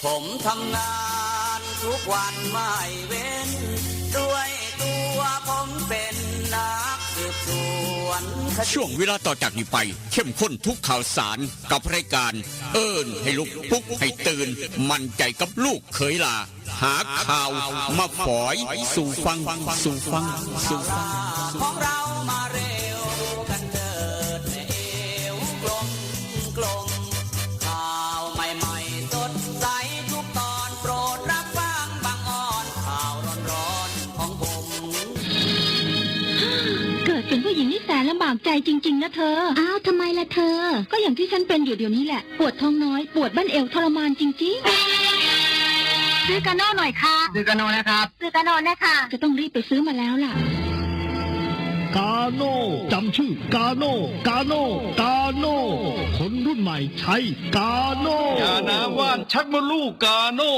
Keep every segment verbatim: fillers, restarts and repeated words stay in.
ผมทำงานทุกวันไม่เว้น ด้วยตัวผมเป็นนักสืบสวนคดี ช่วงเวลาต่อจากนี้ไป เข้มข้นทุกข่าวสารกับรายการ เอิ้นให้ลุก ปลุกให้ตื่น มั่นใจกับลูกเขยหล่า หาข่าวมาฝอยสู่ฟัง สู่ฟัง สู่ฟัง ของเรามาเร็วกันเถิดแม่เอวกลมกลม ข่าวใหม่ๆสดใสทุกตอน โปรดรับฟังบางออน ข่าวร้อนๆของผม เกิดเป็นผู้หญิงนี่แสนลำบากใจจริงๆนะเธอ อ้าว ทำไมล่ะเธอ ก็อย่างที่ฉันเป็นอยู่เดี๋ยวนี้แหละ ปวดท้องน้อย ปวดบั้นเอวทรมานจริงๆ ซื้อกาโน่หน่อยค่ะ ซื้อกาโน่นะครับ ซื้อกาโน่นะคะ จะต้องรีบไปซื้อมาแล้วล่ะ กาโน่ จำชื่อ กาโน่ กาโน่ กาโน่ คนรุ่นใหม่ใช้กาโน่ ยาน้ำว่านชักมดลูกกาโน่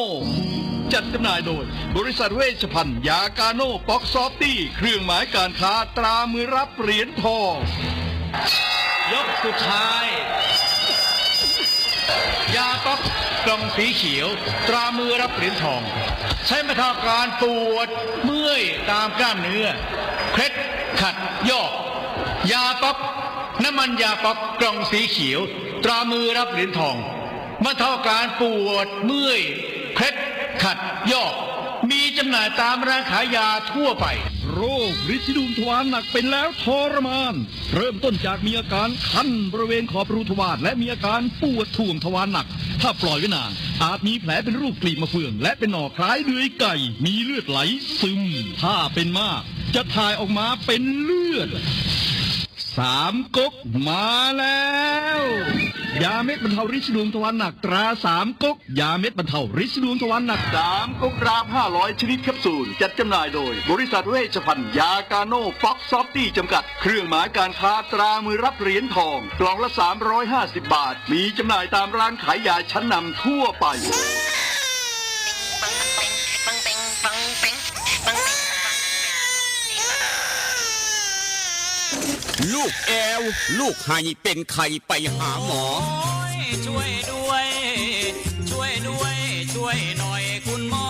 จัดจำหน่ายโดย บริษัทเวชภัณฑ์ยากาโน่ป๊อกซอฟตี้ เครื่องหมายการค้าตรามือรับเหรียญทอง ยกสุดท้าย ยาป๊อกกล่องสีเขียว ตรามือรับเหรียญทอง ใช้บรรเทาอาการปวดเมื่อยตามกล้ามเนื้อ เคล็ดขัดยอก ยาป๊อก น้ำมันยาป๊อกกล่องสีเขียว ตรามือรับเหรียญทอง บรรเทาอาการปวดเมื่อย เคล็ดขัดยอก มีจำหน่ายตามร้านขายยาทั่วไป โรคริดสีดวงทวารหนักเป็นแล้วทรมาน เริ่มต้นจากมีอาการคันบริเวณขอบรูทวารและมีอาการปวดถ่วงทวารหนัก ถ้าปล่อยไว้นาน อาจมีแผลเป็นรูปกลีบมะเฟือง และเป็นหน่อคล้ายเดือยไก่ มีเลือดไหลซึม ถ้าเป็นมาก จะถ่ายออกมาเป็นเลือด สามก๊กมาแล้ว ยาเม็ดบรรเทาริดสีดวงทวารหนักตราสามก๊ก ยาเม็ดบรรเทาริดสีดวงทวารหนัก สามก๊กรามห้าร้อยชนิดแคปซูล จัดจำหน่ายโดย บริษัทเวชภัณฑ์ยากาโน่ป๊อกซอฟตี้จำกัด เครื่องหมายการค้าตรามือรับเหรียญทอง กล่องละ สามร้อยห้าสิบบาท มีจำหน่ายตามร้านขายยาชั้นนำทั่วไป ลูกแอว ลูกไห้เป็นไข้ไปหาหมอ ช่วยด้วย ช่วยด้วย ช่วยหน่อยคุณหมอ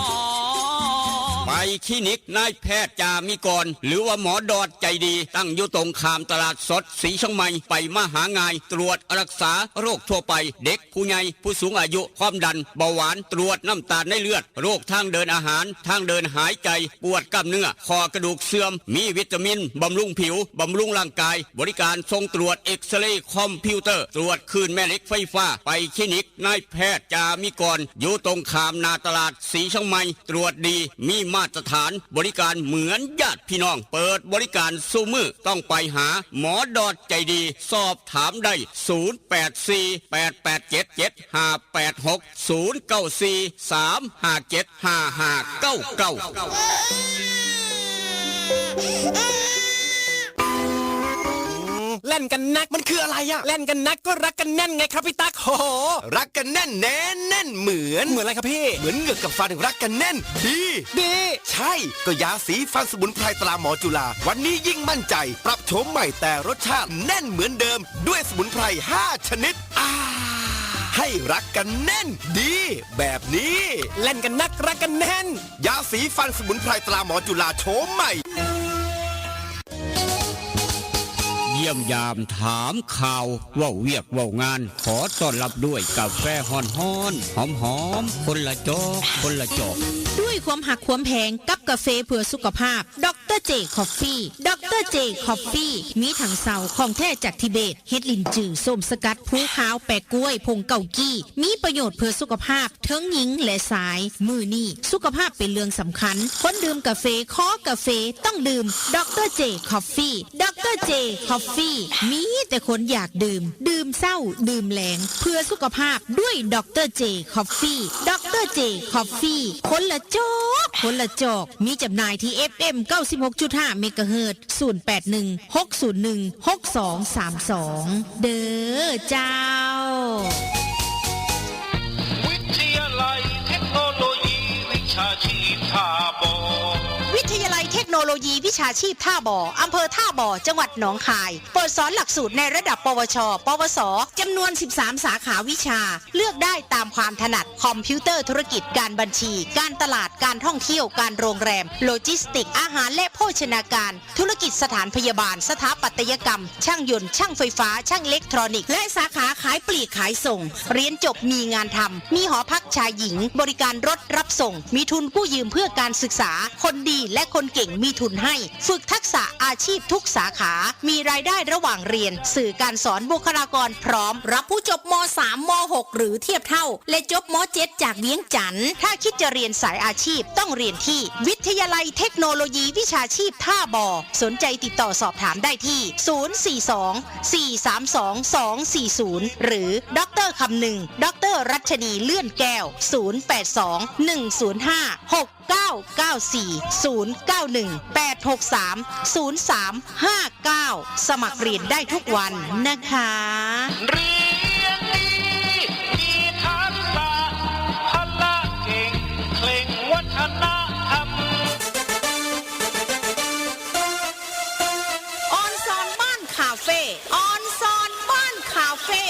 ไปคลินิกนายแพทย์จามิกร หรือว่าหมอดอดใจดี ตั้งอยู่ตรงข้ามตลาดสดสีเชียงใหม่ ไปมาหาง่าย ตรวจรักษาโรคทั่วไป เด็กผู้ใหญ่ผู้สูงอายุ ความดัน เบาหวาน ตรวจน้ำตาลในเลือด โรคทางเดินอาหาร ทางเดินหายใจ ปวดกล้ามเนื้อ ข้อกระดูกเสื่อม มีวิตามิน บำรุงผิว บำรุงร่างกาย บริการส่งตรวจเอ็กซเรย์คอมพิวเตอร์ ตรวจคลื่นแม่เหล็กไฟฟ้า ไปคลินิกนายแพทย์จามิกร อยู่ตรงข้ามหน้าตลาดสีเชียงใหม่ ตรวจดี มีมาตรฐาน บริการเหมือนญาติพี่น้อง เปิดบริการซุมื้อ ต้องไปหาหมอดอดใจดี สอบถามได้ ศูนย์แปดสี่ แปดแปดเจ็ด เจ็ดห้าแปดหก ศูนย์เก้าสี่ สามห้าเจ็ด ห้าห้าเก้าเก้า แล่นกันนักมันคืออะไรอะแล่นกันนักก็รักกันแน่นไงครับพี่ตั๊ก โห รักกันแน่นแน่นแน่นเหมือน เหมือนอะไรครับพี่ เหมือนเหงือกกับฟันรักกันแน่น ดี ดี ใช่ ก็ยาสีฟันสมุนไพรตราหมอจุฬา วันนี้ยิ่งมั่นใจ ปรับโฉมใหม่แต่รสชาติแน่นเหมือนเดิม ด้วยสมุนไพรห้าชนิด อ่า ให้รักกันแน่น ดี แบบนี้ แล่นกันนักรักกันแน่น ยาสีฟันสมุนไพรตราหมอจุฬาโฉมใหม่ เยี่ยมยามถามข่าว เว้าเวียกเว้างาน ขอต้อนรับด้วยกาแฟฮ้อนๆ หอมๆ คนละจอก คนละจอก ด้วยความหักความแพงกับกาแฟเพื่อสุขภาพ ดอกเตอร์เจ คอฟฟี่ ดอกเตอร์เจ คอฟฟี่ มีถังเซาของแท้จากทิเบต เฮ็ดลินจือ ส้มสกัด ภูขาว แปะกล้วย ผงเกากี้ มีประโยชน์เพื่อสุขภาพ เทิงหญิงและชาย มื้อนี้สุขภาพเป็นเรื่องสำคัญ คนดื่มกาแฟ คอกาแฟ ต้องดื่ม ดอกเตอร์เจ คอฟฟี่ ดอกเตอร์เจ คอฟฟี่ มีแต่คนอยากดื่ม ดื่มเช้า ดื่มแลง เพื่อสุขภาพด้วย ดอกเตอร์เจ คอฟฟี่ ดอกเตอร์เจ คอฟฟี่ คนละจอก คนละจอก มีจำหน่ายที่ เอฟเอ็ม เก้าสิบหกจุดห้า เมกะเฮิรตซ์ ศูนย์แปดหนึ่ง หกศูนย์หนึ่ง หกสองสามสอง เด้อเจ้า วิทยาลัยเทคโนโลยีวิชาชีพท่าบ่อ วิทยาลัยเทคโนโล โลยีวิชาชีพท่าบ่อ อำเภอท่าบ่อ จังหวัดหนองคาย เปิดสอนหลักสูตรในระดับ ปวช ปวส จำนวน สิบสาม สาขาวิชา เลือกได้ตามความถนัด คอมพิวเตอร์ธุรกิจ การบัญชี การตลาด การท่องเที่ยว การโรงแรม โลจิสติกส์ อาหารและโภชนาการ ธุรกิจสถานพยาบาล สถาปัตยกรรม ช่างยนต์ ช่างไฟฟ้า ช่างอิเล็กทรอนิกส์ และสาขาขายปลีกขายส่ง เรียนจบมีงานทำ มีหอพักชายหญิง บริการรถรับส่ง มีทุนกู้ยืมเพื่อการศึกษา คนดีและคนเก่งมีทุนให้ ฝึกทักษะอาชีพทุกสาขา มีรายได้ระหว่างเรียน สื่อการสอนบุคลากรพร้อม รับผู้จบ ม.สาม ม.หก หรือเทียบเท่า และจบ ม.เจ็ด จากเวียงจันทน์ ถ้าคิดจะเรียนสายอาชีพต้องเรียนที่วิทยาลัยเทคโนโลยีวิชาชีพท่าบ่อ สนใจติดต่อสอบถามได้ที่ ศูนย์สี่สอง สี่สามสอง สองสี่ศูนย์ หรือ ดอกเตอร์คำนึง ดอกเตอร์รัชนีเลื่อนแก้ว ศูนย์แปดสอง หนึ่งศูนย์ห้า หกเก้าเก้าสี่ ศูนย์เก้าหนึ่ง แปดหกสาม ศูนย์สามห้าเก้า สมัครเรียนได้ทุกวันนะคะ เรียนดี มีทักษะ พละเก่ง เคร่งวัฒนธรรม ออนซอนบ้านคาเฟ่ ออนซอนบ้านคาเฟ่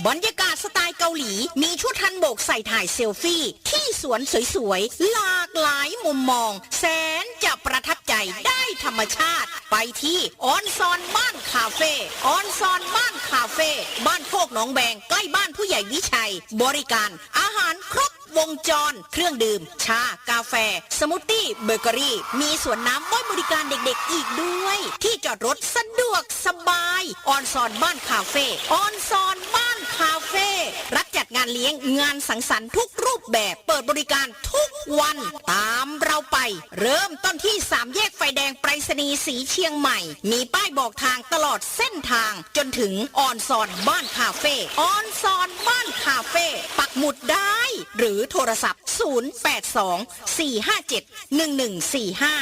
บรรยากาศสไตล์เกาหลี มีชุดฮันบกใส่ถ่ายเซลฟี่ ที่สวนสวยๆ หลากหลายมุมมอง แสนจะประทับใจ ได้ธรรมชาติ ไปที่ออนซอนบ้านคาเฟ่ ออนซอนบ้านคาเฟ่ บ้านโคกหนองแบง ใกล้บ้านผู้ใหญ่วิชัย บริการอาหารครบวงจร เครื่องดื่ม ชา กาแฟ สมูทตี้ เบเกอรี่ มีสวนน้ำไว้บริการเด็กๆ อีกด้วย ที่จอดรถสะดวกสบาย ออนซอนบ้านคาเฟ่ ออนซอนบ้านคาเฟ่ รับจัดงานเลี้ยง งานสังสรรค์ทุกรูปแบบ เปิดบริการทุกวัน ตามเราไป เริ่มต้นที่สามแยกไฟแดงไปรษณีย์สีเชียงใหม่ มีป้ายบอกทางตลอดเส้นทาง จนถึงออนซอนบ้านคาเฟ่ ออนซอนบ้านคาเฟ่ ปักหมุดได้ หรือโทรศัพท์ ศูนย์แปดสอง สี่ห้าเจ็ด หนึ่งหนึ่งสี่ห้า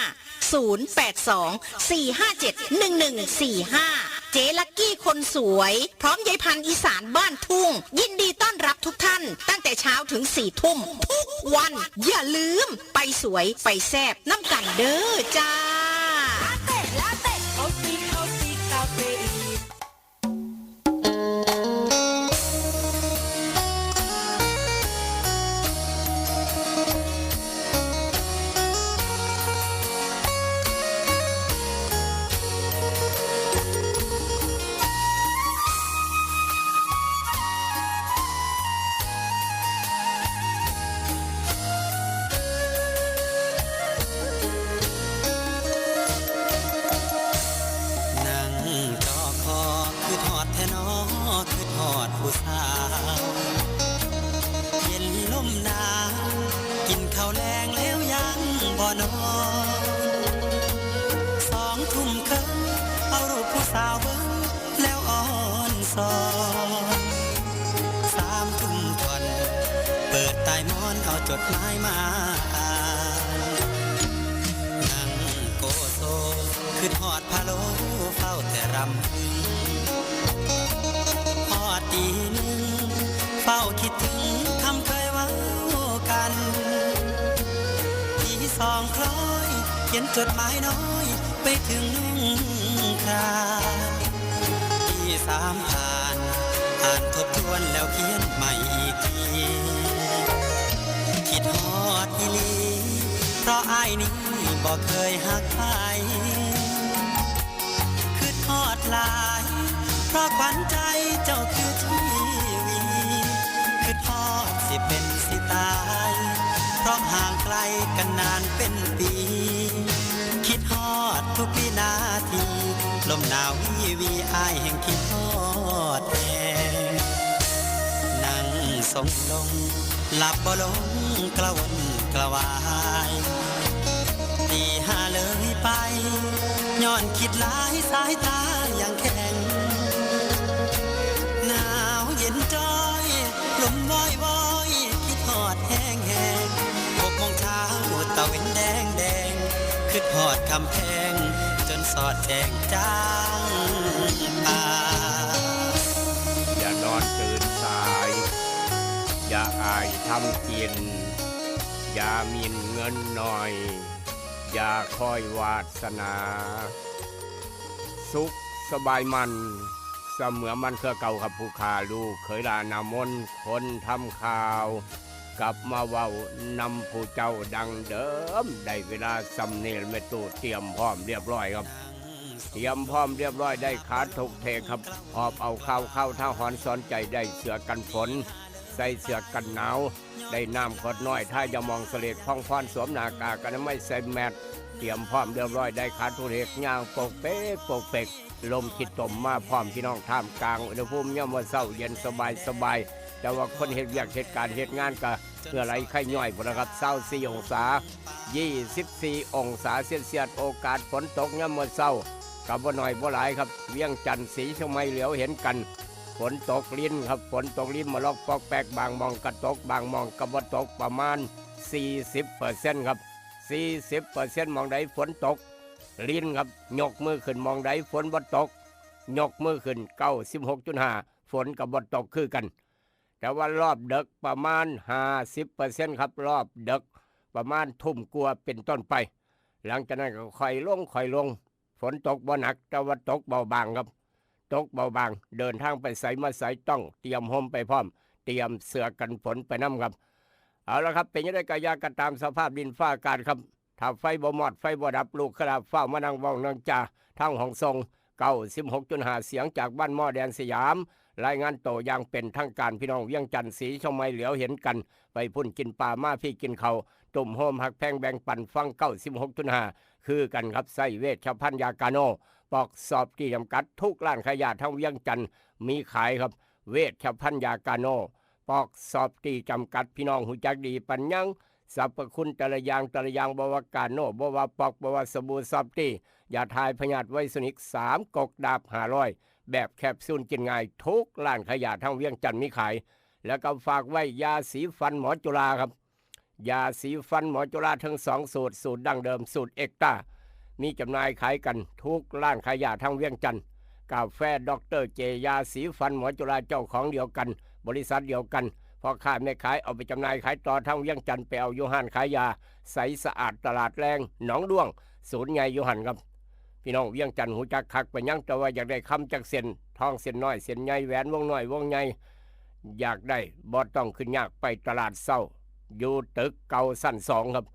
ศูนย์แปดสอง สี่ห้าเจ็ด หนึ่งหนึ่งสี่ห้า เจ๊ลักกี้คนสวย พร้อมยายพันธุ์อีสานบ้านทุ่ง ยินดีต้อนรับทุกท่าน ตั้งแต่เช้าถึงสี่ทุ่มทุกวัน อย่าลืมไปสวยไปแซ่บนำกันเด้อจ้า ลาเต้ ลาเต้ เขาซี เขาซี คาเฟอีน นั่งจอคอ คิดฮอดแท้น้อ คิดฮอดผู้สาว เย็นลมหนาว กินข้าวแลงแล้วยังบ่นอน สองทุ่มครึ่ง เอารูปผู้สาวเบิ่ง แล้วอ่อนซอน สามทุ่มท่อน เปิดใต้หมอนเอาจดหมายมาอ่าน นั่งโกโซ คิดฮอดพะโล้ เฝ้าแต่รำพึง ฮอดตีหนึ่ง เฝ้าคิดถึงคำเคยเว้ากัน ตีสองคล้อย เขียนจดหมายน้อย ไปถึงน้องครา ตีสามผ่าน อ่านทบทวนแล้วเขียนใหม่อีกที คิดฮอดอีหลี เพราะอ้ายนี้บ่เคยฮักใคร คิดฮอดหลาย เพราะขวัญใจเจ้าคือทีวี คิดฮอดสิเป็นสิตาย เพราะห่างไกลกันนานเป็นปี คิดฮอดทุกวินาที ลมหนาววีวี อ้ายแห่งคิดฮอดแฮง นั่งทรงลง หลับบ่ลงกระวนกระวาย ตีห้าเลยไป ย้อนคิดหลายสายตายังแข็ง หนาวเย็นจ้อย ลมวอยวอย คิดฮอดแฮงแฮง หกโมงเช้า ตะเว็นแดงแดง คิดฮอดคำแพง จนสอดแจ้งจางป่า อย่านอนตื่นสาย อย่าอ้ายทำกิน อย่าหมิ่นเงินหน่อย อย่าคอยวาสนา สุขสบายมัน เสมอมันคือเก่าครับผู้ข้า ลูกเขยหลานนามน คนทำข่าว กลับมาเว้านำผู้เจ้าดังเดิม ได้เวลาส่ำนี้แม่ตู้เตรียมพร้อมเรียบร้อยครับ เตรียมพร้อมเรียบร้อย ได้ขาถกเถกครับ หอบเอาข่าวข่าวท่าหอนสอนใจ ได้เสื้อกันฝน ใส่เสื้อกันหนาว ได้น้ำขวดน้อย ถ้ายาหม่องเสลด พองพรสวมหน้ากากอนามัย ใส่แมส เตรียมพร้อมเรียบร้อย ได้ขาถกเถก ย่างโปกเปกโปกเปก ลมขี้ตมมาพร้อมพี่น้อง ท่ามกลางอุณหภูมิยามมื้อเช้า เย็นสบายสบาย แต่ว่าคนเฮ็ดเวียกเฮ็ดการเฮ็ดงานก็เหงื่อไหลไข้ย่อยพุ้นล่ะครับ ซาวสี่องศา ยี่สิบสี่องศาเซลเซียส โอกาสฝนตกยามมื้อเช้าก็บ่น้อยบ่หลายครับ เวียงจันทน์ ศรีเชียงใหม่ เหลียวเห็นกัน ฝนตกรินครับ ฝนตกรินมาลอกปอกแปก บางหม่องก็ตก บางหม่องก็บ่ตก ประมาณสี่สิบเปอร์เซ็นต์ครับ สี่สิบเปอร์เซ็นต์ หม่องใดฝนตก รินครับ ยกมือขึ้น หม่องใดฝนบ่ตก ยกมือขึ้น เก้าสิบหกจุดห้า ฝนก็บ่ตกคือกัน แต่ว่ารอบดึกประมาณห้าสิบเปอร์เซ็นต์ครับ รอบดึกประมาณทุ่มกว่าเป็นต้นไป หลังจากนั้นก็ค่อยลงค่อยลง ฝนตกบ่หนัก แต่ว่าตกเบาบางครับ ตกเบาบาง เดินทางไปไสมาไสต้องเตรียมร่มไปพร้อม เตรียมเสื้อกันฝนไปนำครับ เอาละครับ เป็นจั่งใดก็อย่าก็ตามสภาพดินฟ้าอากาศครับ ถ้าไฟบ่มอดไฟบ่ดับ ลูกขลาฟ้าวมานั่งเว้านั่งจาทางห้องส่ง เก้าสิบหกจุดห้า เสียงจากบ้านหม้อแดนสยาม รายงานโตอย่างเป็นทางการ พี่น้องเวียงจันทน์ ศรีเชียงใหม่ เหลียวเห็นกัน ไปพุ้นกินปลา มาพี้กินข้าว ตุ้มโฮมฮักแพงแบ่งปันฟัง เก้าสิบหกจุดห้า คือกันครับ ใช้เวชภัณฑ์ยากาโน ปอกซอฟตี้จำกัด ทุกร้านขายยาทางเวียงจันทน์มีขายครับ เวชภัณฑ์ยากาโน ปอกซอฟตี้จำกัด พี่น้องฮู้จักดีปานยัง สรรพคุณแต่ละอย่างแต่ละอย่าง บ่ว่ากาโน บ่ว่าปอก บ่ว่าสบู่ซอฟตี้ ยาถ่ายพยาธิไวสนิก สามก๊กดาบห้าร้อย แบบแคปซูลกินง่าย ทุกร้านขายยาทางเวียงจันทน์มีขาย แล้วก็ฝากไว้ยาสีฟันหมอจุฬาครับ ยาสีฟันหมอจุฬาทั้งสองสูตร สูตรดั้งเดิม สูตรเอ็กต้า มีจำหน่ายขายกันทุกร้านขายยาทางเวียงจันทน์ กาแฟด็อกเตอร์เจ ยาสีฟันหมอจุฬา เจ้าของเดียวกัน บริษัทเดียวกัน พ่อค้าแม่ขายเอาไปจำหน่ายขายต่อทางเวียงจันทน์ ไปเอาอยู่ร้านขายยา ใสสะอาด ตลาดแลง หนองด้วง ศูนย์ใหญ่อยู่หั่นครับ พี่น้องเวียงจันทน์ฮู้จักคักปานยัง แต่ว่าอยากได้คำจักเส้น ทองเส้นน้อยเส้นใหญ่ แหวนวงน้อยวงใหญ่ อยากได้บ่ต้องขึ้นยาก ไปตลาดเช้า อยู่ตึกเก่าชั้นสองครับ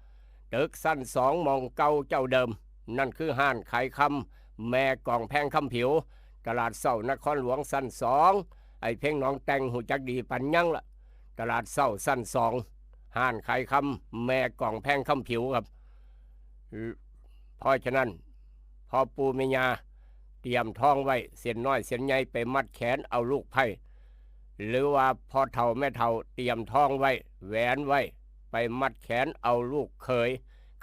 ตึกชั้นสองหม่องเก่าเจ้าเดิม นั่นคือร้านขายคำแม่กองแพงคำผิว ตลาดเช้านครหลวงชั้นสอง ไอ้เพ็งหนองแตงฮู้จักดีปานยังละ ตลาดเช้าชั้นสอง ร้านขายคำแม่กองแพงคำผิวครับ เพราะฉะนั้น พ่อปู่แม่ย่าเตรียมทองไว้ เส้นน้อยเส้นใหญ่ไปมัดแขนเอาลูกไพร่ หรือว่าพ่อเฒ่าแม่เฒ่าเตรียมทองไว้ แหวนไว้ ไปมัดแขนเอาลูกเขย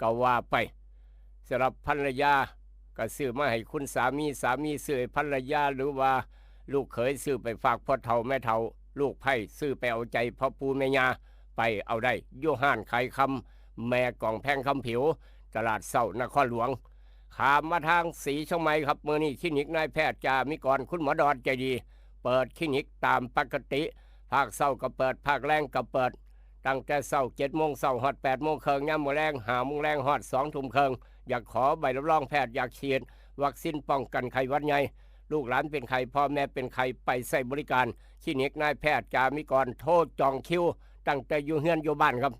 ก็ว่าไป สำหรับภรรยาก็ซื้อมาให้คุณสามี สามีซื้อให้ภรรยา หรือว่าลูกเขยซื้อไปฝากพ่อเฒ่าแม่เฒ่า ลูกไพร่ซื้อไปเอาใจพ่อปู่แม่ย่า ไปเอาได้อยู่ร้านขายคำแม่กองแพงคำผิว ตลาดเช้านครหลวง ข้ามมาทางศรีเชียงใหม่ครับ มื้อนี้คลินิกนายแพทย์จามิกร คุณหมอดอนใจดี เปิดคลินิกตามปกติ ภาคเช้าก็เปิด ภาคแลงก็เปิด ตั้งแต่เช้าเจ็ดโมงเช้าฮอดแปดโมงครึ่ง ยามมื้อแลงห้าโมงแลงฮอดสองทุ่มครึ่ง อยากขอใบรับรองแพทย์ อยากฉีดวัคซีนป้องกันไข้หวัดใหญ่ ลูกหลานเป็นไข้ พ่อแม่เป็นไข้ ไปใช้บริการคลินิกนายแพทย์จามิกร โทรจองคิว ตั้งแต่อยู่เฮือนอยู่บ้านครับ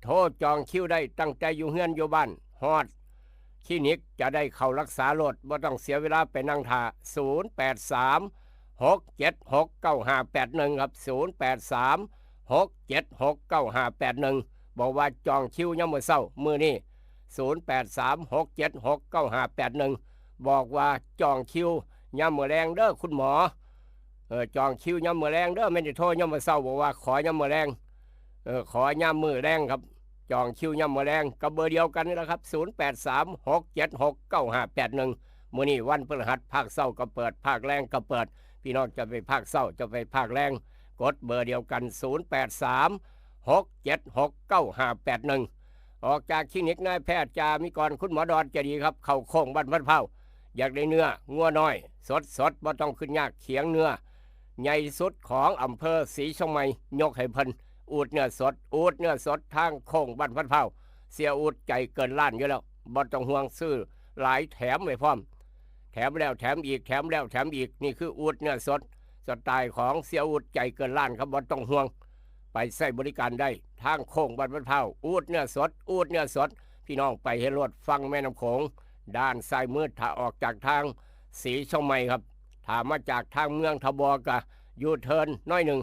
โทรจองคิวได้ตั้งแต่อยู่เฮือนอยู่บ้าน ฮอดคลินิกจะได้เข้ารักษาโลด บ่ต้องเสียเวลาไปนั่งท่า ศูนย์แปดสาม หกเจ็ดหก เก้าห้าแปดหนึ่ง ครับ ศูนย์แปดสาม หกเจ็ดหก เก้าห้าแปดหนึ่ง บอกว่าจองคิวยามมื้อเช้ามื้อนี้ ศูนย์แปดสาม หกเจ็ดหก เก้าห้าแปดหนึ่ง บอกว่าจองคิวยามมื้อแลงเด้อคุณหมอ เออ จองคิวยามมื้อแลงเด้อ แม่นสิโทรยามมื้อเช้า บอกว่าขอยามมื้อแลง เออ ขอยามมื้อแลงครับ จองคิวยามมื้อแลง กับเบอร์เดียวกันนี่แหละครับ ศูนย์แปดสาม หกเจ็ดหก เก้าห้าแปดหนึ่ง มื้อนี้วันพฤหัส ภาคเช้าก็เปิด ภาคแลงก็เปิด พี่น้องจะไปภาคเช้า จะไปภาคแลง กดเบอร์เดียวกัน ศูนย์แปดสาม หกเจ็ดหก เก้าห้าแปดหนึ่ง ออกจากคลินิกนายแพทย์จามิกร คุณหมอดอนใจดีครับ เข้าโค้งบ้านพัดพร้าว อยากได้เนื้องัวน้อย สดสดบ่ต้องขึ้นยาก เขียงเนื้อใหญ่สุดของอำเภอศรีเชียงใหม่ ยกให้เพิ่น อูดเนื้อสด อูดเนื้อสด ทางโค้งบ้านพัดพร้าว เสียอูดใจเกินล้านอยู่แล้ว บ่ต้องห่วง ซื้อหลายแถมไว้พร้อม แถมแล้วแถมอีก แถมแล้วแถมอีก นี่คืออูดเนื้อสด สไตล์ของเสี่ยอูดใจเกินล้านครับ บ่ต้องห่วง ไปใช้บริการได้ ทางโค้งวัดบ้านพร้าว อูดเนื้อสด อูดเนื้อสด พี่น้องไปเฮ็ดโลดฝั่งแม่น้ำโขง ด้านซ้ายมือ ถ้าออกจากทางศรีเชียงใหม่ครับ ถ้ามาจากทางเมืองทบกะยูเทิร์นน้อยหนึ่ง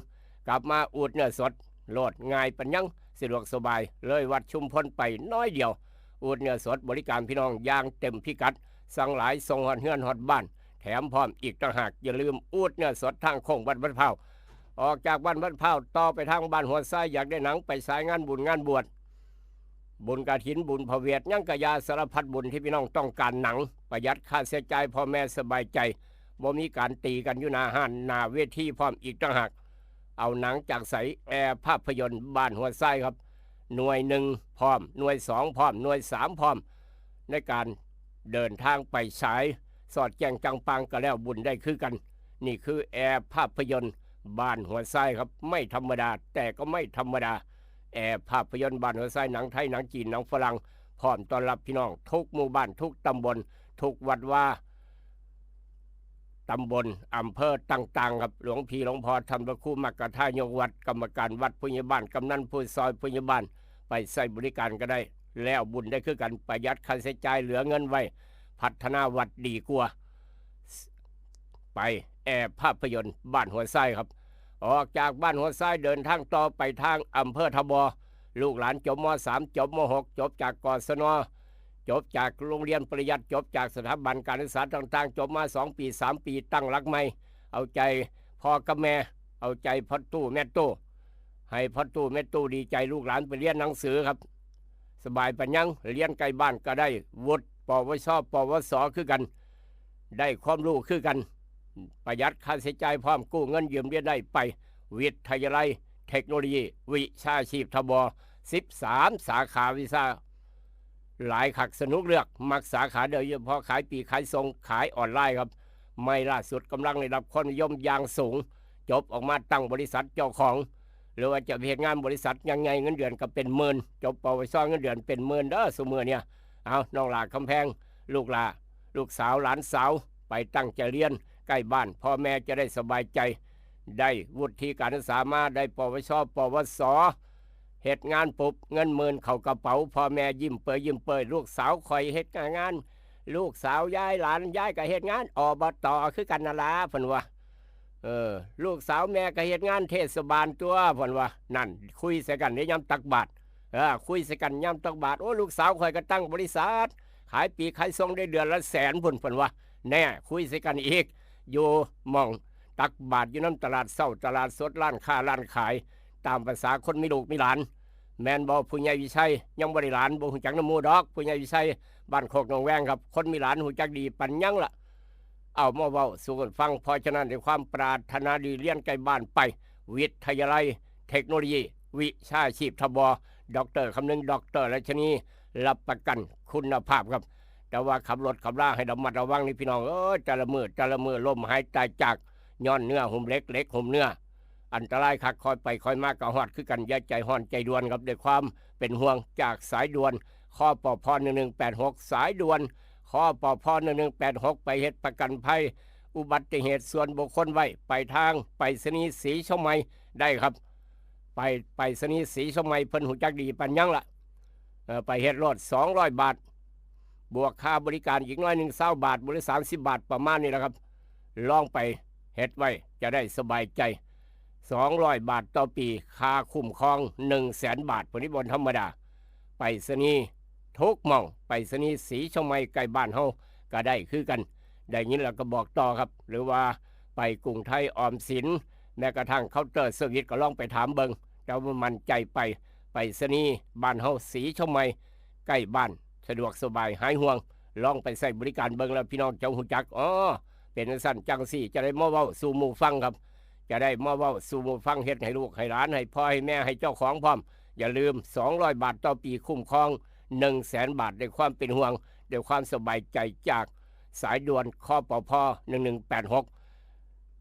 กลับมาอูดเนื้อสด โลดง่ายปานหยัง สะดวกสบาย เลยวัดชุมพลไปน้อยเดียว อูดเนื้อสดบริการพี่น้องอย่างเต็มพิกัด สั่งหลายส่งฮอดเฮือนฮอดบ้าน แถมพร้อมอีกต่างหาก อย่าลืม อูดเนื้อสดทางโค้งวัดบ้านพร้าว ออกจากบ้านบ้านพร้าว ต่อไปทางบ้านหัวทราย อยากได้หนังไปสายงานบุญงานบวช บุญกฐิน บุญพระเวท หยังกะยา สารพัดบุญที่พี่น้องต้องการหนัง ประหยัดค่าใช้จ่าย พ่อแม่สบายใจ บ่มีการตีกันอยู่หน้าห้านหน้าเวทีพร้อมอีกต่างหาก เอาหนังจากใส แอร์ภาพยนตร์บ้านหัวทรายครับ หน่วยหนึ่งพร้อม หน่วยสองพร้อม หน่วยสามพร้อม ในการเดินทางไปสาย สอดแจ้งจังปางก็แล้วบุญได้คือกัน นี่คือแอร์ภาพยนตร์บ้านหัวทรายครับ ไม่ธรรมดา แต่ก็ไม่ธรรมดา แอร์ภาพยนตร์บ้านหัวทราย หนังไทย หนังจีน หนังฝรั่ง พร้อมต้อนรับพี่น้องทุกหมู่บ้าน ทุกตำบล ทุกวัดวา ตำบล อำเภอต่างๆครับ หลวงพี่หลวงพ่อ ท่านพระครู มกทายกวัด กรรมการวัด ผู้ใหญ่บ้าน กำนัน ผู้ซอย ผู้ใหญ่บ้าน ไปใช้บริการก็ได้ แล้วบุญได้คือกัน ประหยัดค่าใช้จ่าย เหลือเงินไว้ พัฒนาวัดดีกว่า ไปแอร์ภาพยนตร์บ้านหัวทรายครับ ออกจากบ้านหัวทราย เดินทางต่อไปทางอำเภอทบ ลูกหลานจบ ม.สาม จบ ม.หก จบจาก กศน จบจากโรงเรียนปริยัติ จบจากสถาบันการศึกษาต่างๆ จบมาสองปี สามปี ตั้งหลักใหม่ เอาใจพ่อกับแม่ เอาใจพ่อตู้แม่ตู้ ให้พ่อตู้แม่ตู้ดีใจ ลูกหลานไปเรียนหนังสือครับ สบายปานหยัง เรียนใกล้บ้านก็ได้ วุฒิ ปวช ปวส คือกัน ได้ความรู้คือกัน ประหยัดค่าใช้จ่ายพร้อม กู้เงินยืมเรียนได้ ไปวิทยาลัยเทคโนโลยีวิชาชีพทบ สิบสาม สาขาวิชา หลายคัก สนุกเลือก มักสาขาใด โดยเฉพาะขายปลีกขายส่ง ขายออนไลน์ครับ ใหม่ล่าสุด กำลังได้รับความนิยมอย่างสูง จบออกมาตั้งบริษัทเจ้าของ หรือว่าจะไปเฮ็ดงานบริษัทยังไง เงินเดือนก็เป็นหมื่น จบ ปวช เงินเดือนเป็นหมื่นเด้อซุมื้อเนี่ย เอา น้องหลาคำแพง ลูกหลา ลูกสาว หลานสาว ไปตั้งใจเรียนใกล้บ้าน พ่อแม่จะได้สบายใจ ได้วุฒิการศึกษามา ได้ ปวช ปวส เฮ็ดงานปุ๊บ เงินหมื่นเข้ากระเป๋า พ่อแม่ยิ้มเปยยิ้มเปย ลูกสาวข่อยเฮ็ดงาน ลูกสาวยาย หลานยายก็เฮ็ดงาน อบต คือกันนั่นล่ะ เพิ่นว่า เออ ลูกสาวแม่ก็เฮ็ดงานเทศบาลตัว เพิ่นว่า นั่น คุยใส่กันในยามตักบาตร เออ คุยใส่กันยามตักบาตร โอ้ ลูกสาวข่อยก็ตั้งบริษัท ขายปลีกขายส่งได้เดือนละแสนพุ้น เพิ่นว่า แน่ คุยใส่กันอีก อยู่หม่องตักบาตรอยู่นำตลาดเช้า ตลาดสด ร้านค้า ร้านขาย ตามประสาคนมีลูกมีหลาน แม่นบ่ ผู้ใหญ่วิชัย ยังบ่ได้หลาน บ่ฮู้จักนำหมู่ดอก ผู้ใหญ่วิชัย บ้านโคกหนองแวงครับ คนมีหลานฮู้จักดีปานหยังล่ะ เอามาเว้าสู่กันฟัง เพราะฉะนั้น ด้วยความปรารถนาดี เรียนใกล้บ้านไป วิทยาลัยเทคโนโลยีวิชาชีพทบ ดอกเตอร์คำนึง ดอกเตอร์รัชนี รับประกันคุณภาพครับ แต่ว่าขับรถขับราให้ระมัดระวังนี่พี่น้องเอ้ย แต่ละมื้อ แต่ละมื้อ ล้มหายตายจาก ย้อนเนื้อหุ้มเหล็ก เหล็กหุ้มเนื้อ อันตรายคัก ค่อยไปค่อยมาก็ฮอดคือกัน อย่าใจฮ้อนใจด่วนครับ ด้วยความเป็นห่วงจากสายด่วน คปภ หนึ่งหนึ่งแปดหก สายด่วน คปภ หนึ่งหนึ่งแปดหก ไปเฮ็ดประกันภัย อุบัติเหตุส่วนบุคคลไว้ ไปทางไปรษณีย์ศรีเชียงใหม่ได้ครับ ไปไปรษณีย์ศรีเชียงใหม่ เพิ่นฮู้จักดีปานหยังล่ะ เอ่อ ไปเฮ็ดโลด สองร้อยบาท บวกค่าบริการอีกหน่อยหนึ่ง ซาวบาท บ่ หรือ สามสิบ บาท ประมาณนี้แหละครับ ลองไปเฮ็ดไว้ จะได้สบายใจ สองร้อยบาทต่อปี ค่าคุ้มครอง หนึ่งแสนบาท พวกนี้บ่ธรรมดา ไปรษณีย์ทุกหม่อง ไปรษณีย์ศรีเชียงใหม่ใกล้บ้านเฮาก็ได้คือกัน ได้ยินแล้วก็บอกต่อครับ หรือว่าไปกรุงไทยออมสิน แม้กระทั่งเคาน์เตอร์เซอร์วิสก็ลองไปถามเบิ่ง แต่ว่ามั่นใจไป ไปรษณีย์บ้านเฮาศรีเชียงใหม่ ใกล้บ้าน สะดวกสบาย หายห่วง ลองไปใช้บริการเบิ่งแล้วพี่น้องจะฮู้จัก อ๋อ เป็นจั่งซั้นจั่งซี้ จะได้มาเว้าสู่หมู่ฟังครับ จะได้มาเว้าสู่หมู่ฟัง เฮ็ดให้ลูกให้หลาน ให้พ่อให้แม่ ให้เจ้าของพร้อม อย่าลืม สองร้อยบาทต่อปี คุ้มครอง หนึ่งแสนบาท ด้วยความเป็นห่วง ด้วยความสบายใจจากสายด่วน คปภ หนึ่งหนึ่งแปดหก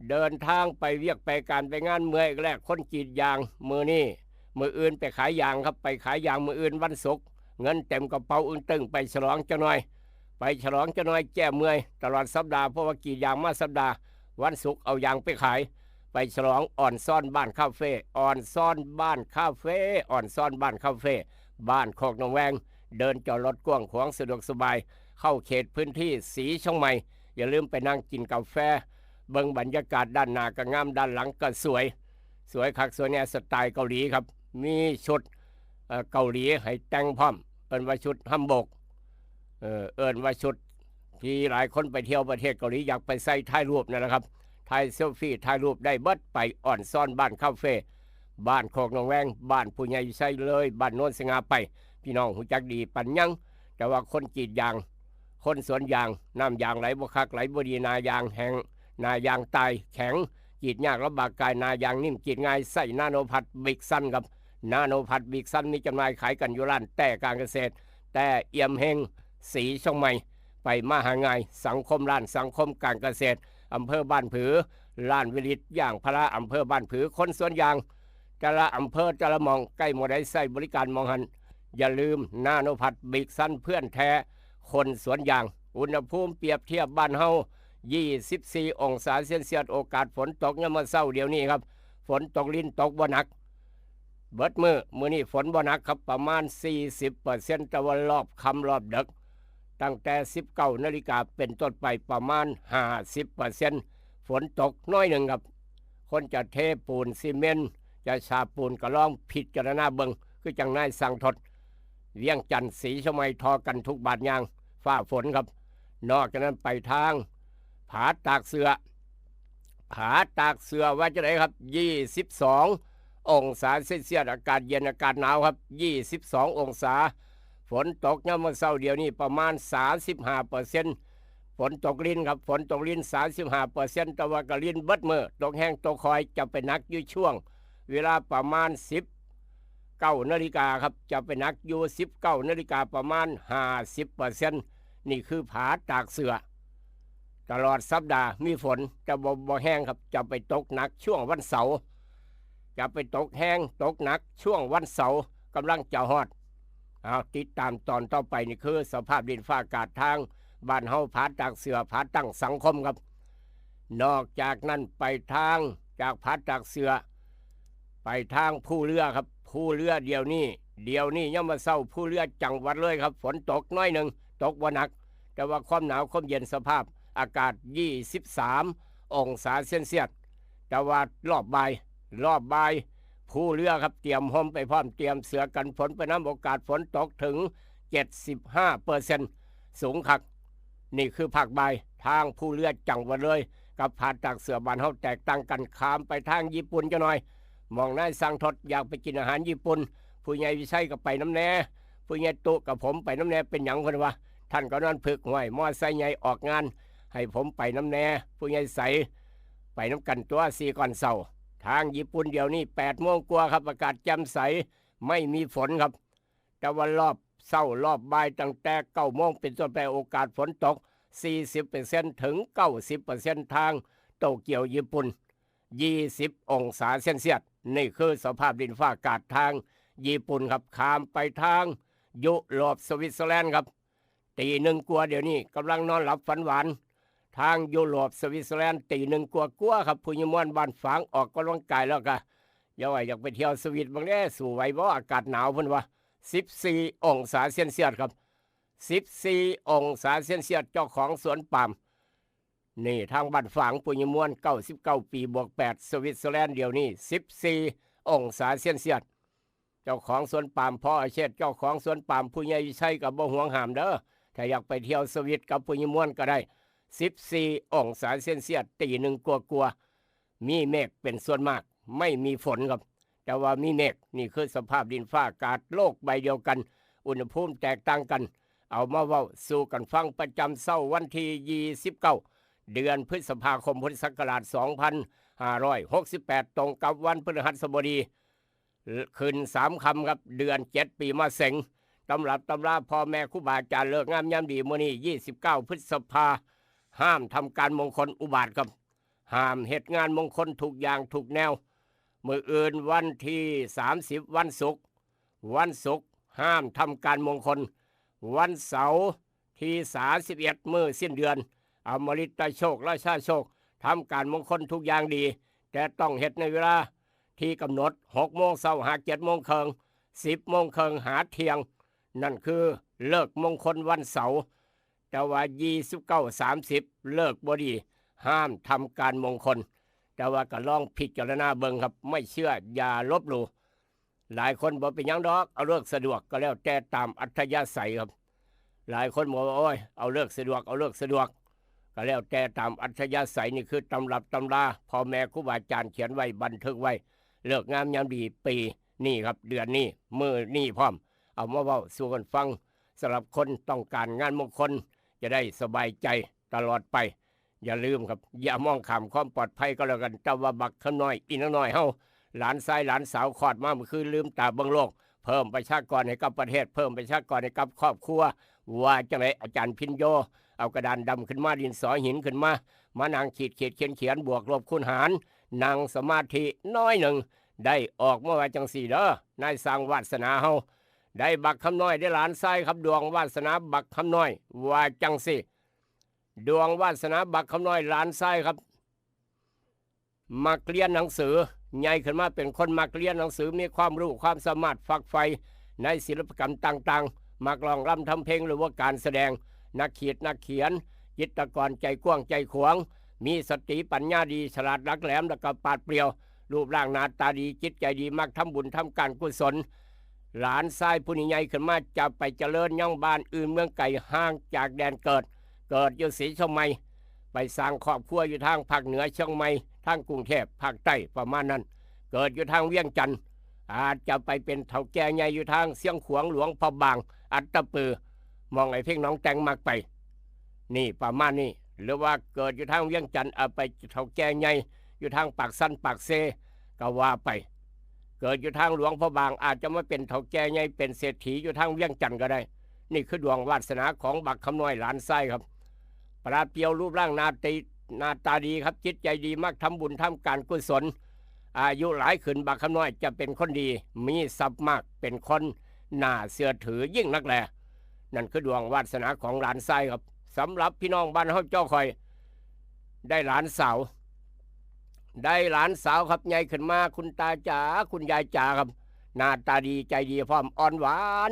เดินทางไปเวียกไปการไปงาน เมื่อยแลกคนกรีดยางมื้อนี้ มื้ออื่นไปขายยางครับ ไปขายยางมื้ออื่นวันศุกร์ เงินเต็มกระเป๋าอึ้งตึง ไปฉลองจักหน่อย ไปฉลองจักหน่อยแก้เมื่อย ตลอดสัปดาห์ เพราะว่ากรีดยางมาสัปดาห์ วันศุกร์เอายางไปขาย ไปฉลอง อ่อนซ่อนบ้านคาเฟ่ อ่อนซ่อนบ้านคาเฟ่ อ่อนซ่อนบ้านคาเฟ่ บ้านโคกหนองแวง เดินจอดรถกว้างขวางสะดวกสบาย เข้าเขตพื้นที่สีเชียงใหม่ อย่าลืมไปนั่งกินกาแฟ เบิ่งบรรยากาศด้านหน้าก็งาม ด้านหลังก็สวย สวยคักสวยแน่ สไตล์เกาหลีครับ มีชุด เอ่อ เกาหลีให้แต่งพร้อม เอิ้นว่าชุดฮันบก เอ่อ เอิ้นว่าชุดที่หลายคนไปเที่ยวประเทศเกาหลีอยากไปใส่ถ่ายรูปนั่นแหละครับ ถ่ายเซลฟี่ ถ่ายรูปได้เบิด ไปอ่อนซ่อนบ้านคาเฟ่ บ้านโคกหนองแวง บ้านผู้ใหญ่ไซเลย บ้านโนนสง่าไป พี่น้องฮู้จักดีปานยัง แต่ว่าคนกรีดยาง คนสวนยาง น้ำยางไหลบ่คัก ไหลบ่ดี นายางแห้ง นายางตายแข็ง กรีดยากลำบากกาย นายางนิ่มกรีดง่าย ใส่นาโนพัดบิกซันครับ นาโนพัดบิกซัน มีจำหน่ายขายกันอยู่ร้านแต้การเกษตร แต้เอี่ยมเฮง สีเชียงใหม่ ไปมาหาง่าย สังคมร้าน สังคมการเกษตร อำเภอบ้านผือ ร้านวิริตยางพารา อำเภอบ้านผือ คนสวนยาง แต่ละอำเภอแต่ละหม่อง ใกล้หม่องใดใช้บริการหม่องหั้น อย่าลืมนาโนพัดบิกซัน เพื่อนแท้คนสวนยาง อุณหภูมิเปรียบเทียบบ้านเฮา ยี่สิบสี่องศาเซลเซียส โอกาสฝนตกยามมื้อเช้าเดี๋ยวนี้ครับ ฝนตกริน ตกบ่หนัก เบิดมื้อ มื้อนี้ฝนบ่หนักครับ ประมาณ สี่สิบเปอร์เซ็นต์ แต่ว่ารอบค่ำรอบดึก ตั้งแต่ สิบเก้านาฬิกาเป็นต้นไป ประมาณ ห้าสิบเปอร์เซ็นต์ ฝนตกน้อยหนึ่งครับ คนจะเทปูนซีเมนต์ จะฉาบปูนก็ลองพิจารณาเบิ่ง คือจั่งนายสั่งทด เวียงจันทน์ สีเชียงใหม่ ทอกันทุกบาทยาง ฟ้าฝนครับ นอกจากนั้นไปทาง ผาตากเสือ ผาตากเสือว่าจั่งใดครับ ยี่สิบสององศาเซลเซียส อากาศเย็นอากาศหนาวครับ ยี่สิบสององศา ฝนตกยามมื้อเช้าเดี๋ยวนี้ประมาณ สามสิบห้าเปอร์เซ็นต์ ฝนตกรินครับ ฝนตกริน สามสิบห้าเปอร์เซ็นต์ แต่ว่าก็รินเบิดมื้อ ตกแฮงตกค่อย จะไปหนักอยู่ช่วง เวลาประมาณ สิบเก้านาฬิกาครับ จะไปหนักอยู่ สิบเก้านาฬิกา ประมาณ ห้าสิบเปอร์เซ็นต์ นี่คือผาตากเสือ ตลอดสัปดาห์มีฝน แต่บ่ บ่แฮงครับ จะไปตกหนักช่วงวันเสาร์ จะไปตกแฮงตกหนักช่วงวันเสาร์ กำลังจะฮอด เอา ติดตามตอนต่อไป นี่คือสภาพดินฟ้าอากาศทางบ้านเฮา ผาตากเสือ ผาตั้งสังคมครับ นอกจากนั้นไปทาง จากผาตากเสือ ไปทางภูเรือครับ ภูเรือเดี๋ยวนี้ เดี๋ยวนี้ยามมื้อเช้า ภูเรือจังหวัดเลยครับ ฝนตกน้อยหนึ่ง ตกบ่หนัก แต่ว่าความหนาวความเย็น สภาพอากาศ ยี่สิบสามองศาเซลเซียส แต่ว่ารอบบ่าย รอบบ่าย ภูเรือครับ เตรียมร่มไปพร้อม เตรียมเสื้อกันฝนไปนำ โอกาสฝนตกถึง เจ็ดสิบห้าเปอร์เซ็นต์ สูงคัก นี่คือภาคบ่าย ทางภูเรือจังหวัดเลย กับผาตากเสือบ้านเฮาแตกต่างกัน ข้ามไปทางญี่ปุ่นจักหน่อย หม่องนายสั่งทดอยากไปกินอาหารญี่ปุ่น ผู้ใหญ่วิชัยก็ไปนำแหน่ ผู้ใหญ่ตุ๊กับผมไปนำแหน่ เป็นหยังเพิ่นว่า ท่านกำนันผึก ห้วย มอไซค์ใหญ่ออกงาน ให้ผมไปนำแหน่ ผู้ใหญ่ใส ไปนำกันตั๊ว สี่ก้อนเช้า ทางญี่ปุ่นเดี๋ยวนี้ แปดโมงกว่าครับ อากาศแจ่มใส ไม่มีฝนครับ แต่ว่ารอบเช้ารอบบ่าย ตั้งแต่เก้าโมงเป็นต้นไป โอกาสฝนตก สี่สิบเปอร์เซ็นต์ ถึง เก้าสิบเปอร์เซ็นต์ ทางโตเกียว ญี่ปุ่น ยี่สิบองศาเซลเซียส นี่คือสภาพดินฟ้าอากาศทางญี่ปุ่นครับ ข้ามไปทางยุโรป สวิตเซอร์แลนด์ครับ ตีหนึ่งกว่าเดี๋ยวนี้ กำลังนอนหลับฝันหวาน ทางยุโรป สวิตเซอร์แลนด์ ตีหนึ่งกว่ากว่าครับ ผู้ใหญ่ม่วนบ้านฝาง ออกกำลังกายแล้วก็ อย่าว่าอยากไปเที่ยวสวิตบ้างเด้ สู้ไหวบ่ อากาศหนาวเพิ่นว่า สิบสี่องศาเซลเซียสครับ สิบสี่องศาเซลเซียส เจ้าของสวนปาล์ม นี่ทางบ้านฝาง ผู้ใหญ่ม่วน เก้าสิบเก้าปีบวกแปด สวิตเซอร์แลนด์เดี๋ยวนี้ สิบสี่องศาเซลเซียส เจ้าของสวนปาล์ม พ่ออาเชษ เจ้าของสวนปาล์ม ผู้ใหญ่วิชัยก็บ่ห่วงห้ามเด้อ ถ้าอยากไปเที่ยวสวิตกับผู้ใหญ่ม่วนก็ได้ สิบสี่องศาเซลเซียส ตีหนึ่งกว่ากว่า มีเมฆเป็นส่วนมาก ไม่มีฝนครับ แต่ว่ามีเมฆ นี่คือสภาพดินฟ้าอากาศโลกใบเดียวกัน อุณหภูมิแตกต่างกัน เอามาเว้าสู่กันฟังประจำเช้าวันที่ ยี่สิบเก้า เดือนพฤษภาคม พุทธศักราช สองพันห้าร้อยหกสิบแปด ตรงกับวันพฤหัสบดี ขึ้นสามค่ำครับ เดือนเจ็ด ปีมะเสง ตำรับตำราพ่อแม่ครูบาอาจารย์ ฤกษ์งามยามดี มื้อนี้ ยี่สิบเก้า พฤษภา ห้ามทำการมงคลอุบาทครับ ห้ามเฮ็ดงานมงคลทุกอย่างทุกแนว มื้ออื่นวันที่ สามสิบ วันศุกร์ วันศุกร์ ห้ามทำการมงคล วันเสาร์ที่สามสิบเอ็ดมื้อสิ้นเดือน อมฤตโชคราชาโชคทำการมงคลทุกอย่างดี แต่ต้องเฮ็ดในเวลาที่กำหนดหกโมงเช้าหาเจ็ดโมงครึ่ง สิบโมงครึ่งหาเที่ยง นั่นคือฤกษ์มงคลวันเสาร์ แต่ว่ายี่สิบเก้า สามสิบฤกษ์บ่ดี ห้ามทำการมงคล แต่ว่าก็ลองพิจารณาเบิ่งครับ ไม่เชื่ออย่าลบหลู่ หลายคนบอกเป็นหยังดอก เอาฤกษ์สะดวกก็แล้วแต่ตามอัธยาศัยครับ หลายคนบอกว่าโอ้ยเอาฤกษ์สะดวก เอาฤกษ์สะดวก ก็แล้วแต่ตามอัธยาศัย นี่คือตำรับตำราพ่อแม่ครูบาอาจารย์เขียนไว้บันทึกไว้ฤกษ์งามยามดีปีนี้ครับ เดือนนี้มื้อนี้พร้อม เอามาเว้าสู่กันฟัง สำหรับคนต้องการงานมงคล จะได้สบายใจตลอดไป อย่าลืมครับ อย่ามองข้ามความปลอดภัยก็แล้วกัน แต่ว่าบักคำน้อยอีนางน้อยเฮา หลานชายหลานสาวคลอดมาเมื่อคืนลืมตาเบิ่งโลก เพิ่มประชากรให้กับประเทศ เพิ่มประชากรให้กับครอบครัว ว่าจังไดอาจารย์พินโย เอากระดานดำขึ้นมา ดินสอหินขึ้นมา มานั่งขีดขีดเขียนเขียนบวกลบคูณหาร นั่งสมาธิน้อยหนึ่ง ได้ออกมาว่าจังสี่เด้อนายสร้างวาสนาเฮา ได้บักคำน้อยได้หลานชายครับ ดวงวาสนาบักคำน้อย ว่าจังสี่ ดวงวาสนาบักคำน้อยหลานชายครับ มักเรียนหนังสือ ใหญ่ขึ้นมาเป็นคนมักเรียนหนังสือ มีความรู้ความสามารถฝักใฝ่ในศิลปกรรมต่างๆ มักร้องรำทำเพลงหรือว่าการแสดง นักขีดนักเขียน จิตรกรใจกว้างใจขวาง มีสติปัญญาดี ฉลาดหลักแหลม แล้วก็ปราดเปรียว รูปร่างหน้าตาดี จิตใจดี มักทำบุญทำการกุศล หลานชายผู้นี้ใหญ่ขึ้นมาจะไปเจริญยังบ้านอื่นเมืองไกล ห่างจากแดนเกิด เกิดอยู่ศรีเชียงใหม่ ไปสร้างครอบครัวอยู่ทางภาคเหนือเชียงใหม่ ทางกรุงเทพภาคใต้ประมาณนั้น เกิดอยู่ทางเวียงจันทน์ อาจจะไปเป็นเฒ่าแก่ใหญ่อยู่ทางเชียงขวาง หลวงพระบาง อัตตปือ หม่องไอ้เพ่งน้องแต่งมักไป นี่ประมาณนี้ หรือว่าเกิดอยู่ทางเวียงจันทน์ เอาไปเฒ่าแก่ใหญ่อยู่ทางปากสันปากเซ ก็ว่าไป เกิดอยู่ทางหลวงพระบาง อาจจะมาเป็นเฒ่าแก่ใหญ่เป็นเศรษฐีอยู่ทางเวียงจันทน์ก็ได้ นี่คือดวงวาสนาของบักคำน้อยหลานชายครับ ปราดเปรียว รูปร่างหน้าตีหน้าตาดีครับ จิตใจดี มักทำบุญทำการกุศล อายุหลายขึ้นบักคำน้อยจะเป็นคนดี มีทรัพย์มาก เป็นคนน่าเชื่อถือยิ่งนักแล นั่นคือดวงวาสนาของหลานชายครับ สำหรับพี่น้องบ้านเฮาเจ้าข่อย ได้หลานสาว ได้หลานสาวครับ ใหญ่ขึ้นมา คุณตาจ๋า คุณยายจ๋าครับ หน้าตาดี ใจดีพร้อม อ่อนหวาน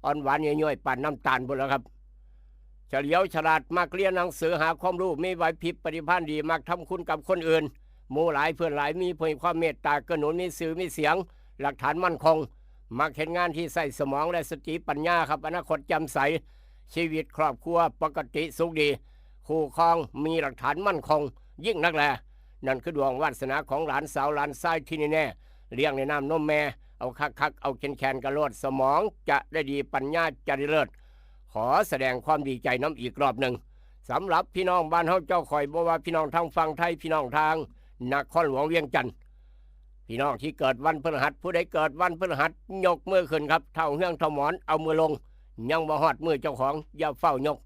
อ่อนหวานย้อยๆปานน้ำตาลพุ้นแหล้วครับ เฉลียวฉลาด มักเรียนหนังสือ หาความรู้ มีไหวพริบปฏิภาณดี มักทำคุณกับคนอื่น หมู่หลายเพื่อนหลาย มีผู้ให้ความเมตตาเกื้อหนุน มีชื่อมีเสียง หลักฐานมั่นคง มักเฮ็ดงานที่ใช้สมองและสติปัญญาครับ อนาคตแจ่มใส ชีวิตครอบครัวปกติสุขดี คู่ครองมีหลักฐานมั่นคงยิ่งนักแล นั่นคือดวงวาสนาของหลานสาวหลานชายที่แน่ๆ เลี้ยงในน้ำนมแม่ เอาคักๆ เอาแคนๆ กะโลด สมองจะได้ดี ปัญญาจะได้เลิศ ขอแสดงความดีใจน้ำอีกรอบหนึ่ง สำหรับพี่น้องบ้านเฮาเจ้าข่อย บ่ว่าพี่น้องทางฝั่งไทย พี่น้องทางนครหลวงเวียงจันทน์ พี่น้องที่เกิดวันพฤหัส ผู้ใดเกิดวันพฤหัส ยกมือขึ้นครับ เฒ่าเฮืองเฒ่าหมอน เอามือลง ยังบ่ฮอดมือเจ้าของ อย่าเฝ้ายก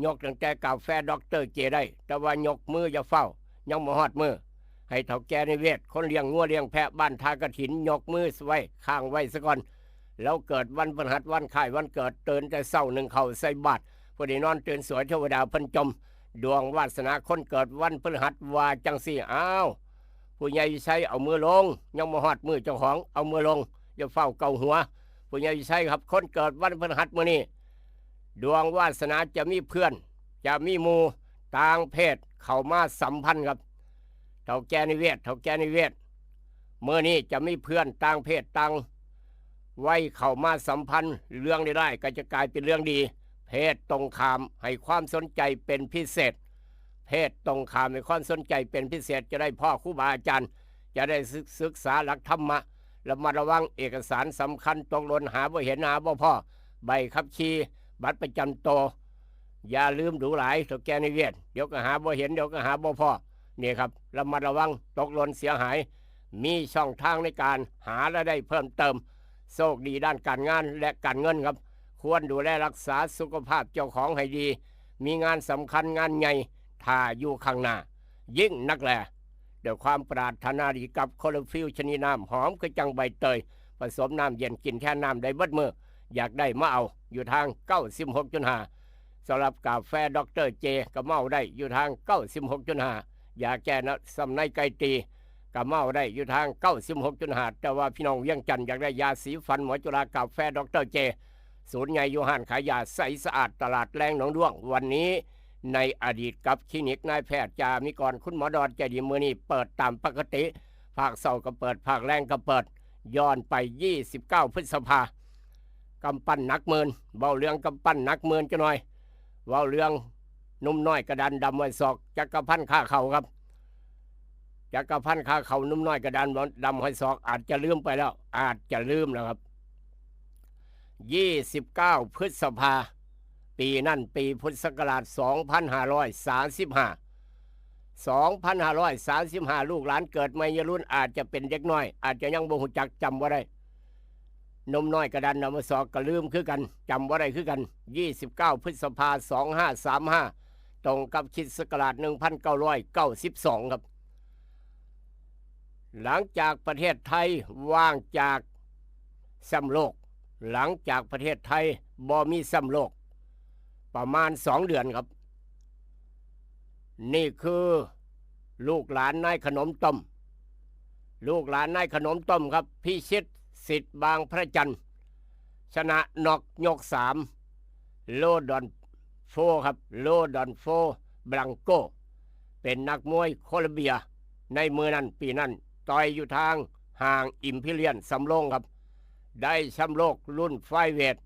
ยกตั้งแต่กาแฟด็อกเตอร์เจได้ แต่ว่ายกมืออย่าเฝ้า ยังบ่ฮอดมือ ให้เฒ่าแก่ในเวท คนเลี้ยงงัวเลี้ยงแพะบ้านท่ากระถิน ยกมือไว้ ค้างไว้ซะก่อน แล้วเกิดวันพฤหัส วันคล้ายวันเกิด ตื่นแต่เช้านึ่งข้าวใส่บาตร ผู้ใดนอนตื่นสวย เทวดาเพิ่นจม ดวงวาสนาคนเกิดวันพฤหัส ว่าจังซี่ อ้าว ผู้ใหญ่วิชัย เอามือลง ยังบ่ฮอดมือเจ้าของ เอามือลง อย่าเฝ้าเกาหัว ผู้ใหญ่วิชัยครับ คนเกิดวันพฤหัสมื้อนี้ ดวงวาสนาจะมีเพื่อน จะมีหมู่ต่างเพศเข้ามาสัมพันธ์ครับ เฒ่าแก่ในเวท เฒ่าแก่ในเวท มื้อนี้จะมีเพื่อนต่างเพศต่างวัยเข้ามาสัมพันธ์ เรื่องร้ายๆ ก็จะกลายเป็นเรื่องดี เพศตรงข้ามให้ความสนใจเป็นพิเศษ เพศตรงข้ามให้ความสนใจเป็นพิเศษ จะได้พ้อครูบาอาจารย์ จะได้ศึก ศึกษาหลักธรรมะ ระมัดระวังเอกสารสำคัญตกหล่น หาบ่เห็นหาบ่พ้อ ใบขับขี่ บัตรประจำตัว อย่าลืมดูหลาย เฒ่าแก่ในเวท เดี๋ยวก็หาบ่เห็น เดี๋ยวก็หาบ่พ้อ นี่ครับ ระมัดระวังตกหล่นเสียหาย มีช่องทางในการหารายได้เพิ่มเติม โชคดีด้านการงานและการเงินครับ ควรดูแลรักษาสุขภาพเจ้าของให้ดี มีงานสำคัญงานใหญ่ท่าอยู่ข้างหน้า ยิ่งนักแล ด้วยความปรารถนาดีกับคลอโรฟิลชนิดน้ำหอมคือจั่งใบเตย ผสมน้ำเย็นกินแทนน้ำได้เบิดมื้อ อยากได้มาเอาอยู่ทางเก้าสิบหกจุดห้า สำหรับกาแฟดอกเตอร์เจก็มาเอาได้อยู่ทางเก้าสิบหกจุดห้า ยาแก้น้ำในไก่ตีก็มาเอาได้อยู่ทางเก้าสิบหกจุดห้า แต่ว่าพี่น้องเวียงจันทน์อยากได้ยาสีฟันหมอจุฬากาแฟดอกเตอร์เจ ศูนย์ใหญ่อยู่ห้านขายยาใสสะอาดตลาดแรงหนองด้วง วันนี้ในอดีตกับคลินิกนายแพทย์จามิกรคุณหมอดอนใจดี มื้อนี้เปิดตามปกติ ภาคเช้าก็เปิด ภาคแลงก็เปิด ย้อนไป ยี่สิบเก้า พฤษภา กำปั้นหนักหมื่น เว้าเรื่องกำปั้นหนักหมื่นจักหน่อย เว้าเรื่องหนุ่มน้อยกระดานดำห้อยศอก จักรพันธ์ค่าเข่าครับ จักรพันธ์ค่าเข่า หนุ่มน้อยกระดานดำห้อยศอก อาจจะลืมไปแล้ว อาจจะลืมแล้วครับ ยี่สิบเก้า พฤษภา ปีนั่นปีพุทธศักราช สองพันห้าร้อยสามสิบห้า สองพันห้าร้อยสามสิบห้า ลูกหลานเกิดใหม่วัยรุ่น อาจจะเป็นเด็กน้อย อาจจะยังบ่ฮู้จัก จำบ่ได้ หนุ่มน้อยกระดานดำห้อยศอกก็ลืมคือกัน จำบ่ได้คือกัน ยี่สิบเก้า พฤษภา สองห้าสามห้า ตรงกับคริสต์ศักราช หนึ่งพันเก้าร้อยเก้าสิบสอง ครับ หลังจากประเทศไทยว่างจากแชมป์โลก หลังจากประเทศไทยบ่มีแชมป์โลก ประมาณสองเดือนครับ นี่คือลูกหลานนายขนมต้ม ลูกหลานนายขนมต้มครับ พิชิตสิทธิ์บางพระจันทร์ ชนะน็อกยกสาม โลดอนโฟครับ โลดอนโฟ บลังโก เป็นนักมวยโคลอมเบีย ในมือนั้นปีนั้นต่อยอยู่ทางห้างอิมพีเรียลสำโรงครับ ได้แชมป์โลกรุ่นไฟเวท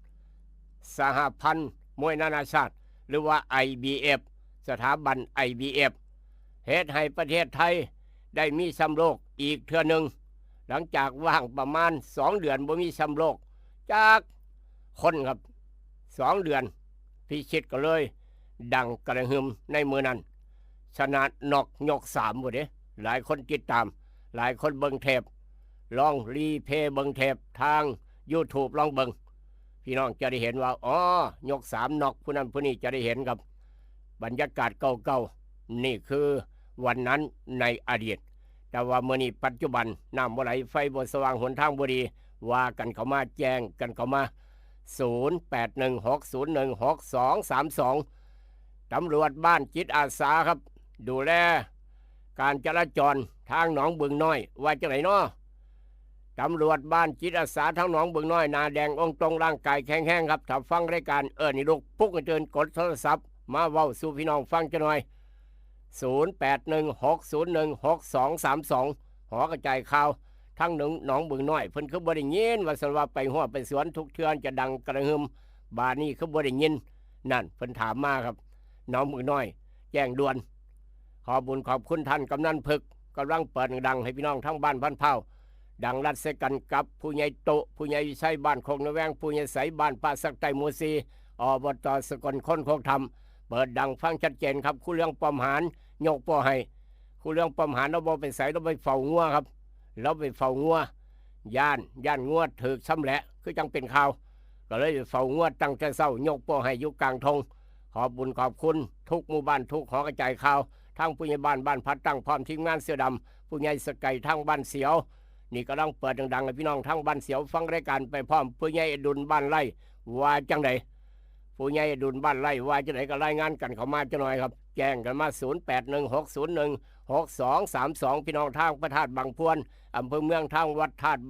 สหพันธ์มวยนานาชาติ หรือว่า ไอบีเอฟ สถาบัน ไอบีเอฟ เฮ็ดให้ประเทศไทยได้มีแชมป์โลกอีกเทื่อหนึ่ง หลังจากว่างประมาณสองเดือนบ่มีแชมป์โลกจักคนครับ สองเดือน พิชิตก็เลยดังกระหึ่มในมื้อนั้น ชนะน็อกยกสามพุ้นเด้ หลายคนติดตาม หลายคนเบิ่งเทป ลองรีเพลย์เบิ่งเทปทาง YouTube ลองเบิ่ง พี่น้องจะได้เห็นว่า อ๋อ ยกสามน็อกผู้นั้นผู้นี้ จะได้เห็นครับ บรรยากาศเก่าๆ นี่คือวันนั้นในอดีต แต่ว่ามื้อนี้ปัจจุบัน น้ำบ่ไหล ไฟบ่สว่าง หนทางบ่ดี ว่ากันเข้ามา แจ้งกันเข้ามา ศูนย์แปดหนึ่งหกศูนย์หนึ่งหกสองสามสอง ตำรวจบ้านจิตอาสาครับ ดูแลการจราจรทางหนองบึงน้อย ว่าจังได๋น้อ ตำรวจบ้านจิตอาสาทางหนองบึงน้อย หน้าแดงองค์ตรง ร่างกายแข็งแรงครับ ถ้าฟังรายการ เอิ้นให้ลุกปลุกให้ตื่น กดโทรศัพท์มาเว้าสู่พี่น้องฟังจักหน่อย ศูนย์แปดหนึ่งหกศูนย์หนึ่งหกสองสามสอง หอกระจายข่าวทางหนอง หนองบึงน้อย เพิ่นคือบ่ได้ยิน ว่าซั่น ว่าไปฮอดไปสวนทุกเทื่อจะดังกระหึ่ม บาดนี้คือบ่ได้ยิน นั่นเพิ่นถามมาครับ หนองบึงน้อย แจ้งด่วน ขอบบุญขอบคุณท่านกำนันพึก กำลังเปิดดังให้พี่น้องทางบ้านพันเผา ดังรัดใส่กันกับผู้ใหญ่โต ผู้ใหญ่วิชัยบ้านโคกนาแวง ผู้ใหญ่ใสบ้านป่าสักใต้หมู่สี่ อบต.สกลคนโคกธรรม เปิดดังฟังชัดเจนครับ ครูเรืองป้อมหาน ยกโป้ให้ ครูเรืองป้อมหาน ลาวบ่ไปไส ลาวไปเฝ้างัวครับ ลาวไปเฝ้างัว ย้าน ย้านงัวถืกชำแหละ คือจั่งเป็นข่าว ก็เลยไปเฝ้างัวตั้งแต่เช้า ยกโป้ให้อยู่กลางทง ขอบบุญขอบคุณทุกหมู่บ้าน ทุกหอกระจายข่าว ทั้งผู้ใหญ่บ้านบ้านผาตั้ง พร้อมทีมงานเสือดำ ผู้ใหญ่สะไก่ทางบ้านเสียว นี่กำลังเปิดดังๆ ให้พี่น้องทางบ้านเสียวฟังรายการไปพร้อม ผู้ใหญ่อดุลบ้านไร่ ว่าจั่งใด๋ ผู้ใหญ่อดุลบ้านไร่ ว่าจั่งใด๋ ก็รายงานกันเข้ามาจักหน่อยครับ แจ้งกันมา ศูนย์แปดหนึ่งหกศูนย์หนึ่งหกสองสามสอง พี่น้องทางพระธาตุบางพวน อำเภอเมือง ทางวัดธาตุ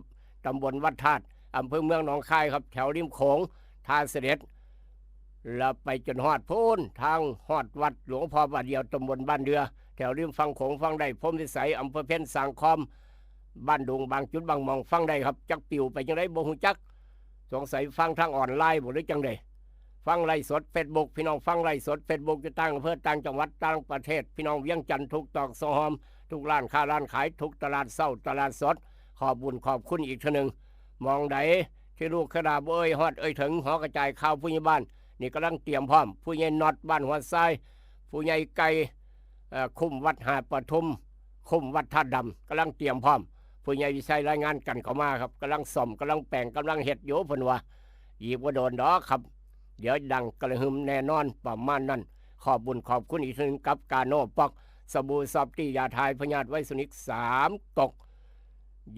ตำบลวัดธาตุ อำเภอเมืองหนองคายครับ แถวริมโขง ท่าเสด็จ แล้วไปจนฮอดพู้น ทางฮอดวัดหลวงพ่อบาทเดียว ตำบลบ้านเดือ แถวริมฝั่งโขง ฝั่งใด พรหมวิสัย อำเภอเพ็ญ สร้างคอม บ้านดุง บางจุดบางหม่อง ฟังได้ครับ จักปิวไปจั่งใด๋บ่ฮู้จัก สงสัยฟังทางออนไลน์บ่หรือจั่งใด๋ ฟังไลฟ์สดเฟซบุ๊ก พี่น้องฟังไลฟ์สดเฟซบุ๊ก อยู่ต่างอำเภอ ต่างจังหวัด ต่างประเทศ พี่น้องเวียงจันทน์ ทุกตอกซอกซอย ทุกร้านค้าร้านขาย ทุกตลาดเช้าตลาดสด ขอบบุญขอบคุณอีกเทื่อหนึ่ง หม่องใดที่ลูกขนาบ่เอ่ยฮอดเอ่ยถึง หอกระจายข่าวผู้ใหญ่บ้าน นี่กำลังเตรียมพร้อม ผู้ใหญ่น็อตบ้านหัวทราย ผู้ใหญ่ไก่ เอ่อ คุ้มวัดหาดปทุม คุ้มวัดธาตุดำ กำลังเตรียมพร้อม ผู้ใหญ่วิชัยรายงานกันเข้ามาครับ กำลังซ่อม กำลังแปลง กำลังเฮ็ดอยู่ เพิ่นว่า อีกบ่โดนดอกครับ เดี๋ยวดังกระหึ่มแน่นอน ประมาณนั้น ขอบบุญขอบคุณอีกเทื่อหนึ่งกับกาโน่ป๊อก สบู่ซอฟตี้ ยาถ่ายพยาธิไวรัสนิกสามก๊อก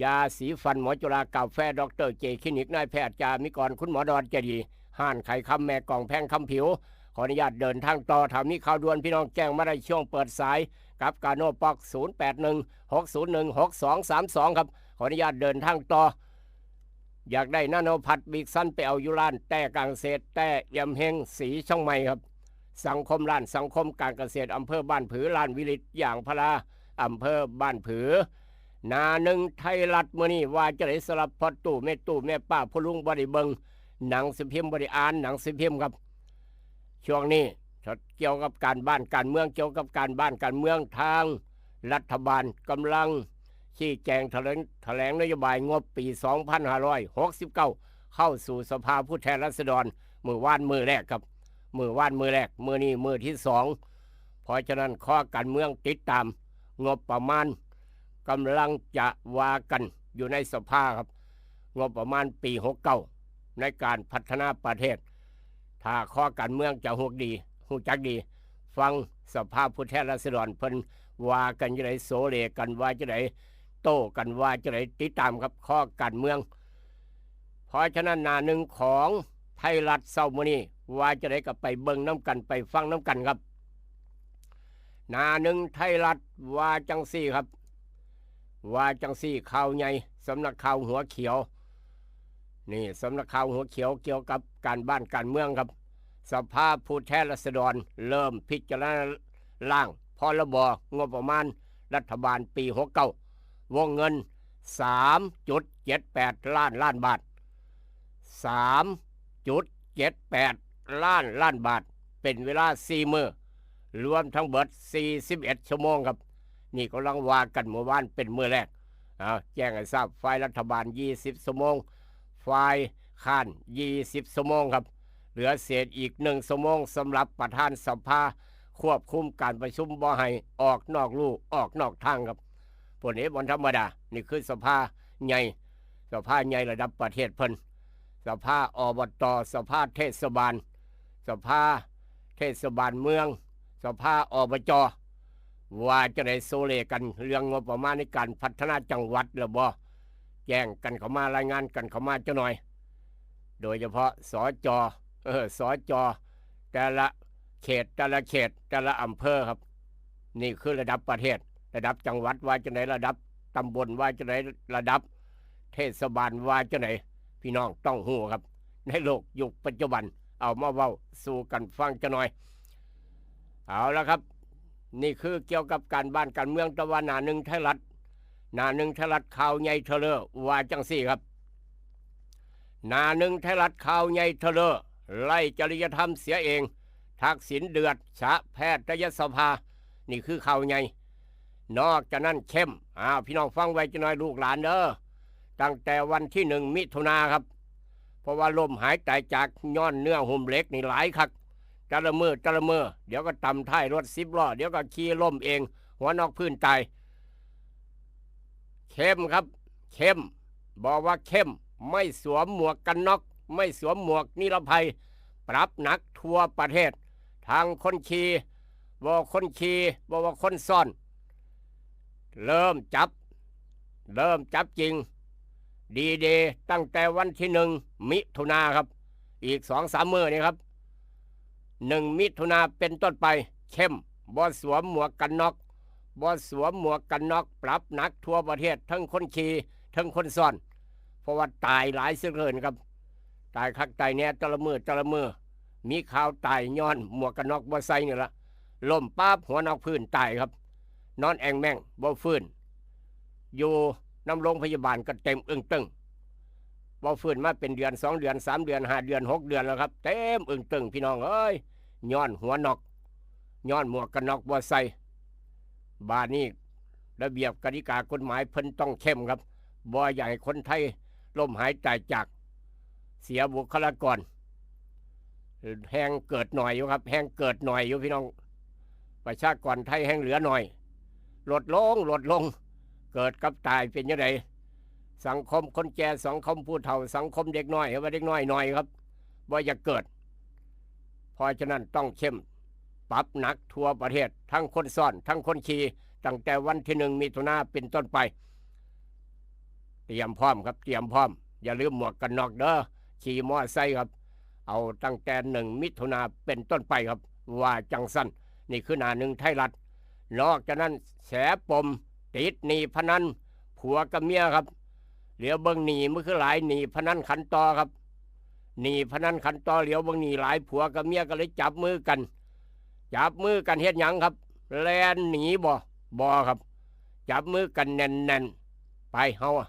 ยาสีฟันหมอจุฬากาแฟดอกเตอร์เจคลินิกนายแพทย์จามิกรคุณหมอดอนเจดีห้านไขคำแม่กล่องแพงคำผิว ขออนุญาตเดินทางต่อ ถ้ามีข่าวด่วนพี่น้องแจ้งมาได้ช่วงเปิดสายกับกาโนปอก ศูนย์แปดหนึ่ง หกศูนย์หนึ่ง หกสองสามสอง ครับ ขออนุญาตเดินทางต่อ อยากได้นาโนพัดบิกซันไปเอาอยู่ร้านแต้กลางเกษตรแต้เอี่ยมเฮงสีช่องใหม่ครับ สังคมร้านสังคมการเกษตรอำเภอบ้านผือ ร้านวิริตยางพาราอำเภอบ้านผือ หน้าหนึ่งไทยรัฐมื้อนี้ว่าจะได้สำหรับพ่อตู้แม่ตู้แม่ป้าผู้ลุงบ่ได้เบิ่งหนังสือพิมพ์บ่ได้อ่านหนังสือพิมพ์ครับ ช่วงนี้เกี่ยวกับการบ้านการเมืองเกี่ยวกับการบ้านการเมืองทางรัฐบาลกำลังชี้แจงแถลงแถลงนโยบายงบปี สองพันห้าร้อยหกสิบเก้า เข้าสู่สภาผู้แทนราษฎรมื้อวานมื้อแรกครับมื้อวานมื้อแรกมื้อนี้มื้อที่สอง เพราะฉะนั้นข้อการเมืองติดตามงบประมาณกำลังจะว่ากันอยู่ในสภาครับ งบประมาณปี หกเก้า ในการพัฒนาประเทศ ถ้าข้อการเมืองจะฮู้ดีฮู้จักดี ฟังสภาผู้แทนราษฎรเพิ่นว่ากันจะไดโสเลกันว่าจะไดโต้กันว่าจะไดติดตามครับข้อการเมือง เพราะฉะนั้นหน้าหนึ่งของไทยรัฐเช้ามื้อนี้ว่าจะไดก็ไปเบิ่งน้ำกันไปฟังน้ำกันครับ หน้าหนึ่งไทยรัฐว่าจังซี่ครับ ว่าจังซี่ข่าวใหญ่สำนักข่าวหัวเขียว นี่สำนักข่าวหัวเขียวเกี่ยวกับการบ้านการเมืองครับ สภาผู้แทนราษฎรเริ่มพิจารณาร่างพรบงบประมาณรัฐบาลปี หกเก้า วงเงิน สามจุดเจ็ดแปด ล้านล้านบาท สามจุดเจ็ดแปด ล้านล้านบาท เป็นเวลาสี่มื้อรวมทั้งเบิด สี่สิบเอ็ด ชั่วโมงครับ นี่กำลังว่ากันเมื่อวานเป็นมื้อแรก เอาแจ้งให้ทราบฝ่ายรัฐบาล ยี่สิบ ชั่วโมง ฝ่ายค้าน ยี่สิบ ชั่วโมงครับ เหลือเศษอีกหนึ่งชั่วโมงสำหรับประธานสภาควบคุมการประชุมบ่ให้ออกนอกลู่ออกนอกทางครับ พวกนี้บ่ธรรมดา นี่คือสภาใหญ่ สภาใหญ่ระดับประเทศเพิ่น สภาอบต สภาเทศบาล สภาเทศบาลเมือง สภาอบจ ว่าจะได้โซเลกันเรื่องงบประมาณในการพัฒนาจังหวัดหรือบ่ แจ้งกันเข้ามารายงานกันเข้ามาจักหน่อย โดยเฉพาะ สจ เออ สจ แต่ละเขต แต่ละเขต แต่ละอำเภอครับ นี่คือระดับประเทศ ระดับจังหวัดว่าจังได๋ ระดับตำบลว่าจังได๋ ระดับเทศบาลว่าจังได๋ พี่น้องต้องฮู้ครับ ในโลกยุคปัจจุบัน เอามาเว้าสู่กันฟังจักหน่อย เอาละครับ นี่คือเกี่ยวกับการบ้านการเมือง แต่ว่าหน้าหนึ่งไทยรัฐ หน้าหนึ่งไทยรัฐข่าวใหญ่เทอเลอว่าจังซี่ครับ หน้าหนึ่งไทยรัฐข่าวใหญ่เทอเลอ ไร้จริยธรรมเสียเอง ทักษิณเดือดสะแพทยสภา นี่คือข่าวใหญ่ นอกจากนั้นเข้ม อ่า พี่น้องฟังไว้จักหน่อยลูกหลานเด้อ ตั้งแต่วันที่หนึ่งมิถุนาครับ เพราะว่าล้มหายตายจากย้อนเนื้อหุ้มเหล็กนี่หลายคัก แต่ละมื้อแต่ละมื้อ เดี๋ยวก็ตำท้ายรถสิบล้อ เดี๋ยวก็ขี่ล้มเอง หัวนอกพื้นตาย เข้มครับ เข้ม บอกว่าเข้ม ไม่สวมหมวกกันน็อก ไม่สวมหมวกนิรภัย ปรับหนักทั่วประเทศ ทั้งคนขี่ บ่คนขี่ บ่ว่าคนซ้อน เริ่มจับ เริ่มจับจริง ดีเดย์ ตั้งแต่วันที่หนึ่งมิถุนาครับ อีกสองสามมื้อนี่ครับ หนึ่งมิถุนาเป็นต้นไป เข้ม บ่สวมหมวกกันน็อก บ่สวมหมวกกันน็อก ปรับหนักทั่วประเทศ ทั้งคนขี่ ทั้งคนซ้อน เพราะว่าตายหลายเสียเหลือเกินครับ ตายคักตายแน่แต่ละมื้อแต่ละมื้อ มีข่าวตายย้อนหมวกกันน็อกบ่ใส่นี่ละ ล้มปั๊บหัวนอกพื้นตายครับ นอนแอ่งแม่งบ่ฟื้น อยู่นำโรงพยาบาลก็เต็มอึ้งตึง บ่ฟื้นมาเป็นเดือน สองเดือน สามเดือน ห้าเดือน หกเดือนแล้วครับ เต็มอึ้งตึงพี่น้องเอ้ย ย้อนหัวนอก ย้อนหมวกกันน็อกบ่ใส่ บาดนี้ระเบียบกติกากฎหมายเพิ่นต้องเข้มครับ บ่อยากให้คนไทยล้มหายตายจาก เสียบุคลากร แฮ่งเกิดหน่อยอยู่ครับ แฮ่งเกิดหน่อยอยู่พี่น้อง ประชากรไทยแฮ่งเหลือหน่อย ลดลง ลดลง เกิดกับตายเป็นจั่งใด สังคมคนแก่ สังคมผู้เฒ่า สังคมเด็กน้อย ว่าเด็กน้อยหน่อยครับ บ่อยากเกิด เพราะฉะนั้นต้องเข้ม ปรับหนักทั่วประเทศ ทั้งคนซ้อน ทั้งคนขี่ ตั้งแต่วันที่หนึ่งมิถุนาเป็นต้นไป เตรียมพร้อมครับ เตรียมพร้อม อย่าลืมหมวกกันน็อกเด้อ ขี่มอไซค์ครับ เอาตั้งแต่หนึ่งมิถุนาเป็นต้นไปครับ ว่าจังซั่น นี่คือหน้าหนึ่งไทยรัฐ นอกจากนั้นแฉปมติดหนี้พนัน ผัวกับเมียครับ เหลียวเบิ่งหนี้มันคือหลาย หนี้พนันขันต่อครับ หนี้พนันขันต่อ เหลียวเบิ่งหนี้หลาย ผัวกับเมียก็เลยจับมือกัน จับมือกันเฮ็ดหยังครับ แล่นหนีบ่ บ่ครับ จับมือกันแน่นๆ ไปเฮาอะ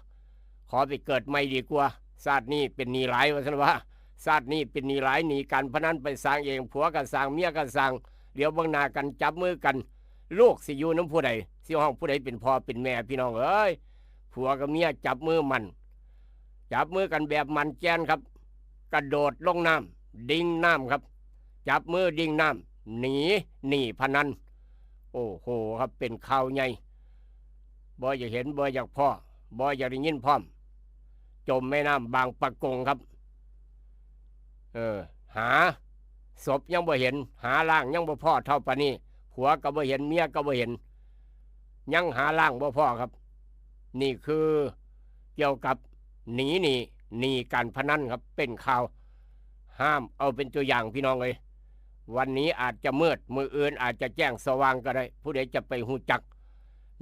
ขอไปเกิดใหม่ดีกว่า ชาตินี้เป็นหนี้หลาย ว่าซั่นว่า ชาตินี้เป็นหนี้หลาย หนี้การพนันไปสร้างเอง ผัวก็สร้าง เมียก็สร้าง เหลียวเบิ่งหน้ากัน จับมือกัน ลูกสิอยู่นำผู้ใด สิฮ้องผู้ใดเป็นพ่อเป็นแม่ พี่น้องเอ้ย ผัวกับเมียจับมือมั่น จับมือกันแบบมั่นแก่นครับ กระโดดลงน้ำ ดิ่งน้ำครับ จับมือดิ่งน้ำ หนีหนี้พนัน โอ้โหครับ เป็นข่าวใหญ่ บ่อยากเห็น บ่อยากพ้อ บ่อยากได้ยินพร้อม จมแม่น้ำบางปะกงครับ เออ หาศพยังบ่เห็น หาร่างยังบ่พ้อเท่าปานนี้ ผัวก็บ่เห็น เมียก็บ่เห็น ยังหาร่างบ่พ้อครับ นี่คือเกี่ยวกับหนีหนี้ หนี้การพนันครับ เป็นข่าว ห้ามเอาเป็นตัวอย่างพี่น้องเอ้ย วันนี้อาจจะมืด มื้ออื่นอาจจะแจ้งสว่างก็ได้ ผู้ใดจะไปฮู้จัก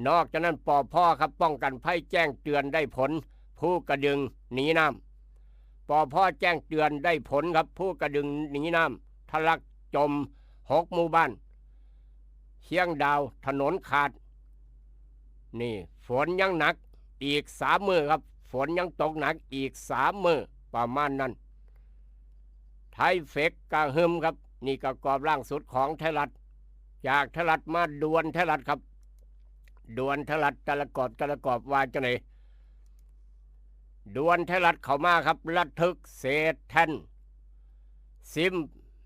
นอกจากนั้น ปภ ครับ ป้องกันภัยแจ้งเตือนได้ผล ภูกระดึงหนีน้ำ ปภ แจ้งเตือนได้ผลครับ ภูกระดึงหนีน้ำ ทะลักจมหกหมู่บ้าน เชียงดาวถนนขาด นี่ฝนยังหนักอีกสามมื้อครับ ฝนยังตกหนักอีกสามมื้อ ประมาณนั้น ไทยเฟกกระหึ่มครับ นี่ก็กรอบล่างสุดของไทยรัฐ จากไทยรัฐมาด่วนไทยรัฐครับ ด่วนไทยรัฐ แต่ละกรอบ แต่ละกรอบว่าจังได๋ ด่วนไทยรัฐเข้ามาครับ ระทึกเศษแท่น ซิม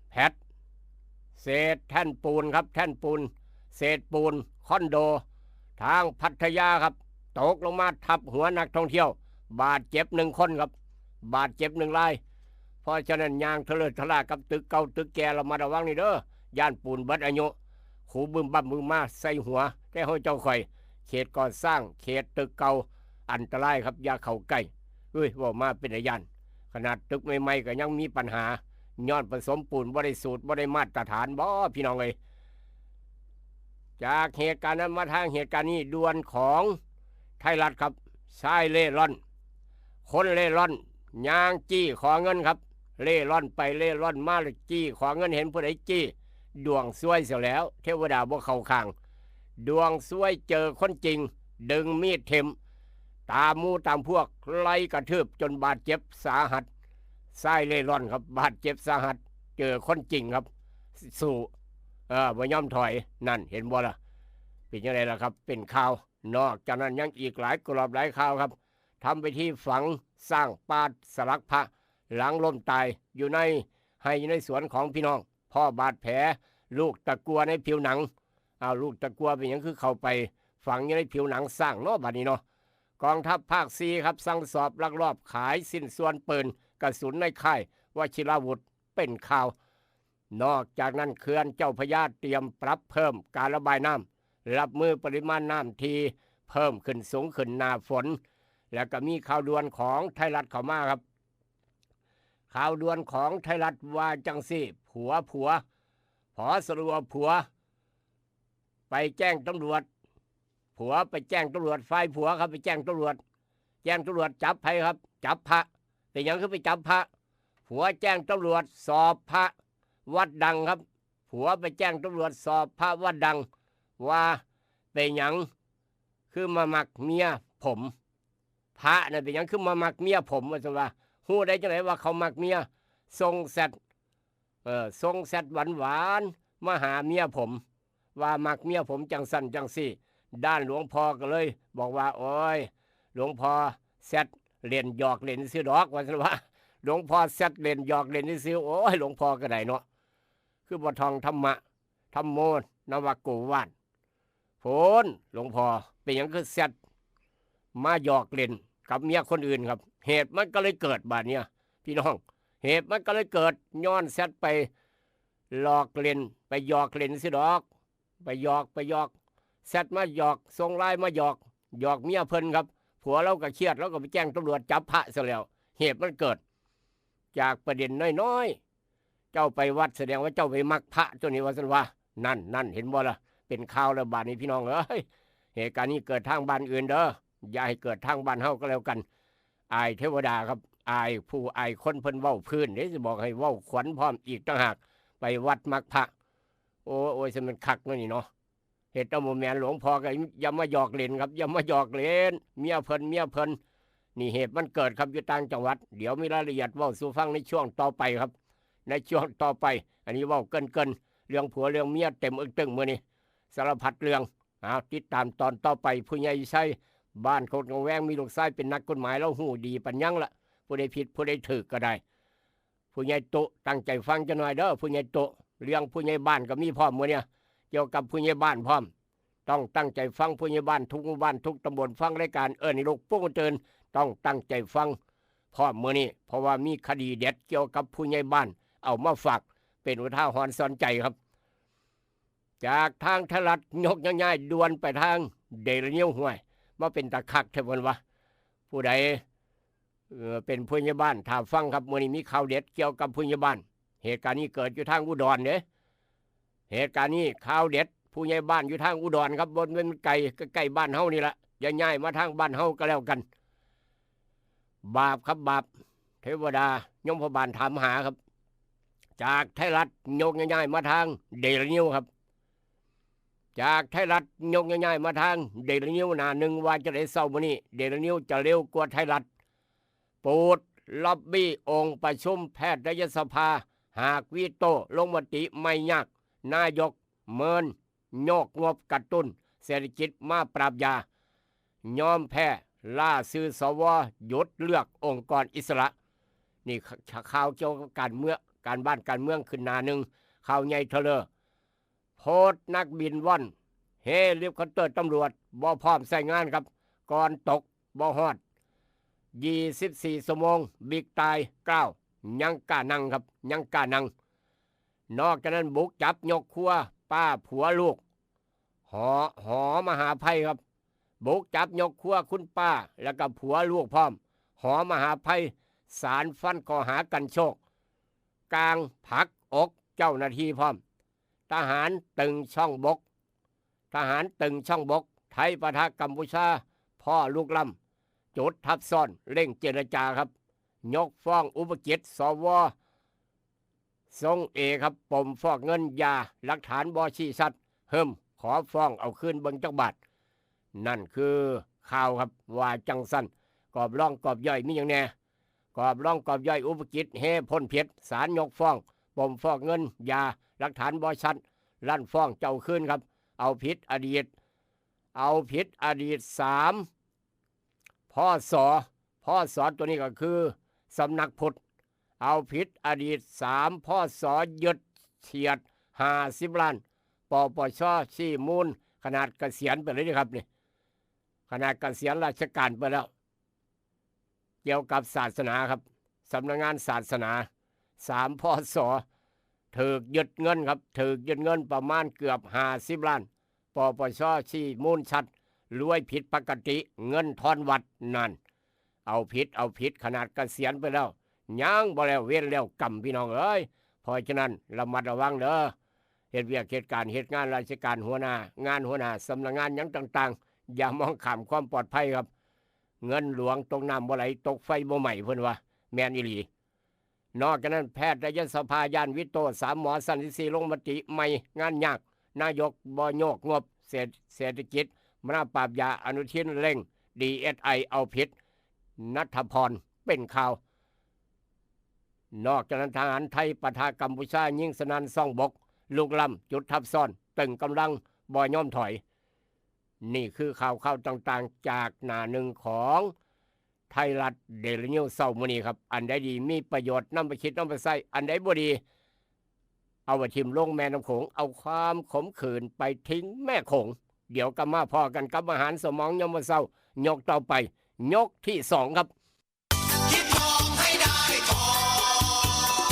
แพด เศษแท่นปูนครับ แท่นปูน เศษปูนคอนโด ทางพัทยาครับ ตกลงมาทับหัวนักท่องเที่ยว บาดเจ็บหนึ่งคนครับ บาดเจ็บหนึ่งราย เพราะฉะนั้นย่างทะเลอะทะล่ากับตึกเก่าตึกแก่ ระมัดระวังนี่เด้อ ย่านปูนเบิดอายุ ขูบึ้มบั้มบึ้มมาใส่หัว แต่เฮาเจ้าข่อย เขตก่อสร้าง เขตตึกเก่า อันตรายครับ อย่าเข้าใกล้ เอ้ย เว้ามาเป็นตาย้าน ขนาดตึกใหม่ๆ ก็ยังมีปัญหา ย้อนผสมปูนบ่ได้สูตร บ่ได้มาตรฐานบ่ พี่น้องเอ้ย จากเหตุการณ์นั้นมาทางเหตุการณ์นี้ด่วนของไทยรัฐครับ ชายเร่ร่อน คนเร่ร่อน ย่างจี้ขอเงินครับ เร่ร่อนไปเร่ร่อนมา แล้วจี้ขอเงิน เห็นผู้ใดจี้ ดวงซวยเสียแล้ว เทวดาบ่เข้าข้าง ดวงซวยเจอคนจริง ดึงมีดเถ็ม ตามหมู่ตามพวก ไล่กระทืบจนบาดเจ็บสาหัส ชายเร่ร่อนครับ บาดเจ็บสาหัส เจอคนจริงครับ สู้ เออ บ่ยอมถอย นั่น เห็นบ่ล่ะ เป็นจั่งใดล่ะครับ เป็นข่าว นอกจากนั้นยังอีกหลายกรอบหลายข่าวครับ ทำพิธีฝังสร้างปาดสลักพระ หลังล้มตาย อยู่ในไฮ่อยู่ในสวนของพี่น้อง พ้อบาดแผล ลูกตะกัวในผิวหนัง อ้าว ลูกตะกัวเป็นหยังคือเข้าไปฝังอยู่ในผิวหนังช้างเนาะ บัดนี้เนาะ กองทัพภาคสี่ครับ สั่งสอบลักลอบขายชิ้นส่วนปืน กระสุนในค่ายวชิราวุธ เป็นข่าว นอกจากนั้นเขื่อนเจ้าพระยาเตรียมปรับเพิ่มการระบายน้ำ รับมือปริมาณน้ำที่เพิ่มขึ้นสูงขึ้นหน้าฝน แล้วก็มีข่าวด่วนของไทยรัฐเข้ามาครับ ข่าวด่วนของไทยรัฐว่าจั่งซี้ ผัว ผัว ผอ สระอุ ผัว ไปแจ้งตำรวจ ผัวไปแจ้งตำรวจ ฝ่ายผัวครับไปแจ้งตำรวจ แจ้งตำรวจจับไผครับ จับพระ เป็นหยังคือไปจับพระ ผัวแจ้งตำรวจสอบพระวัดดังครับ ผัวไปแจ้งตำรวจสอบพระวัดดัง ว่าเป็นหยังคือมามักเมียผม พระน่ะเป็นหยังคือมามักเมียผม ว่าซั่นว่า ฮู้ได้จั่งใดว่าเขามักเมีย ส่งแชต เอ่อ ส่งแชตหวานๆ มาหาเมียผม ว่ามักเมียผมจั่งซั้นจั่งซี้ ด้านหลวงพ่อก็เลยบอกว่า โอ๊ย หลวงพ่อแชตเล่นหยอกเล่นซื่อดอก ว่าซั่นว่า หลวงพ่อแชตเล่นหยอกเล่นซื่อ โอ๊ย หลวงพ่อก็ได้เนาะ คือบ่ท่องธรรมะ ธัมโม นวโกวาท โพน หลวงพ่อ เป็นหยังคือแชตมาหยอกเล่นกับเมียคนอื่นครับ เหตุมันก็เลยเกิดบาดเนี่ย พี่น้อง เหตุมันก็เลยเกิดย้อนแชตไปหลอกเล่น ไปหยอกเล่นซื่อดอก ไปหยอก ไปหยอก แชตมาหยอก ส่งไลน์มาหยอก หยอกเมียเพิ่นครับ ผัวเราก็เครียด เราก็ไปแจ้งตำรวจจับพระซะแล้ว เหตุมันเกิด จากประเด็นน้อยๆ เจ้าไปวัดแสดงว่าเจ้าไปมักพระตัวนี้ ว่าซั่นว่า นั่นนั่น เห็นบ่ล่ะ เป็นข่าวแล้วบาดนี้พี่น้องเอ้ย เหตุการณ์นี้เกิดทางบ้านอื่นเด้อ อย่าให้เกิดทางบ้านเฮาก็แล้วกัน อายเทวดาครับ อายผู้อายคน เพิ่นเว้าพื้นเด้ สิบอกให้เว้าขวัญพร้อมอีกต่างหาก ไปวัดมักพระ โอ้ โอ้ย สิมันคักเนาะนี่เนาะ เฮ็ดเอาบ่แม่น หลวงพ่อก็อย่ามาหยอกเล่นครับ อย่ามาหยอกเล่น เมียเพิ่น เมียเพิ่น นี่เหตุมันเกิดครับ อยู่ต่างจังหวัด เดี๋ยวมีรายละเอียดเว้าสู่ฟังในช่วงต่อไปครับ ในช่วงต่อไป อันนี้เว้าเกริ่นๆ เรื่องผัวเรื่องเมียเต็มอึกตึงมื้อนี้ สารพัดเรื่อง เอาติดตามตอนต่อไป ผู้ใหญ่ชัย บ้านโคกหนองแวง มีลูกชายเป็นนักกฎหมาย ลาวฮู้ดีปานหยังละ ผู้ใดผิดผู้ใดถูกก็ได้ ผู้ใหญ่โต ตั้งใจฟังจักหน่อยเด้อ ผู้ใหญ่โต เรื่องผู้ใหญ่บ้านก็มีพร้อมมื้อนี้ เกี่ยวกับผู้ใหญ่บ้านพร้อม ต้องตั้งใจฟัง ผู้ใหญ่บ้านทุกหมู่บ้านทุกตำบล ฟังรายการเอิ้นให้ลุกปลุกตื่น ต้องตั้งใจฟังพร้อมมื้อนี้ เพราะว่ามีคดีเด็ดเกี่ยวกับผู้ใหญ่บ้าน เอามาฝากเป็นอุทาหรณ์สอนใจครับ จากทางไทยรัฐยกย้ายด่วนไปทางเดลินิว ห้วย มาเป็นตาคักแท้เพิ่นว่า ผู้ใด เอ่อ เป็นผู้ใหญ่บ้าน ถ้าฟังครับ มื้อนี้มีข่าวเด็ดเกี่ยวกับผู้ใหญ่บ้าน เหตุการณ์นี้เกิดอยู่ทางอุดรเด้ เหตุการณ์นี้ข่าวเด็ด ผู้ใหญ่บ้านอยู่ทางอุดรครับ บ่แม่นไกล ใกล้ๆ บ้านเฮานี่ละ อย่าย้ายมาทางบ้านเฮาก็แล้วกัน บาปครับบาป เทวดายมพบาลถามหาครับ จากไทยรัฐยกย้ายมาทางเดลินิวครับ จากไทยรัฐยกย้ายมาทางเดลินิว หน้าหนึ่งว่าจั่งใดเช้ามื้อนี้ เดลินิวจะเร็วกว่าไทยรัฐ ปูดล็อบบี้องค์ประชุมแพทยสภา หากวีโต้ลงมติไม่ยาก นายกเมินโยกงบกระตุ้นเศรษฐกิจมาปราบยา ยอมแพ้ล่าชื่อ สว หยุดเลือกองค์กรอิสระ นี่ข่าวเกี่ยวกับการเมือง การบ้านการเมืองขึ้นหน้าหนึ่ง ข่าวใหญ่เทอเลอ โพสต์นักบินว่อน เฮลิคอปเตอร์ตำรวจบ่พร้อมใช้งานครับ ก่อนตกบ่ฮอด ยี่สิบสี่ ชั่วโมง บิ๊กตาย กล้าว ยังกล้านั่งครับ ยังกล้านั่ง นอกจากนั้นบุกจับยกครัวป้าผัวลูก หอ หอมหาภัยครับ บุกจับยกครัวคุณป้า แล้วก็ผัวลูกพร้อม หอมหาภัย ศาลฟันข้อหากันโชค กลางผลักอกเจ้าหน้าที่พร้อม ทหารตึงช่องบก ทหารตึงช่องบก ไทยปะทะกัมพูชา พ้อลุกล้ำ จุดทับซ้อน เร่งเจรจาครับ ยกฟ้องอุปกิจ สว ทรงเอครับ ปมฟอกเงินยา หลักฐานบ่ชี้ชัด เฮิม ขอฟ้องเอาคืนเบิ่งจักบาท นั่นคือข่าวครับ ว่าจั่งซั้น กอบร่องกอบย่อยมีหยังแหน่ กอบร่องกอบย่อยอุปกิจเฮพ้นผิด ศาลยกฟ้อง ปมฟอกเงินยา หลักฐานบ่ชัด ลั่นฟ้องเจ้าคืนครับ เอาผิดอดีต เอาผิดอดีต สาม พ.ส. พ.ส. ตัวนี้ก็คือสำนักพุทธ เอาผิดอดีต สาม พ.ส. ยึดเฉียด ห้าสิบ ล้าน ปปช. ชี้มูล ขนาดเกษียณไปเลยนะครับนี่ ขนาดเกษียณราชการไปแล้ว เกี่ยวกับศาสนาครับ สำนักงานศาสนา สาม พ.ส. ถูกยึดเงินครับ ถูกยึดเงินประมาณเกือบ ห้าสิบ ล้าน ปปช. ชี้มูลชัด รวยผิดปกติ เงินทอนวัดนั่น เอาผิด เอาผิด ขนาดเกษียณไปแล้ว ยังบ่แล้วเวรแล้วกรรม พี่น้องเอ้ย เพราะฉะนั้นระมัดระวังเด้อ เฮ็ดเวียกเฮ็ดการ เฮ็ดงานราชการ หัวหน้างานหัวหน้าสำนักงานหยังต่างๆ อย่ามองข้ามความปลอดภัยครับ เงินหลวงตกน้ำบ่ไหล ตกไฟบ่ไหม้ เพิ่นว่า แม่นอีหลี นอกจากนั้นแพทยสภาย้านวีโต้ สาม หมอชั้นที่สี่ ลงมติใหม่ งานยาก นายกบ่โยกงบ เศรษฐ เศรษฐกิจ มาปราบยา อนุทินเร่ง ดีเอสไอ เอาผิด ณัฐพร เป็นข่าว นอกจากนั้นทหารไทยปะทะกัมพูชา ยิงสนั่นช่องบก ลุกล้ำ จุดทับซ้อน ตึงกำลัง บ่ยอมถอย นี่คือข่าว ข่าวต่างๆ จากหน้าหนึ่งของไทยรัฐเดลินิวเช้ามื้อนี้ครับ อันใดดีมีประโยชน์นำไปคิดนำไปใช้ อันใดบ่ดี เอาไว้ถิ่มลงแม่น้ำโขง เอาความขมขื่นไปทิ้งแม่โขง เดี๋ยวกลับมาพ้อกันกับอาหารสมองยามมื้อเช้า ยกต่อไป ยกที่สองครับ คิดทองให้ได้ทอง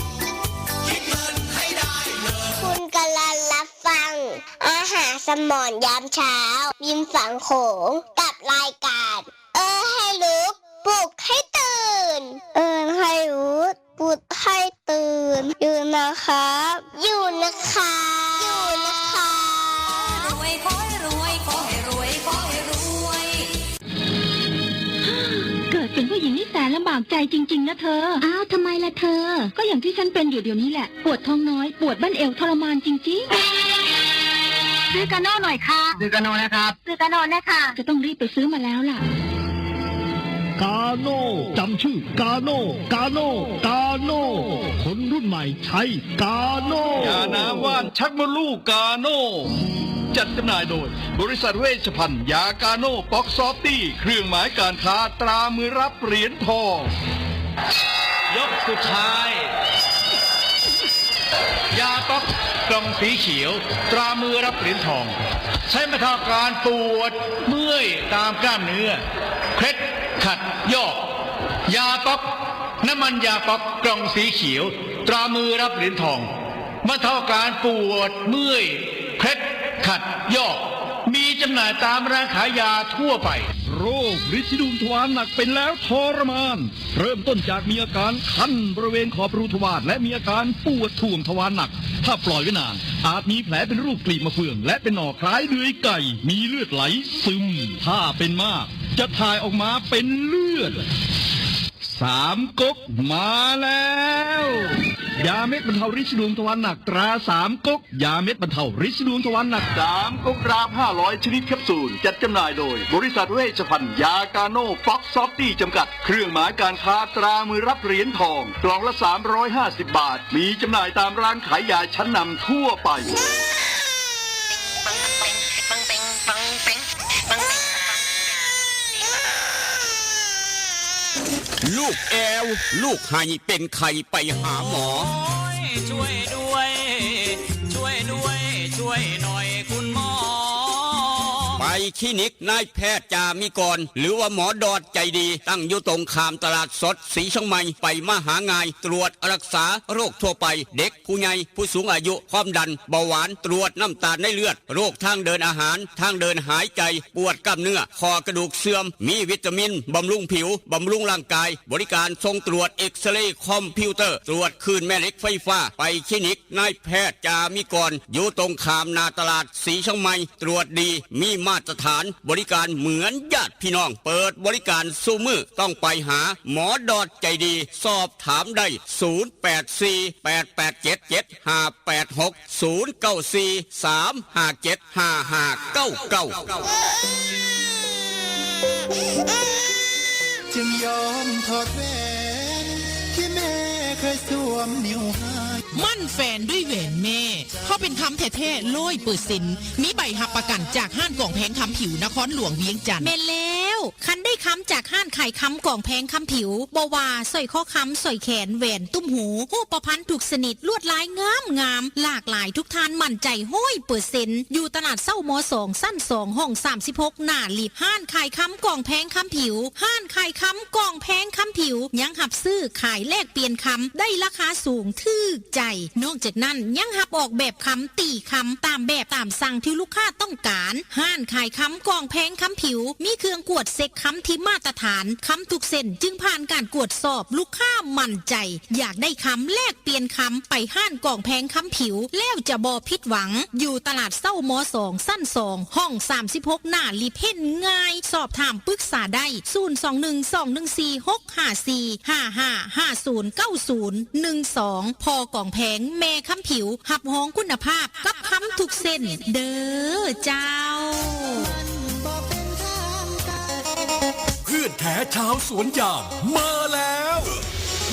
คิดเงินให้ได้เงิน คุณกำลังรับฟัง อาหารสมองยามเช้า ริมฝั่งโขง กับรายการ เออให้ ปลุกให้ตื่น ตื่นให้รู้ ปลุกให้ตื่น อยู่นะครับ อยู่นะครับ อยู่นะครับ รวย ขอให้รวย ขอให้รวย ขอให้รวย เกิดเป็นผู้หญิงนี่แสนลำบากใจจริงๆนะเธอ อ้าว ทำไมล่ะเธอ ก็อย่างที่ฉันเป็นอยู่เดี๋ยวนี้แหละ ปวดท้องน้อย ปวดบั้นเอวทรมานจริงๆ ซื้อกาโน่หน่อยค่ะ ซื้อกาโน่นะครับ ซื้อกาโน่นะคะ จะต้องรีบไปซื้อมาแล้วล่ะ กาโน่ จำชื่อกาโน่ กาโน่ กาโน่ คนรุ่นใหม่ใช้กาโน่ ยาน้ำว่านชักมดลูกกาโน่ จัดจำหน่ายโดย บริษัทเวชภัณฑ์ยากาโน่ป๊อกซอฟตี้ เครื่องหมายการค้าตรามือรับเหรียญทอง ยกสุดท้าย ยาป๊อกกล่องสีเขียว ตรามือรับเหรียญทอง ใช้บรรเทาอาการปวดเมื่อยตามกล้ามเนื้อ เคล็ดขัดยอก ยาป๊อก น้ำมันยาป๊อกกล่องสีเขียว ตรามือรับเหรียญทอง บรรเทาอาการปวดเมื่อย เคล็ดขัดยอก มีจำหน่ายตามร้านขายยาทั่วไป โรคริดสีดวงทวารหนักเป็นแล้วทรมาน เริ่มต้นจากมีอาการคันบริเวณขอบรูทวารและมีอาการปวดถ่วงทวารหนัก ถ้าปล่อยไว้นาน อาจมีแผลเป็นรูปกลีบมะเฟือง และเป็นหนองคล้ายเดือยไก่ มีเลือดไหลซึม ถ้าเป็นมาก จะถ่ายออกมาเป็นเลือด สามก๊กมาแล้ว ยาเม็ดบรรเทาริดสีดวงทวารหนักตราสามก๊ก ยาเม็ดบรรเทาริดสีดวงทวารหนัก สามก๊กดราบห้าร้อยชนิดแคปซูล จัดจำหน่ายโดย บริษัทเวชภัณฑ์ยากาโน่ป๊อกซอฟตี้จำกัด เครื่องหมายการค้าตรามือรับเหรียญทอง กล่องละสามร้อยห้าสิบบาท มีจำหน่ายตามร้านขายยาชั้นนำทั่วไป ลูกแอว ลูกไห้เป็นไข้ไปหาหมอ โอ้ย ช่วยด้วย ช่วยด้วย ช่วยหน่อยคุณหมอ ไปคลินิกนายแพทย์จามิกร หรือว่าหมอดอดใจดี ตั้งอยู่ตรงข้ามตลาดสดสีเชียงใหม่ ไปมาหาง่าย ตรวจรักษาโรคทั่วไป เด็ก ผู้ใหญ่ ผู้สูงอายุ ความดัน เบาหวาน ตรวจน้ำตาลในเลือด โรคทางเดินอาหาร ทางเดินหายใจ ปวดกล้ามเนื้อ ข้อกระดูกเสื่อม มีวิตามิน บำรุงผิว บำรุงร่างกาย บริการส่งตรวจเอ็กซเรย์คอมพิวเตอร์ ตรวจคลื่นแม่เหล็กไฟฟ้า ไปคลินิกนายแพทย์จามิกร อยู่ตรงข้ามหน้าตลาดสีเชียงใหม่ ตรวจดี มีมาตรฐาน บริการเหมือนญาติพี่น้อง เปิดบริการซุมื้อ ต้องไปหาหมอดอดใจดี สอบถามได้ ศูนย์แปดสี่ แปดแปดเจ็ด เจ็ดห้าแปดหก ศูนย์เก้าสี่ สามห้าเจ็ด ห้าห้าเก้าเก้า จึงยอมถอดแหวนที่แม่เคยสวมนิ้วให้ มั่นแฟนด้วยแหวนแม่ เพราะเป็นคำแท้ๆ ร้อยเปอร์เซ็นต์ มีใบรับประกันจากห้างกองแพงคำผิวนครหลวงเวียงจันทน์ แม่นแล้ว คันได้คำจากห้างขายคำกองแพงคำผิว บ่ว่าสร้อยคอคำ สร้อยแขน แหวน ตุ้มหู ฮูปพรรณทุกชนิด ลวดลายงามงาม หลากหลาย ทุกท่านมั่นใจร้อยเปอร์เซ็นต์ อยู่ตลาดเซ้ามอสอง ชั้นสอง ห้องสามสิบหก หน้าลิฟต์ ห้างขายคำกองแพงคำผิว ห้างขายคำกองแพงคำผิว ยังรับซื้อขายแลกเปลี่ยนคำ ได้ราคาสูงถูกใจ นอกจากนั้นยังรับออกแบบคำ ตีคำ ตามแบบตามสั่งที่ลูกค้าต้องการ ห้างขายคำกองแพงคำผิว มีเครื่องกวดเช็คคำที่มาตรฐาน คำทุกเส้นจึงผ่านการกวดสอบ ลูกค้ามั่นใจ อยากได้คำแลกเปลี่ยนคำ ไปห้างกองแพงคำผิว แล้วจะบ่ผิดหวัง อยู่ตลาดเซ้ามอสอง ชั้นสอง ห้องสามสิบหก หน้าลิฟต์ เห็นง่าย สอบถามปรึกษาได้ ศูนย์สองหนึ่ง สองหนึ่งสี่ หกห้าสี่ ห้าห้า ห้าศูนย์เก้าศูนย์ หนึ่งสอง พอกองแพง แม่คำผิว รับรองคุณภาพกับคำทุกเส้น เด้อเจ้า เพื่อนแท้ชาวสวนยางมาแล้ว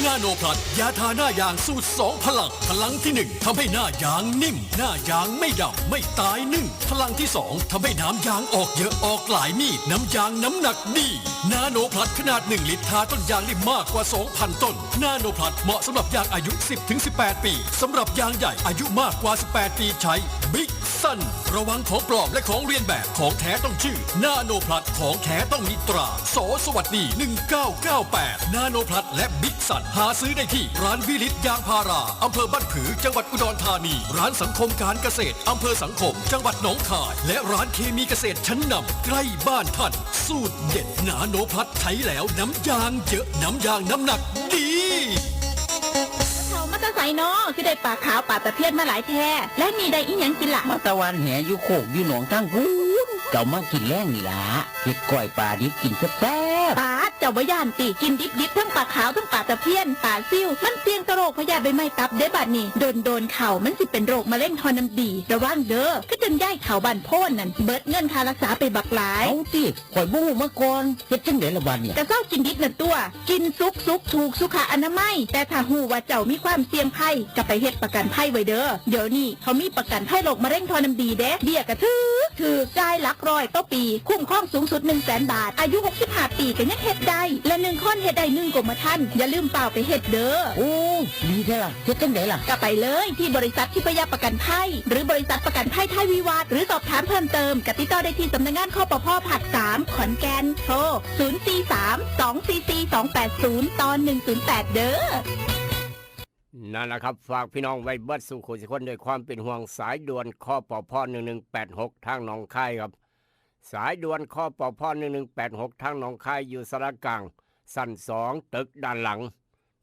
นาโนพลัส ยาทาหน้ายางสูตรสองพลัง พลังที่หนึ่งทำให้หน้ายางนิ่ม หน้ายางไม่ดำ ไม่ตายนึ่ง พลังที่สองทำให้น้ำยางออกเยอะ ออกหลายมีด น้ำยางน้ำหนักดี นาโนพลัสขนาดหนึ่งลิตร ทาต้นยางได้มากกว่าสองพันต้น นาโนพลัสเหมาะสำหรับยางอายุสิบถึงสิบแปดปี สำหรับยางใหญ่อายุมากกว่าสิบแปดปีใช้บิ๊ก สั้น ระวังของปลอมและของเลียนแบบ ของแท้ต้องชื่อ นาโนพลัส ของแท้ต้องมีตรา ส.สวัสดี หนึ่งเก้าเก้าแปด นาโนพลัส และบิ๊กสัน หาซื้อได้ที่ร้านวิลิตยางพารา อำเภอบ้านผือ จังหวัดอุดรธานี ร้านสังคมการเกษตร อำเภอสังคม จังหวัดหนองคาย และร้านเคมีเกษตรชั้นนำใกล้บ้านท่าน สูตรเด็ดนาโนพลัส ใช้แล้วน้ำยางเยอะ น้ำยางน้ำหนักดี เขามาแตะไสเนาะคือได้ปลาขาวปลาตะเพียนมาหลายแท้ และนี่ได้อีหยังกินล่ะ มาตะวันแหอยู่โคกอยู่หนองทางพูน เจ้ามากินแรงนี่ล่ะ เฮ็ดก้อยปลาดิบกินแซ่บๆ ปาดเจ้าบ่ย่านติ กินดิบๆทั้งปลาขาวทั้งปลาตะเพียน ปลาซิว มันเสี่ยงต่อโรคพยาธิใบไม้ตับเด้บัดนี้ โดนๆเข้ามันสิเป็นโรคมะเร็งท่อน้ำดี ระวังเด้อ คือจังยายเฒ่าบ้านโพนนั่น เบิดเงินค่ารักษาไปบักหลาย เอาติ ข่อยบ่ฮู้มาก่อน เฮ็ดจั่งใดล่ะบัดเนี่ย ก็เซากินดิบนั่นตั่ว กินสุกสุกถูกสุขอนามัย แต่ถ้าฮู้ว่าเจ้ามีความเสี่ยงภัย ก็ไปเฮ็ดประกันภัยไว้เด้อ เดี๋ยวนี้เขามีประกันภัยโรคมะเร็งท่อน้ำดีเด้ เบี้ยก็ถืกถืก จ่ายหลักร้อยต่อปี คุ้มครองสูงสุดหนึ่งแสนบาท อายุหกสิบห้าปีก็ยังเฮ็ดได้ และหนึ่งคนเฮ็ดได้หนึ่งกรมธรรม์ อย่าลืมฟ้าวไปเฮ็ดเด้อ โอ้ ดีแท้ล่ะ เฮ็ดจั่งใดล่ะ ก็ไปเลยที่บริษัททิพยประกันภัย หรือบริษัทประกันภัยไทยวิวัฒน์ หรือสอบถามเพิ่มเติมก็ติดต่อได้ที่สำนักงาน คปภ ภาคสาม ขอนแก่น โทร ศูนย์สี่สาม สองสี่สี่ สองแปดศูนย์ ต่อ หนึ่งศูนย์แปด เด้อ นั่นแหละครับ ฝากพี่น้องไว้เบิดสู่คนสุคนด้วยความเป็นห่วง สายด่วน คปภ หนึ่งหนึ่งแปดหก ทางหนองคายครับ สายด่วน คปภ หนึ่งหนึ่งแปดหก ทางหนองคาย อยู่ศาลากลาง ชั้นสอง ตึกด้านหลัง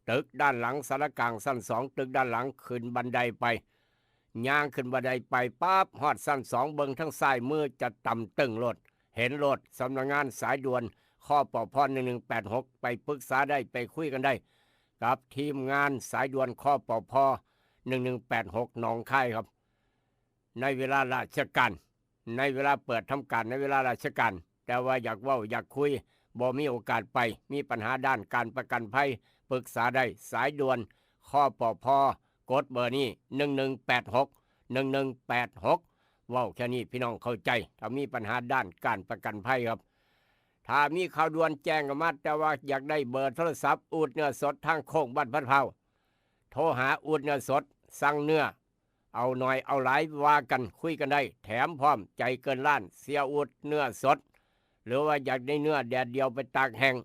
ตึกด้านหลังศาลากลาง ชั้นสอง ตึกด้านหลัง ขึ้นบันไดไป ย่างขึ้นบันไดไปปั๊บ ฮอดชั้นสอง เบิ่งทางซ้ายมือจะต่ำตึงโลด เห็นโลด สำนักงานสายด่วน คปภ หนึ่งหนึ่งแปดหก ไปปรึกษาได้ ไปคุยกันได้ กับทีมงานสายด่วน คปภ หนึ่งหนึ่งแปดหก หนองคายครับ ในเวลาราชการ ในเวลาเปิดทำการ ในเวลาราชการ แต่ว่าอยากเว้าอยากคุย บ่มีโอกาสไป มีปัญหาด้านการประกันภัย ปรึกษาได้ สายด่วน คปภ กดเบอร์นี้ หนึ่งหนึ่งแปดหก หนึ่งหนึ่งแปดหก เว้าแค่นี้พี่น้องเข้าใจ ถ้ามีปัญหาด้านการประกันภัยครับ ถ้ามีข่าวด่วนแจ้งเข้ามา แต่ว่าอยากได้เบอร์โทรศัพท์ อูดเนื้อสดทางโค้งบ้านพัดพร้าว โทรหาอูดเนื้อสด สั่งเนื้อ เอาหน่อยเอาหลายว่ากัน คุยกันได้ แถมพร้อม ใจเกินล้าน เสียอูดเนื้อสด หรือว่าอยากได้เนื้อแดดเดียวไปตากแห้ง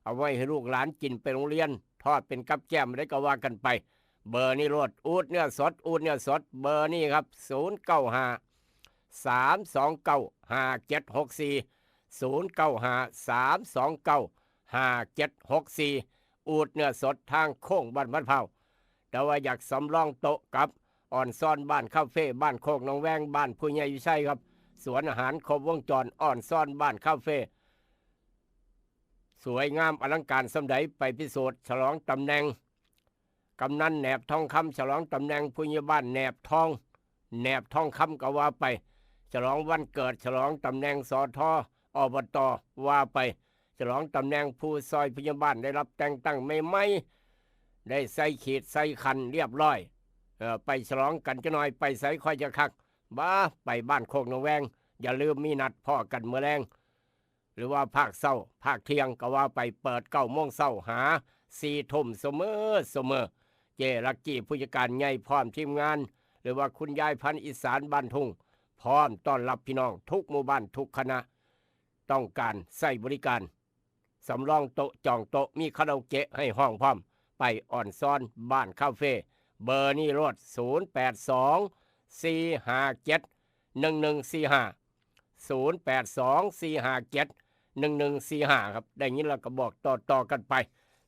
เอาไว้ให้ลูกหลานกินไปโรงเรียน ทอดเป็นกับแกล้มได้ก็ว่ากันไป เบอร์นี้โลด อูดเนื้อสด อูดเนื้อสด เบอร์นี้ครับ ศูนย์เก้าห้า สามสองเก้า ห้าเจ็ดหกสี่ ศูนย์เก้าห้า สามสองเก้า ห้าเจ็ดหกสี่ อูดเนื้อสดทางโค้งบ้านพัดพร้าว แต่ว่าอยากสำรองโต๊ะกับ อ่อนซ่อนบ้านคาเฟ่ บ้านโคกหนองแวง บ้านผู้ใหญ่วิชัยครับ สวนอาหารครบวงจร อ่อนซ่อนบ้านคาเฟ่ สวยงามอลังการส่ำใด ไปพิสูจน์ฉลองตำแหน่ง กำนันแหนบทองคำ ฉลองตำแหน่งผู้ใหญ่บ้านแหนบทอง แหนบทองคำก็ว่าไป ฉลองวันเกิด ฉลองตำแหน่ง สท อบต ว่าไป ฉลองตำแหน่งผู้ซอยผู้ใหญ่บ้านได้รับแต่งตั้งใหม่ๆ ได้ใส่ขีดใส่คันเรียบร้อย เอ่อ ไปฉลองกันจักหน่อย ไปไสค่อยจะคัก บ้า ไปบ้านโคกหนองแวง อย่าลืมมีนัดพ้อกันมื้อแลง หรือว่าภาคเช้า ภาคเที่ยงก็ว่าไป เปิดเก้าโมงเช้าหาสี่ทุ่มเสมอเสมอ เจ้ลักกี้ผู้จัดการใหญ่พร้อมทีมงาน หรือว่าคุณยายพันธุ์อีสานบ้านทุ่ง พร้อมต้อนรับพี่น้องทุกหมู่บ้านทุกคณะ ต้องการใช้บริการ สำรองโต๊ะจองโต๊ะ มีคาราโอเกะให้ห้องพร้อม ไปอ่อนซ่อนบ้านคาเฟ่ เบอร์นี้โลด ศูนย์แปดสอง สี่ห้าเจ็ด หนึ่งหนึ่งสี่ห้า ศูนย์แปดสอง สี่ห้าเจ็ด หนึ่งหนึ่งสี่ห้า ครับ ได้ยินแล้วก็บอกต่อๆกันไป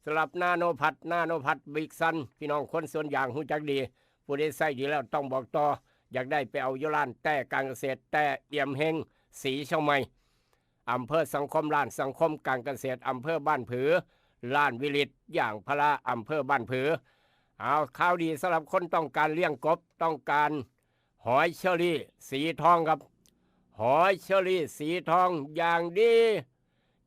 สำหรับนาโนพัด นาโนพัดบิ๊กซัน พี่น้องคนสวนยางฮู้จักดี ผู้ใดใช้ดีแล้วต้องบอกต่อ อยากได้ไปเอาอยู่ร้านแต้การเกษตร แต้เอี่ยมเฮง สีเชียงใหม่ อำเภอสังคม ร้านสังคมการเกษตร อำเภอบ้านผือ ร้านวิลิตยางพารา อำเภอบ้านผือ เอา ข่าวดีสำหรับคนต้องการเลี้ยงกบ ต้องการหอยเชอรี่สีทองครับ หอยเชอรี่สีทองอย่างดี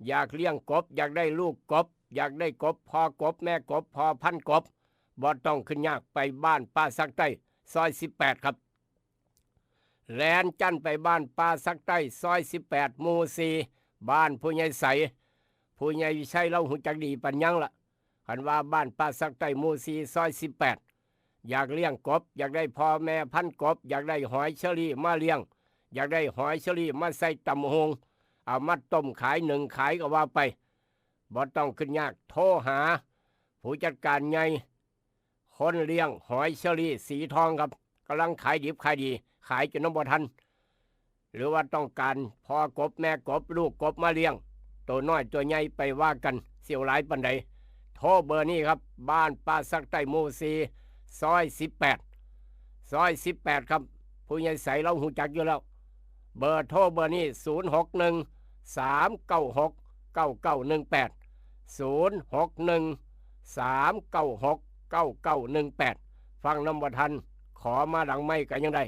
อยากเลี้ยงกบ อยากได้ลูกกบ อยากได้กบ พ่อกบ แม่กบ พ่อพันธุ์กบ บ่ต้องขึ้นยาก ไปบ้านป่าสักใต้ ซอยสิบแปด ครับ แล่นจั่นไปบ้านป่าสักใต้ ซอยสิบแปด หมู่สี่ บ้านผู้ใหญ่ใส ผู้ใหญ่วิชัยลาวฮู้จักดีปานหยังละ คันว่าบ้านป่าสักใต้ หมู่สี่ ซอยสิบแปด อยากเลี้ยงกบ อยากได้พ่อแม่พันธุ์กบ อยากได้หอยเชอรี่มาเลี้ยง อยากได้หอยเชอรี่มาใส่ตำบักหุ่ง เอามาต้มขายนึ่งขายก็ว่าไป บ่ต้องขึ้นยาก โทรหาผู้จัดการใหญ่ คนเลี้ยงหอยเชอรี่สีทองครับ กำลังขายดิบขายดี ขายจนน้ำบ่ทัน หรือว่าต้องการพ่อกบแม่กบลูกกบมาเลี้ยง ตัวน้อยตัวใหญ่ไปว่ากัน สิเอาหลายปานใด โทรเบอร์นี้ครับ บ้านป่าสักใต้หมู่สี่ ซอยสิบแปด ซอยสิบแปดครับ ผู้ใหญ่ใสเราฮู้จักอยู่แล้ว เบอร์โทรเบอร์นี้ ศูนย์หกหนึ่ง สามเก้าหก เก้าเก้าหนึ่งแปด ศูนย์หกหนึ่ง สามเก้าหก เก้าเก้าหนึ่งแปด ฟังนำบ่ทัน ขอมาหลังไมค์ก็ยังได้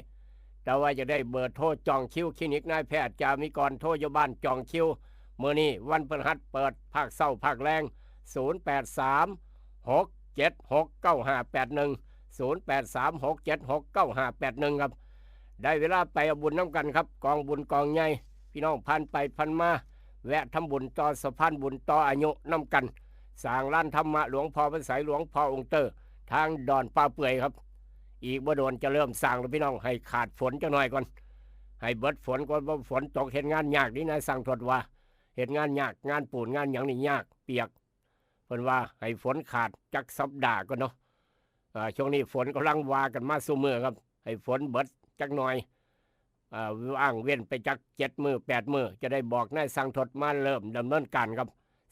แต่ว่าจะได้เบอร์โทรจองคิวคลินิกนายแพทย์จามิกร โทรอยู่บ้านจองคิว มื้อนี้วันพฤหัสเปิดภาคเช้าภาคแลง ศูนย์แปดสาม หกเจ็ดหก เก้าห้าแปดหนึ่ง ศูนย์แปดสาม หกเจ็ดหก เก้าห้าแปดหนึ่ง ครับ ได้เวลาไปเอาบุญนำกันครับ กองบุญกองใหญ่ พี่น้องผ่านไปผ่านมา แวะทำบุญต่อสะพานบุญต่ออายุนำกัน สร้างลานธรรมะหลวงพ่อพระไสยหลวงพ่อองค์เตอร์ ทางดอนป่าเปื่อยครับ อีกบ่โดนจะเริ่มสร้างแล้วพี่น้อง ให้ขาดฝนจักหน่อยก่อน ให้เบิดฝนก่อน เพราะฝนตกเฮ็ดงานยากนี่นายสั่งทดว่า เฮ็ดงานยาก งานปูนงานหยังนี่ยาก เปียก เพิ่นว่าให้ฝนขาดจักสัปดาห์ก่อนเนาะ อ่า ช่วงนี้ฝนกำลังว่ากันมาซุมื้อครับ ให้ฝนเบิดจักหน่อย อ่า ว่างเว้นไปจักเจ็ดมื้อแปดมื้อ จะได้บอกนายสั่งทดมาเริ่มดำเนินการครับ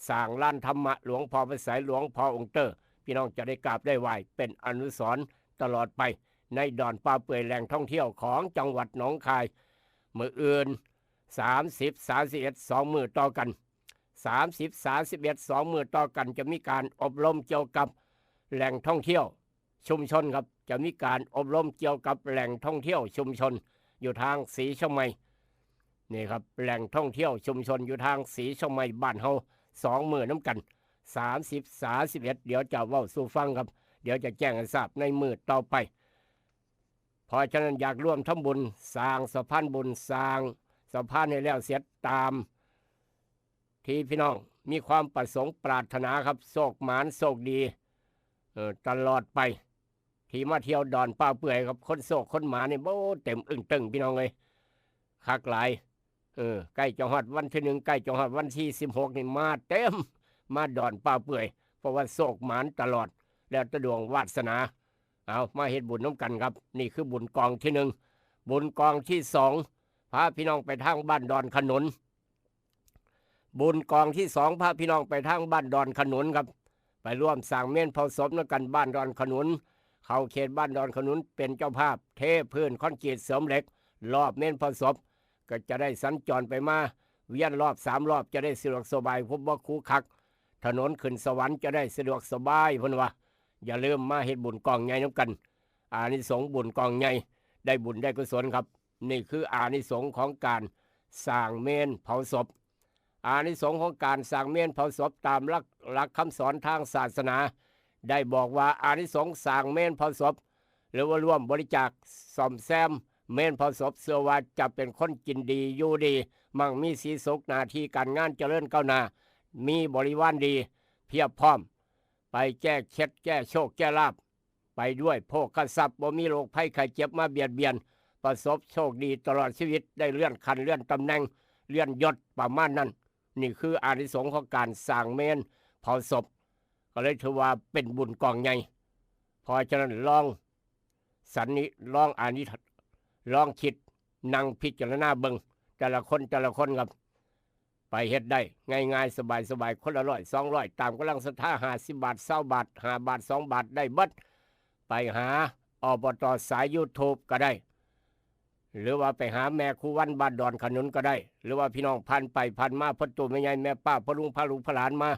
สร้างลานธรรมะหลวงพ่อพระไสยหลวงพ่อองค์เตอร์ พี่น้องจะได้กราบได้ไหว้เป็นอนุสรณ์ตลอดไป ในดอนป่าเปื่อยแหล่งท่องเที่ยวของจังหวัดหนองคาย มื้ออื่น สามสิบ สามสิบเอ็ด สองมื้อต่อกัน สามสิบ สามสิบเอ็ด สองมื้อต่อกัน จะมีการอบรมเกี่ยวกับแหล่งท่องเที่ยวชุมชนครับ จะมีการอบรมเกี่ยวกับแหล่งท่องเที่ยวชุมชน อยู่ทางศรีเชียงใหม่ นี่ครับ แหล่งท่องเที่ยวชุมชนอยู่ทางศรีเชียงใหม่บ้านเฮา สองมื้อนำกัน สามสิบ สามสิบเอ็ด เดี๋ยวจะเว้าสู่ฟังครับ เดี๋ยวจะแจ้งให้ทราบในมื้อต่อไป เพราะฉะนั้นอยากร่วมทำบุญสร้างสะพานบุญ สร้างสะพานให้แล้วเสร็จตาม ที่พี่น้องมีความประสงค์ปรารถนาครับ โชคหมานโชคดี เอ่อ ตลอดไป ที่มาเที่ยวดอนป่าเปื่อยครับ คนโชคคนหมานนี่ โอ้ เต็มอึ้งตึงพี่น้องเอ้ย คักหลาย เออ ใกล้จะฮอดวันที่หนึ่ง ใกล้จะฮอดวันที่สิบหกนี่มาเต็ม มาดอนป่าเปื่อย เพราะว่าโชคหมานตลอด แล้วแต่ดวงวาสนา เอามาเฮ็ดบุญนำกันครับ นี่คือบุญกองที่หนึ่ง บุญกองที่สอง พาพี่น้องไปทางบ้านดอนขนุน บุญกองที่สอง พาพี่น้องไปทางบ้านดอนขนุนครับ ไปร่วมสร้างเมนเผาศพนำกัน บ้านดอนขนุน เข้าเขตบ้านดอนขนุนเป็นเจ้าภาพ เทพื้นคอนกรีตเสริมเหล็ก รอบเมนเผาศพ ก็จะได้สัญจรไปมา เวียนรอบสามรอบ จะได้สะดวกสบาย พบบ่ขรุขระ ถนนขึ้นสวรรค์จะได้สะดวกสบาย เพิ่นว่า อย่าลืมมาเฮ็ดบุญกองใหญ่นำกัน อานิสงส์บุญกองใหญ่ ได้บุญได้กุศลครับ นี่คืออานิสงส์ของการสร้างเมนเผาศพ อานิสงส์ของการสร้างเมนเผาศพตามหลัก หลักคำสอนทางศาสนา ได้บอกว่าอานิสงส์สร้างเมนเผาศพ หรือว่าร่วมบริจาคซ่อมแซมเมนเผาศพ เชื่อว่าจะเป็นคนกินดีอยู่ดี มั่งมีสีสุข หน้าที่การงานเจริญก้าวหน้า มีบริวารดี เพียบพร้อม ไปแก้เคล็ดแก้โชคแก้ลาภ ไปด้วยโภคทรัพย์ บ่มีโรคภัยไข้เจ็บมาเบียดเบียน ประสบโชคดีตลอดชีวิต ได้เลื่อนขั้นเลื่อนตำแหน่ง เลื่อนยศประมาณนั้น นี่คืออานิสงส์ของการสร้างเมนเผาศพ ก็เลยถือว่าเป็นบุญกองใหญ่ เพราะฉะนั้นลองสันนิ ลองอานิ ลองคิดนั่งพิจารณาเบิ่ง แต่ละคนแต่ละคนครับ ไปเฮ็ดได้ง่ายๆ สบายๆ คนละร้อยสองร้อย ตามกำลังศรัทธา ห้าสิบบาท ซาวบาท ห้าบาท สองบาท ได้เบิด ไปหา อบต สาย YouTube ก็ได้ หรือว่าไปหาแม่ครูวันบ้านดอนขนุนก็ได้ หรือว่าพี่น้องผ่านไปผ่านมา พ่อตู่แม่ใหญ่แม่ป้า พ่อลุงพาลูกพาหลานมา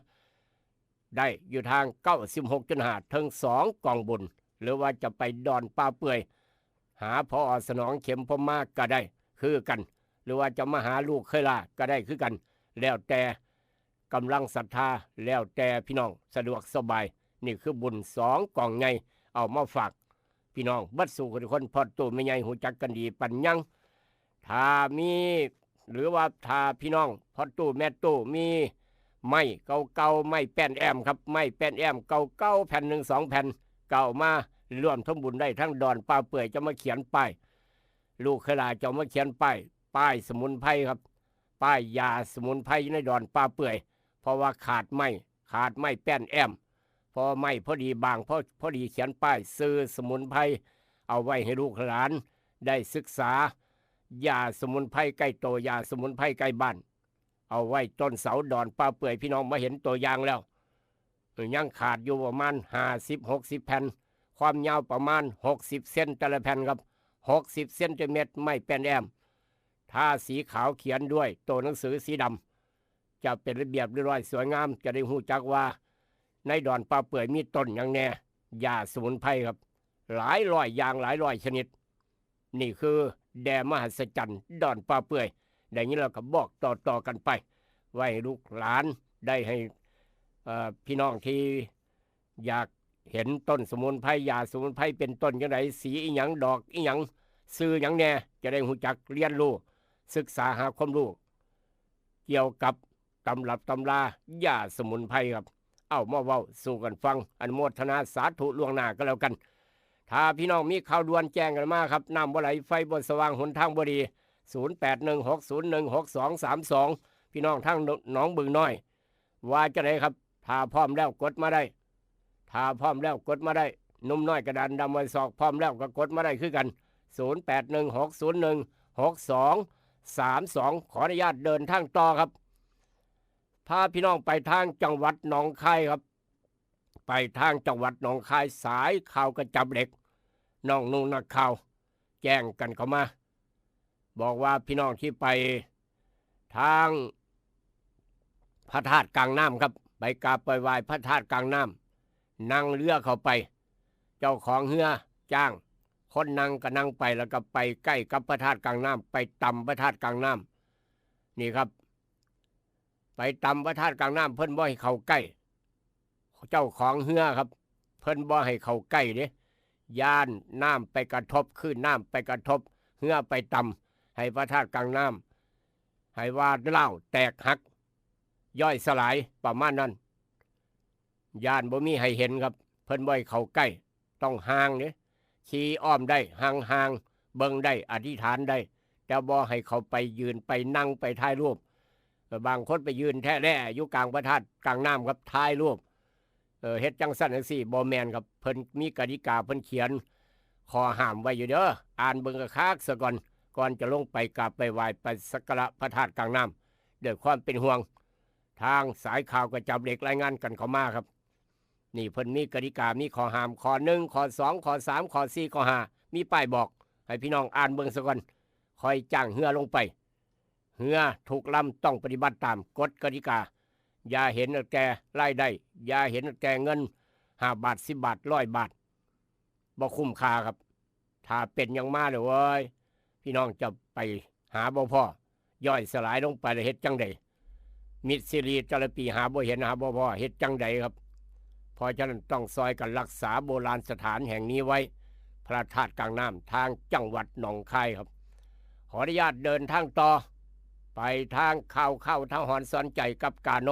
ได้อยู่ทาง เก้าสิบหกจุดห้า เทิงสองกองบุญ หรือว่าจะไปดอนป่าเปื่อย หา พอ สนองเข็มพรหมมาก็ได้คือกัน หรือว่าจะมาหาลูกเคยลาก็ได้คือกัน แล้วแต่กำลังศรัทธา แล้วแต่พี่น้องสะดวกสบาย นี่คือบุญสองกองใหญ่ เอามาฝากพี่น้องเบิดสู่ทุกคน พ่อตู่แม่ใหญ่ฮู้จักกันดีปานยัง ถ้ามี หรือว่าถ้าพี่น้องพ่อตู้แม่ตู้มีไม้เก่าๆ ไม้แป้นแอมครับ ไม้แป้นแอมเก่าๆ แผ่นหนึ่งสองแผ่น ก็เอามา ร่วมทำบุญได้ทั้งดอนป่าเปื่อย จะมาเขียนป้าย ลูกเคยหลาเจ้ามาเขียนป้าย ป้ายสมุนไพรครับ ป้ายยาสมุนไพรอยู่ในดอนป่าเปื่อย เพราะว่าขาดไม้ ขาดไม้แป้นแอม เพราะไม้พอดีบาง พอ พอดีเขียนป้ายชื่อสมุนไพร เอาไว้ให้ลูกหลานได้ศึกษา ยาสมุนไพรใกล้ตัว ยาสมุนไพรใกล้บ้าน เอาไว้ต้นเสาดอนป่าเปื่อย พี่น้องมาเห็นตัวอย่างแล้ว ยังขาดอยู่ประมาณห้าสิบ หกสิบแผ่น ความยาวประมาณหกสิบเซน แต่ละแผ่นครับ หกสิบเซนติเมตร ไม้แป้นแอม ทาสีขาวเขียนด้วยตัวหนังสือสีดำ จะเป็นระเบียบเรียบร้อยสวยงาม จะได้ฮู้จักว่าในดอนป่าเปื่อยมีต้นหยังแน่ ยาสมุนไพรครับ หลายร้อยอย่าง หลายร้อยชนิด นี่คือแดมหัศจรรย์ดอนป่าเปื่อย ได้ยินแล้วก็บอกต่อๆกันไป ไว้ให้ลูกหลานได้ให้ เอ่อ พี่น้องที่อยากเห็นต้นสมุนไพร ยาสมุนไพรเป็นต้นจังได สีอีหยัง ดอกอีหยัง ชื่อหยังแน่ จะได้ฮู้จักเรียนรู้ ศึกษาหาความรู้ เกี่ยวกับตำรับตำรายาสมุนไพรครับ เอามาเว้าสู่กันฟัง อนุโมทนาสาธุล่วงหน้าก็แล้วกัน ถ้าพี่น้องมีข่าวด่วนแจ้งกันมาครับ น้ำบ่ไหล ไฟบ่สว่าง หนทางบ่ดี ศูนย์แปดหนึ่ง หกศูนย์หนึ่ง หกสองสามสอง พี่น้องทางหนองบึงน้อย ว่าจังไดครับ ถ้าพร้อมแล้วกดมาได้ ถ้าพร้อมแล้วกดมาได้ หนุ่มน้อยกระดานดำไว้ศอก พร้อมแล้วก็กดมาได้คือกัน ศูนย์แปดหนึ่ง หกศูนย์หนึ่ง หกสองสามสอง ขออนุญาตเดินทางต่อครับ พาพี่น้องไปทางจังหวัดหนองคายครับ ไปทางจังหวัดหนองคาย สายข่าวกระจับเหล็ก น้องนุ่งนักข่าว แจ้งกันเข้ามา บอกว่าพี่น้องที่ไปทางพระธาตุกลางน้ำครับ ไปกราบไปไหว้พระธาตุกลางน้ำ นั่งเรือเข้าไป เจ้าของเรือจ้าง คนนั่งก็นั่งไป แล้วก็ไปใกล้กับพระธาตุกลางน้ำ ไปตำพระธาตุกลางน้ำ นี่ครับ ไปตำพระธาตุกลางน้ำ เพิ่นบ่ให้เข้าใกล้ เจ้าของเรือครับ เพิ่นบ่ให้เข้าใกล้เด้ ย้านน้ำไปกระทบ คลื่นน้ำไปกระทบ เรือไปตำ ให้พระธาตุกลางน้ำ ให้ว่าร้าวแตกหัก ย่อยสลาย ประมาณนั้น ย้านบ่มีให้เห็นครับ เพิ่นบ่ให้เข้าใกล้ ต้องห่างเด้ ขี่อ้อมได้ ห่างๆ เบิ่งได้ อธิษฐานได้ แต่บ่ให้เข้าไปยืน ไปนั่ง ไปถ่ายรูป บางคนไปยืนแท้แล่อยู่กลางพระธาตุกลางน้ำครับ ถ่ายรูป เออ เฮ็ดจังซั่นจังซี่ บ่แม่นครับ เพิ่นมีกติกา เพิ่นเขียนข้อห้ามไว้อยู่เด้อ อ่านเบิ่งคักๆซะก่อน ก่อนจะลงไปกราบไปไหว้ ไปสักการะพระธาตุกลางน้ำ ด้วยความเป็นห่วง ทางสายข่าวกระจับเหล็กรายงานกันเข้ามาครับ นี่เพิ่นมีกติกา มีข้อห้าม ข้อหนึ่ง ข้อสอง ข้อสาม ข้อสี่ ข้อห้า มีป้ายบอก ให้พี่น้องอ่านเบิ่งซะก่อน ค่อยจ้างเรือลงไป เรือทุกลำต้องปฏิบัติตามกฎกติกา อย่าเห็นแก่รายได้ อย่าเห็นแก่เงิน ห้าบาท สิบบาท ร้อยบาท บ่คุ้มค่าครับ ถ้าเป็นหยังมาเลยเว้ย พี่น้องจะไปหาบ่พ้อ ย่อยสลายลงไปแล้วเฮ็ดจังใด มิตรซีรีส์แต่ละปีหาบ่เห็น หาบ่พ้อ เฮ็ดจังใดครับ เพราะฉะนั้นต้องซอยกันรักษาโบราณสถานแห่งนี้ไว้ พระธาตุกลางน้ำ ทางจังหวัดหนองคายครับ ขออนุญาตเดินทางต่อ ไปทางข่าวเข้าทางหอนสอนใจกับกาโน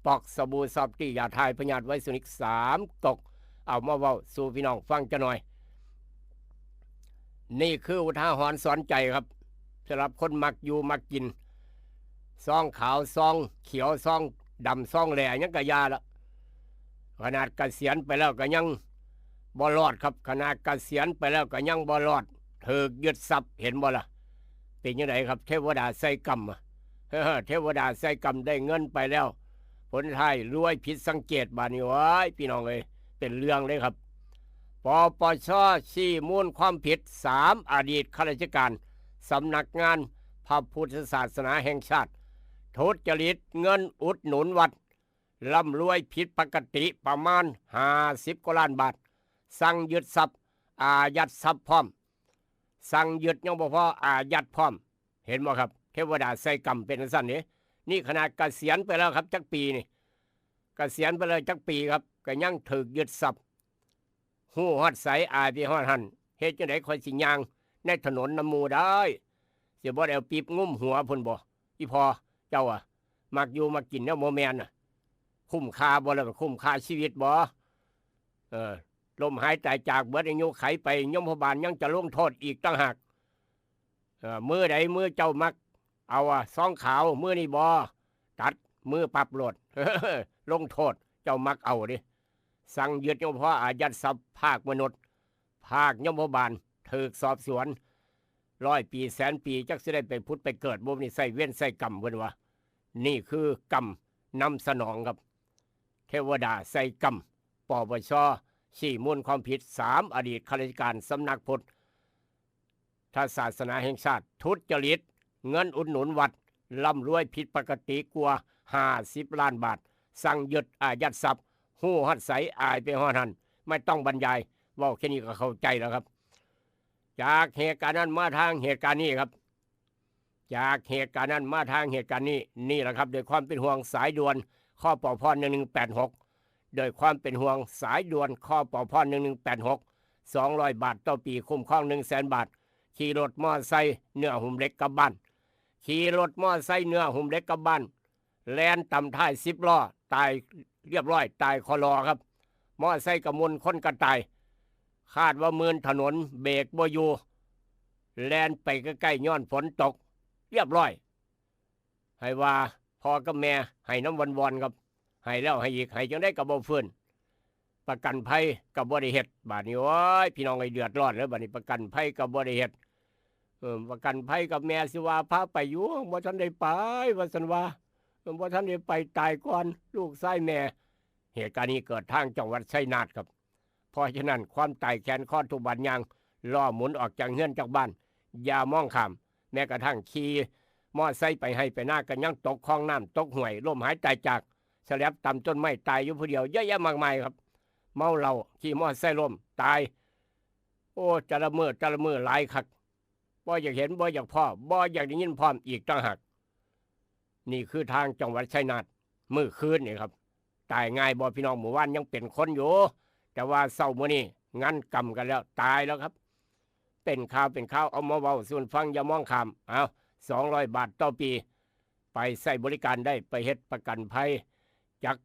ปอกสบู่ซอฟตี้ ยาทายพยาธิไวรัสนิกสามก๊ก เอามาเว้าสู่พี่น้องฟังจักหน่อย นี่คืออุทาหรณ์สอนใจครับ สำหรับคนมักอยู่มักกิน ซองขาว ซองเขียว ซองดำ ซองแหล่ ยังกะยาละ ขนาดเกษียณไปแล้วก็ยังบ่รอดครับ ขนาดเกษียณไปแล้วก็ยังบ่รอด ถูกยึดทรัพย์ เห็นบ่ล่ะ เป็นจังไดครับ เทวดาใส่กรรมอะ เทวดาใส่กรรม ได้เงินไปแล้ว ผลท้ายรวยผิดสังเกต บาดนี้ โอ้ย พี่น้องเอ้ย เป็นเรื่องเลยครับ ปปช ชี้มูลความผิด สาม อดีตข้าราชการสำนักงานพระพุทธศาสนาแห่งชาติ ทุจริตเงินอุดหนุนวัด ร่ำรวยผิดปกติประมาณ ห้าสิบกว่าล้านบาท สั่งยึดทรัพย์ อายัดทรัพย์พร้อม สั่งยึดยังบ่พอ อายัดพร้อม เห็นบ่ครับ เทวดาใส่กรรมเป็นจั่งซั้นเด้ นี่ขนาดเกษียณไปแล้วครับ จักปีนี่ เกษียณไปแล้วจักปีครับ ก็ยังถูกยึดทรัพย์ ฮู้ฮอดไสอายไปฮอดหั่น เฮ็ดจั่งใดข้อยสิย่างในถนนนำหมู่ได้ สิบ่ได้เอาปีบงุ้มหัวพุ้นบ่ อีพ่อเจ้าอะ มักอยู่มักกินแนวบ่แม่นน่ะ คุ้มค่าบ่ล่ะ คุ้มค่าชีวิตบ่ เออ ล้มหายตายจากเบิดอายุไขไป ยมบาลยังจะลงโทษอีกต่างหาก เออ มื้อใดมื้อเจ้ามักเอาอะซองขาว มื้อนี้บ่ ตัดมือปรับโลด ลงโทษ เจ้ามักเอาเด้ สั่งยึดยมพออายัดทรัพย์ภาคมนุษย์ ภาคยมบาล ถูกสอบสวน ร้อยปีแสนปี จักสิได้ไปผุดไปเกิดบ่ นี่ใส่เวรใส่กรรมเพิ่นว่า นี่คือกรรมนำสนองครับ เทวดาใส่กรรม ปปช ชี้มูลความผิด สาม อดีตข้าราชการสำนักพุทธศาสนาแห่งชาติ ทุจริต เงินอุดหนุนวัด ร่ำรวยผิดปกติกว่า ห้าสิบล้านบาท สั่งยึดอายัดทรัพย์ ฮู้ฮอดไสอายไปฮอดหั้น ไม่ต้องบรรยาย เว้าแค่นี้ก็เข้าใจแล้วครับ จากเหตุการณ์นั้นมาทางเหตุการณ์นี้ครับ จากเหตุการณ์นั้นมาทางเหตุการณ์นี้ นี่แหละครับ ด้วยความเป็นห่วงสายด่วน คปพ หนึ่งหนึ่งแปดหก โดยความเป็นห่วงสายด่วน คปพ หนึ่งหนึ่งแปดหก สองร้อยบาทต่อปี คุ้มครอง หนึ่งแสนบาท ขี่รถมอไซค์เนื้อหุ้มเหล็กกลับบ้าน ขี่รถมอไซค์เนื้อหุ้มเหล็กกลับบ้าน แล่นตำท้ายสิบล้อ ตายเรียบร้อย ตายคอลอครับ มอไซค์กระมุน คนก็ตาย คาดว่าเมินถนน เบรกบ่อยู่ แล่นไปใกล้ๆ ย้อนฝนตก เรียบร้อย ให้ว่าพ่อกับแม่ให้นำวอนๆ ครับ ให้แล้วให้อีก ให้จั่งใดก็บ่ฟื้น ประกันภัยก็บ่ได้เฮ็ด บาดนี้ โอ้ย พี่น้องเอ้ย เดือดร้อนแล้ว บาดนี้ประกันภัยก็บ่ได้เฮ็ด เออ ประกันภัยกับแม่สิว่าพาไปอยู่ บ่ทันได้ไป ว่าซั่นว่า เออ บ่ทันได้ไป ตายก่อน ลูกชายแม่ เหตุการณ์นี้เกิดทางจังหวัดชัยนาทครับ เพราะฉะนั้นความตายแขนคอทุกบาดยาง ล้อหมุนออกจากเฮือนจากบ้าน อย่ามองข้าม แม้กระทั่งขี่มอไซค์ไปไฮ่ไปนาก็ยังตกคลองน้ำตกห้วย ล้มหายตายจาก สแลบตำต้นไม้ตายอยู่ผู้เดียว เยอะแยะมากมายครับ เมาเหล้า ขี่มอไซค์ล้มตาย โอ้ แต่ละมื้อแต่ละมื้อหลายคัก บ่อยากเห็น บ่อยากพ้อ บ่อยากได้ยินพร้อมอีกต่างหาก นี่คือทางจังหวัดชัยนาท มื้อคืนนี่ครับ ตายง่ายบ่พี่น้อง มื้อวานยังเป็นคนอยู่ แต่ว่าเช้ามื้อนี้ งันกำกันแล้ว ตายแล้วครับ เป็นข่าวเป็นข่าว เอามาเว้าสู่ฟัง อย่ามองข้าม เอา สองร้อยบาทต่อปี ไปใช้บริการได้ ไปเฮ็ดประกันภัย จัก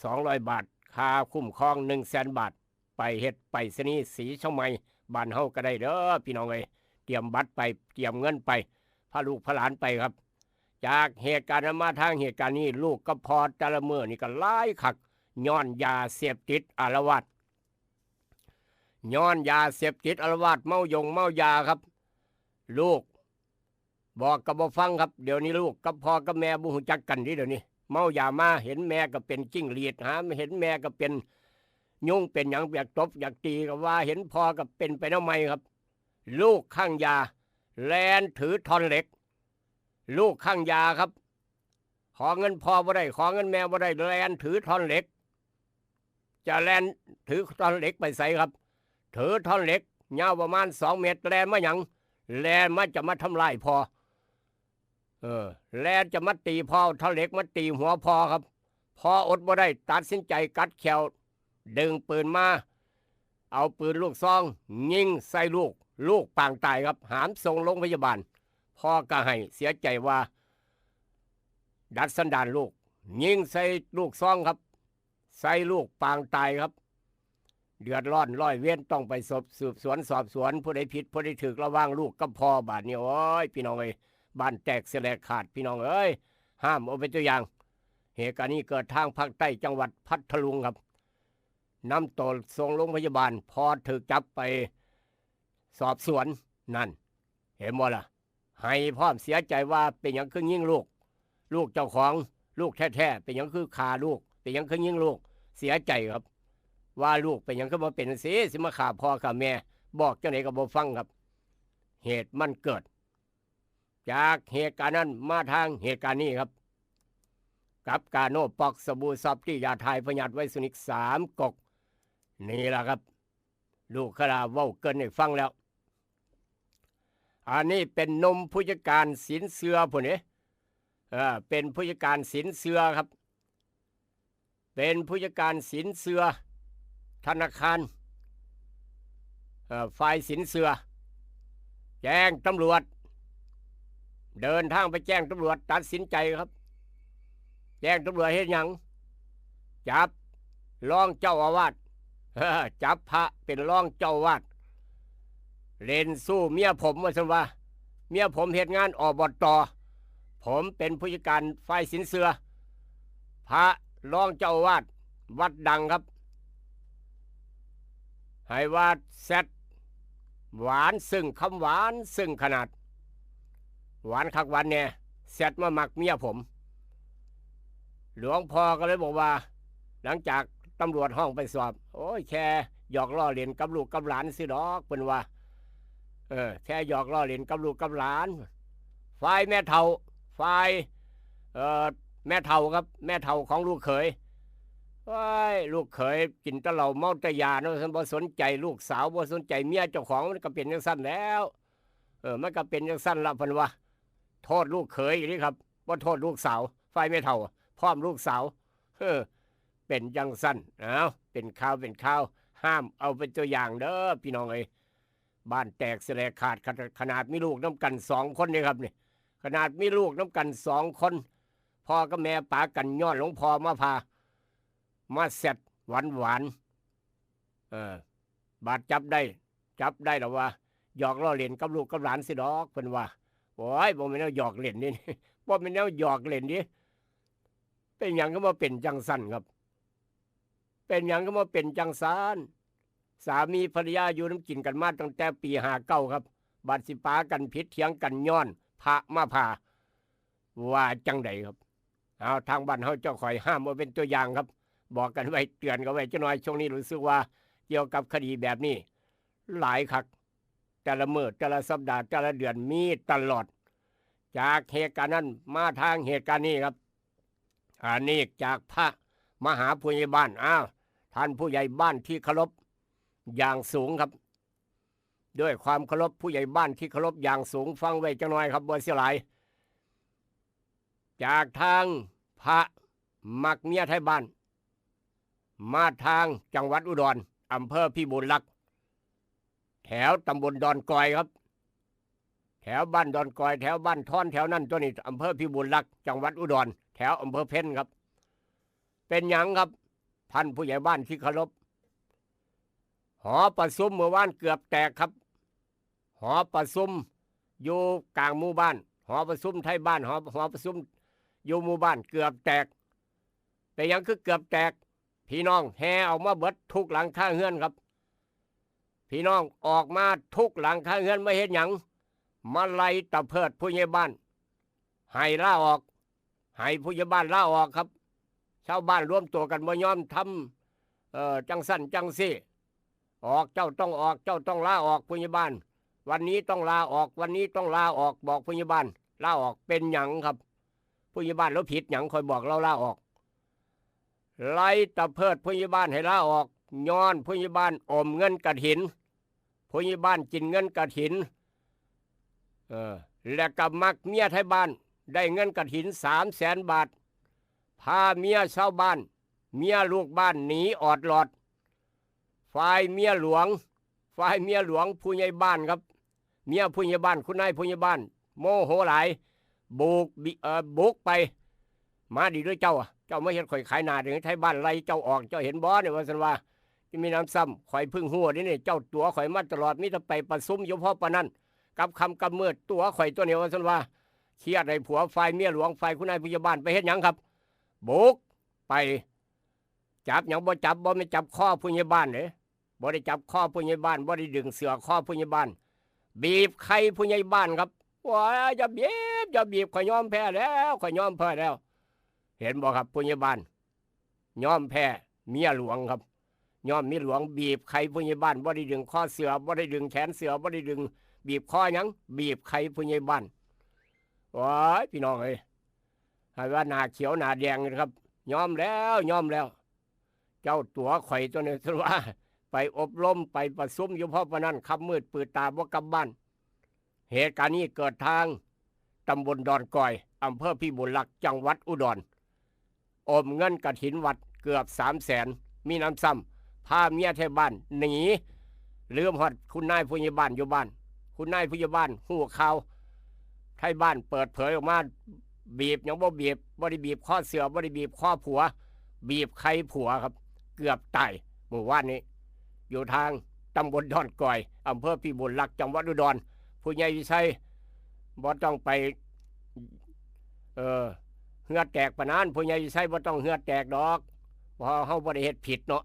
สองร้อยบาท ค่าคุ้มครอง หนึ่งแสนบาท ไปเฮ็ดไปรษณีย์ศรีเชียงใหม่ บ้านเฮาก็ได้เด้อพี่น้องเอ้ย เตรียมบัตรไป เตรียมเงินไป พาลูกพาหลานไปครับ จากเหตุการณ์นั้นมาทางเหตุการณ์นี้ ลูกกับพ่อแต่ละมื้อนี่ก็หลายคัก ย้อนยาเสพติดอาละวาด ย้อนยาเสพติดอาละวาด เมายงเมายาครับ ลูกบอกก็บ่ฟังครับ เดี๋ยวนี้ลูกกับพ่อกับแม่บ่ฮู้จักกันเด้เดี๋ยวนี้ เมายามา เห็นแม่ก็เป็นจิ้งหรีด หาเห็นแม่ก็เป็นยุงเป็นหยัง อยากตบอยากตีก็ว่า เห็นพ่อก็เป็นไปแนวใหม่ครับ ลูกคลั่งยา แล่นถือท่อนเหล็ก ลูกคลั่งยาครับ ขอเงินพ่อบ่ได้ ขอเงินแม่บ่ได้ แล่นถือท่อนเหล็ก จะแล่นถือท่อนเหล็กไปไสครับ ถือท่อนเหล็กยาวประมาณสองเมตร แล่นมาหยัง แล่นมาจะมาทำร้ายพ่อ เออ แล่นจะมาตีพ่อ ท่อนเหล็กมาตีหัวพ่อครับ พ่ออดบ่ได้ ตัดสินใจกัดแข้ว ดึงปืนมา เอาปืนลูกซอง ยิงใส่ลูก ลูกปางตายครับ หามส่งโรงพยาบาล พ่อก็ไห้เสียใจว่า ดัดสันดานลูก ยิงใส่ลูกซองครับ ใส่ลูกปางตายครับ เดือดร้อน ร้อยเวรต้องไปสอบ สืบสวนสอบสวน ผู้ใดผิดผู้ใดถูก ระหว่างลูกกับพ่อบาดนี้ โอ้ย พี่น้องเอ้ย บ้านแตกแสลกขาด พี่น้องเอ้ย ห้ามเอาเป็นตัวอย่าง เหตุการณ์นี้เกิดทางภาคใต้จังหวัดพัทลุงครับ นำตัวส่งโรงพยาบาล พอถูกจับไปสอบสวน นั่น เห็นบ่ล่ะ ไห้พร้อม เสียใจว่าเป็นหยังคือยิงลูก ลูกเจ้าของ ลูกแท้ๆ เป็นหยังคือฆ่าลูก เป็นหยังคือยิงลูก เสียใจครับ ว่าลูกเป็นหยังคือมาเป็นจั่งซี้ สิมาฆ่าพ่อฆ่าแม่ บอกจั่งใดก็บ่ฟังครับ เหตุมันเกิด จากเหตุการณ์นั้นมาทางเหตุการณ์นี้ครับ กับกาโนปอก สบู่ซอฟตี้ ยาถ่ายพยาธิไวรัสนิกสามก๊ก นี่ล่ะครับ ลูกขลาเว้าเกินให้ฟังแล้ว อันนี้เป็นหนุ่มผู้จัดการสินเชื่อผู้นี้ เออ เป็นผู้จัดการสินเชื่อครับ เป็นผู้จัดการสินเชื่อ ธนาคาร เอ่อ ฝ่ายสินเชื่อ แจ้งตำรวจ เดินทางไปแจ้งตำรวจ ตัดสินใจครับ แจ้งตำรวจเฮ็ดหยัง จับรองเจ้าอาวาส จับพระเป็นรองเจ้าอาวาส เล่นสู้เมียผมว่าซั่นว่า เมียผมเฮ็ดงาน อบต. ผมเป็นผู้จัดการฝ่ายสินเชื่อ พระรองเจ้าอาวาสวัดดังครับ ให้ว่าแชทหวานซึ่ง คำหวานซึ่งขนาด หวานคักหวานแน่ แชทมามักเมียผม หลวงพ่อก็เลยบอกว่า หลังจากตำรวจห้องไปสอบ โอ้ย แค่หยอกล้อเล่นกับลูกกับหลานซื่อดอก เพิ่นว่า เออ แค่หยอกล้อเล่นกับลูกกับหลาน ฝ่ายแม่เฒ่า ฝ่าย เอ่อ แม่เฒ่าครับ แม่เฒ่าของลูกเขย โอ้ย ลูกเขยกินแต่เหล้าเมาแต่ยาเนาะ บ่สนใจลูกสาว บ่สนใจเมียเจ้าของ มันก็เป็นจั่งซั้นแหล้ว เออ มันก็เป็นจั่งซั้นละ เพิ่นว่า โทษลูกเขยอีกเด้ครับ บ่โทษลูกสาว ฝ่ายแม่เฒ่า พร้อมลูกสาว เออ เป็นจั่งซั้น เอ้า เป็นข่าวเป็นข่าว ห้ามเอาเป็นตัวอย่างเด้อพี่น้องเอ้ย บ้านแตกสะแหลกขาด ขนาด ขนาดมีลูกนำกันสองคนนี่ครับนี่ ขนาดมีลูกนำกันสองคน พ่อกับแม่ปากันย้อนหลวงพ่อมาพา มาแชทหวานๆ เออ บาดจับได้ จับได้แล้วว่า หยอกล้อเล่นกับลูกกับหลานซื่อดอก เพิ่นว่า โอ้ย บ่แม่นแนวหยอกเล่นเด้ บ่แม่นแนวหยอกเล่นเด้ เป็นหยังคือมาเป็นจั่งซั้นครับ เป็นหยังคือมาเป็นจั่งซั้น สามีภรรยาอยู่นำกินกันมาตั้งแต่ปีห้าเก้าครับ บาดสิปากันผิดเถียงกันย้อนพระมาพา ว่าจั่งใดครับ เอา ทางบ้านเฮาเจ้าข่อยห้ามเอาเป็นตัวอย่างครับ บอกกันไว้ เตือนกันไว้จักหน่อย ช่วงนี้รู้สึกว่าเกี่ยวกับคดีแบบนี้หลายคัก แต่ละมื้อ แต่ละสัปดาห์ แต่ละเดือน มีตลอด จากเหตุการณ์นั้นมาทางเหตุการณ์นี้ครับ อันนี้จากพระมหาผู้ใหญ่บ้าน อ้าว ท่านผู้ใหญ่บ้านที่เคารพอย่างสูงครับ ด้วยความเคารพผู้ใหญ่บ้านที่เคารพอย่างสูง ฟังไว้จักหน่อยครับ บ่เสียหลาย จากทางพระมักเมียไทบ้าน มาทางจังหวัดอุดร อำเภอพิบูลรักษ์ แถวตำบลดอนกอยครับ แถวบ้านดอนกอย แถวบ้านทอน แถวนั้นตัวนี้ อำเภอพิบูลรักษ์ จังหวัดอุดร แถวอำเภอเพ็ญครับ เป็นหยังครับ ท่านผู้ใหญ่บ้านที่เคารพ หอประชุมเมื่อวานเกือบแตกครับ หอประชุมอยู่กลางหมู่บ้าน หอประชุมไทบ้าน หอ หอประชุมอยู่หมู่บ้านเกือบแตก เป็นหยังคือเกือบแตก พี่น้องแห่ออกมาเบิดทุกหลังคาเรือนครับ พี่น้องออกมาทุกหลังคาเรือน มาเฮ็ดหยัง มาไล่ตะเพิดผู้ใหญ่บ้าน ให้ลาออก ให้ผู้ใหญ่บ้านลาออกครับ ชาวบ้านรวมตัวกันบ่ยอมทำ เอ่อ จั่งซั้นจั่งซี้ ออก เจ้าต้องออก เจ้าต้องลาออก ผู้ใหญ่บ้าน วันนี้ต้องลาออก วันนี้ต้องลาออก บอกผู้ใหญ่บ้านลาออก เป็นหยังครับ ผู้ใหญ่บ้านลาวผิดหยัง ข้อยบอกลาวลาออก ไล่ตะเพิดผู้ใหญ่บ้านให้ลาออก ย้อนผู้ใหญ่บ้านอมเงินกฐิน ผู้ใหญ่บ้านกินเงินกฐิน เออ และก็มักเมียไทบ้าน ได้เงินกฐินสามแสนบาท พาเมียชาวบ้าน เมียลูกบ้านหนีออดลอด ฝ่ายเมียหลวง ฝ่ายเมียหลวงผู้ใหญ่บ้านครับ เมียผู้ใหญ่บ้าน คุณนายผู้ใหญ่บ้าน โมโหหลาย บุกบิ เอ่อ บุกไป มาดีเด้อเจ้าอะ เจ้ามาเฮ็ดข่อยขายหน้าเด้อ ไทบ้านไล่เจ้าออก เจ้าเห็นบ่เนี่ย ว่าซั่นว่า มีหนำซ้ำ ข่อยเพิ่งฮู้เด้นี่ เจ้าตั๋วข่อยมาตลอด มีแต่ไปประชุมอยู่พอปานนั้น กับค่ำกับมืดตั๋วข่อยตัวนี้ ว่าซั่นว่า เครียดให้ผัว ฝ่ายเมียหลวง ฝ่ายคุณนายผู้ใหญ่บ้าน ไปเฮ็ดหยังครับ บุกไป จับหยังบ่จับ บ่แม่นจับคอผู้ใหญ่บ้านเด้ บ่ได้จับคอผู้ใหญ่บ้าน บ่ได้ดึงเสื้อคอผู้ใหญ่บ้าน บีบไข่ผู้ใหญ่บ้านครับ โอ้ย อย่าบีบ อย่าบีบ ข้อยยอมแพ้แล้ว ข้อยยอมแพ้แล้ว เห็นบ่ครับ ผู้ใหญ่บ้าน ยอมแพ้เมียหลวงครับ ยอมเมียหลวงบีบไข่ผู้ใหญ่บ้าน บ่ได้ดึงคอเสื้อ บ่ได้ดึงแขนเสื้อ บ่ได้ดึง บีบคอหยัง บีบไข่ผู้ใหญ่บ้าน โอ้ย พี่น้องเอ้ย ให้ว่าหน้าเขียวหน้าแดงเลยครับ ยอมแล้ว ยอมแล้ว เจ้าตั๋วข่อยตัวนี้ ซั่นว่า ไปอบรม ไปประชุมอยู่พอปานนั้น ค่ำมืดปืดตาบ่กลับบ้าน เหตุการณ์นี้เกิดทางตำบลดอนกอย อำเภอพิบูลรักษ์ จังหวัดอุดร อมเงินกฐินวัดเกือบสามแสน มีหนำซ้ำ พาเมียไทบ้านหนี ลืมฮอดคุณนายผู้ใหญ่บ้านอยู่บ้าน คุณนายผู้ใหญ่บ้านฮู้ข่าว ไทบ้านเปิดเผยออกมา บีบหยังบ่บีบ บ่ได้บีบคอเสื้อ บ่ได้บีบคอผัว บีบไข่ผัวครับ เกือบตายมื้อวานนี้ อยู่ทางตำบลดอนก่อย อำเภอพิบูลรักษ์ จังหวัดอุดร ผู้ใหญ่วิชัย บ่ต้องไป เออ เหื่อแตกปานนั้น ผู้ใหญ่วิชัยบ่ต้องเหื่อแตกดอก เพราะเฮาบ่ได้เฮ็ดผิดเนาะ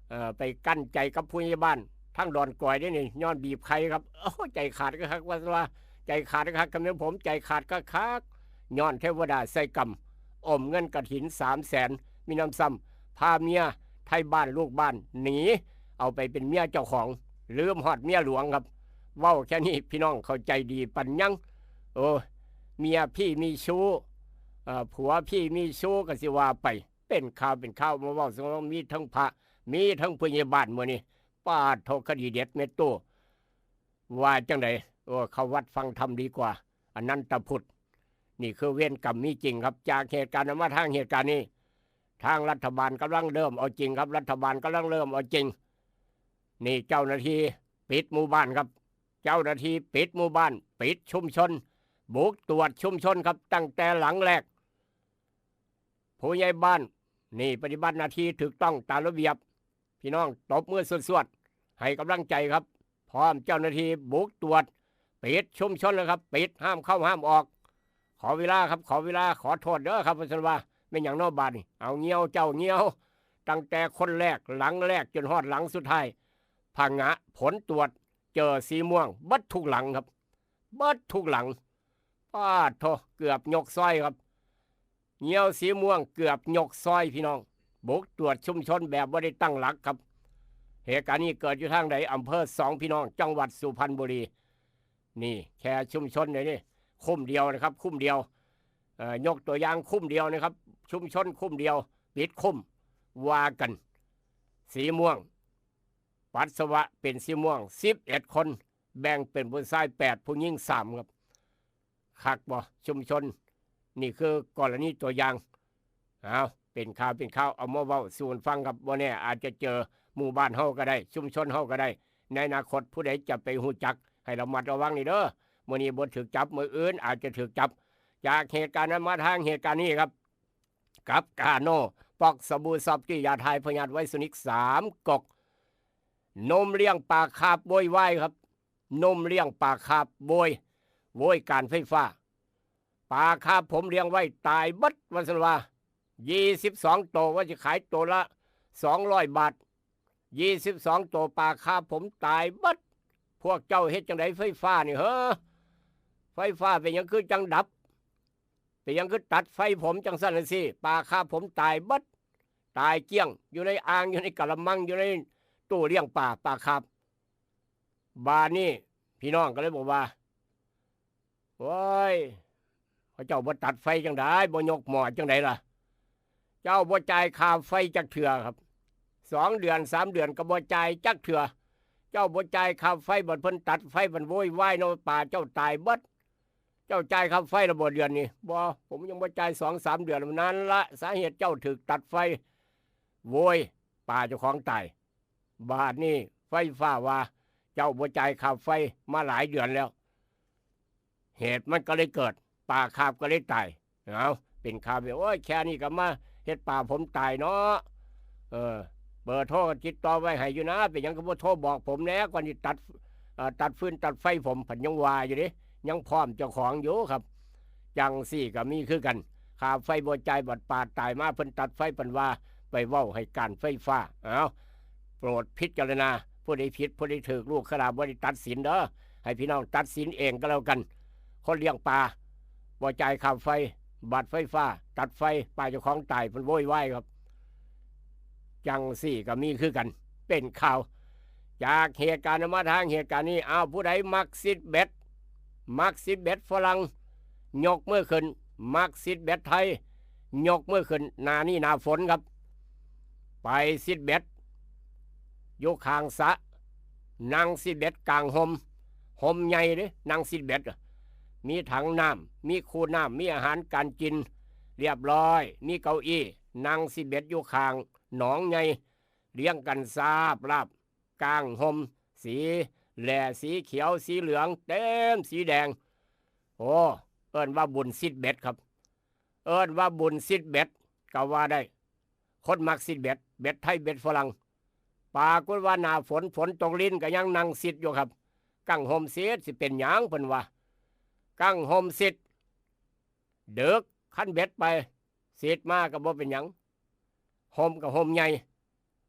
เออ ไปกั้นใจกับผู้ใหญ่บ้านทางดอนก่อยเด้นี่ ย้อนบีบไข่ครับ โอ้ ใจขาดคักๆ ว่าซั่นว่า ใจขาดคักๆ คันแม่นผมใจขาดคักๆ ย้อนเทวดาใส่กำ อมเงินกฐินสามแสน มีหนำซ้ำ พาเมียไทบ้านลูกบ้านหนี เอาไปเป็นเมียเจ้าของ ลืมฮอดเมียหลวงครับ เว้าแค่นี้พี่น้องเข้าใจดีปานยัง โอ้ เมียพี่มีชู้ เอ่อ ผัวพี่มีชู้ก็สิว่าไป เป็นข่าวเป็นข่าวมาเว้า ซึ่งมีทั้งพระ มีทั้งผู้ใหญ่บ้านมื้อนี้ ปาดโท คดีเด็ดเม็ดโต ว่าจังใด โอ้ เข้าวัดฟังธรรมดีกว่า อนันตพุทธ นี่คือเวรกรรมมีจริงครับ จากเหตุการณ์นั้นมาทางเหตุการณ์นี้ ทางรัฐบาลกำลังเริ่มเอาจริงครับ รัฐบาลกำลังเริ่มเอาจริง นี่เจ้าหน้าที่ปิดหมู่บ้านครับ เจ้าหน้าที่ปิดหมู่บ้าน ปิดชุมชน บุกตรวจชุมชนครับ ตั้งแต่หลังแรก ผู้ใหญ่บ้าน นี่ปฏิบัติหน้าที่ถูกต้องตามระเบียบ พี่น้องตบมือสวดๆ ให้กำลังใจครับ พร้อมเจ้าหน้าที่บุกตรวจ ปิดชุมชนแล้วครับ ปิด ห้ามเข้าห้ามออก ขอเวลาครับ ขอเวลา ขอโทษเด้อครับ ว่าซั่นว่า แม่นหยังน้อบาดนี่ เอาเงี้ยวเจ้าเงี้ยว ตั้งแต่คนแรก หลังแรก จนฮอดหลังสุดท้าย ผงะ ผลตรวจ เจอสีม่วง เบิดทุกหลังครับ เบิดทุกหลัง ปาดโท เกือบยกซอยครับ เงี้ยวสีม่วง เกือบยกซอยพี่น้อง บุกตรวจชุมชนแบบบ่ได้ตั้งหลักครับ เหตุการณ์นี้เกิดอยู่ทางใด อำเภอสองพี่น้อง จังหวัดสุพรรณบุรี นี่แค่ชุมชนเดียวนี่ คุ้มเดียวนะครับ คุ้มเดียว เอ่อ ยกตัวอย่างคุ้มเดียวนะครับ ชุมชนคุ้มเดียว ปิดคุ้ม ว่ากัน สีม่วง ปัสสาวะเป็นสีม่วง สิบเอ็ดคน แบ่งเป็นผู้ชายแปด ผู้หญิงสามครับ คักบ่ ชุมชน นี่คือกรณีตัวอย่าง เอา เป็นข่าว เป็นข่าว เอามาเว้าสู่กันฟังครับ บ่แน่อาจจะเจอหมู่บ้านเฮาก็ได้ ชุมชนเฮาก็ได้ ในอนาคตผู้ใดจะไปฮู้จัก ให้ระมัดระวังนี่เด้อ มื้อนี้บ่ถูกจับ มื้ออื่นอาจจะถูกจับ จากเหตุการณ์นั้นมาทางเหตุการณ์นี้ครับ กับกาโน ปอกสบู่ซอฟตี้ ยาทายพยาธิไวรัสนิกสามก๊อก หนุ่มเลี้ยงปลาคาร์ปโวยวายครับ หนุ่มเลี้ยงปลาคาร์ปโวย โวยการไฟฟ้า ปลาคาร์ปผมเลี้ยงไว้ตายเบิด ว่าซั่นว่า ยี่สิบสองโต ว่าสิขายโตละสองร้อยบาท ยี่สิบสองโต ปลาคาร์ปผมตายเบิด พวกเจ้าเฮ็ดจังใดไฟฟ้านี่เหรอ ไฟฟ้าเป็นหยังคือจังดับ เป็นหยังคือตัดไฟผมจังซั่นจังซี่ ปลาคาร์ปผมตายเบิด ตายเกลี้ยง อยู่ในอ่าง อยู่ในกะละมัง อยู่ในตู้เลี้ยงปลา ปลาคาร์ป บาดนี้พี่น้องก็เลยบอกว่า โอ้ย เขาเจ้าบ่ตัดไฟจังใด บ่ยกหม้อจังใดล่ะ เจ้าบ่จ่ายค่าไฟจักเทื่อครับ สองเดือนสามเดือนก็บ่จ่ายจักเทื่อ เจ้าบ่จ่ายค่าไฟ บัดเพิ่นตัดไฟ บัดโวยวายเนาะ ปลาเจ้าตายเบิด เจ้าจ่ายค่าไฟแล้วบ่เดือนนี้ บ่ ผมยังบ่จ่ายสองสามเดือน นั่นละสาเหตุเจ้าถูกตัดไฟ โวย ปลาเจ้าของตาย บาดนี้ไฟฟ้าว่า เจ้าบ่จ่ายค่าไฟมาหลายเดือนแล้ว เหตุมันก็เลยเกิด ปลาคาร์ปก็เลยตาย เอา เป็นข่าวแบบ โอ้ย แค่นี้ก็มาเฮ็ดปลาผมตายเนาะ เออ เบอร์โทรก็ติดต่อไว้ให้อยู่นะ เป็นหยังก็บ่โทรบอกผมแหน่ ก่อนสิตัด เอ่อ ตัดฟืนตัดไฟผม พันยังว่าอยู่เด้ ยังพร้อมเจ้าของอยู่ครับ จังซี่ก็มีคือกัน ค่าไฟบ่จ่าย บัดปลาตายมา เพิ่นตัดไฟ เพิ่นว่าไปเว้าให้การไฟฟ้า เอา โปรดพิจารณา ผู้ใดผิด ผู้ใดถูก ลูกขลาบ่ได้ตัดสินเด้อ ให้พี่น้องตัดสินเองก็แล้วกัน คนเลี้ยงปลา บ่จ่ายค่าไฟ บัดไฟฟ้า ตัดไฟ ปลาเจ้าของตาย เพิ่นโวยวายครับ จังซี่ก็มีคือกัน เป็นข่าว จากเหตุการณ์นั้นมาทางเหตุการณ์นี้ เอา ผู้ใดมักซีดเบส มักซีดเบสฝรั่ง ยกมือขึ้น มักซีดเบสไทย ยกมือขึ้น หน้านี้หน้าฝนครับ ไปซีดเบส อยู่ข้างสระ นั่งซีดเบสกลางฮ่ม ฮ่มใหญ่เด้ นั่งซีดเบสอะ มีถังน้ำ มีคูน้ำ มีอาหารการกิน เรียบร้อย มีเก้าอี้ นั่งซีดเบสอยู่ข้างหนองใหญ่ เรียงกันซาบลาบ กลางฮ่ม สีแหล่ สีเขียว สีเหลือง เต็มสีแดง โอ้ เอิ้นว่าบุญซีดเบสครับ เอิ้นว่าบุญซีดเบสก็ว่าได้ คนมักซีดเบส เบสไทย เบสฝรั่ง ไป ปรากฏว่าหน้าฝน ฝนตกรินก็ยังนั่งซิดอยู่ครับ กังห่มซิด สิเป็นหยังเพิ่นว่า กังห่มซิด เดิกคันเบ็ดไป ซิดมาก็บ่เป็นหยัง ห่มก็ห่มใหญ่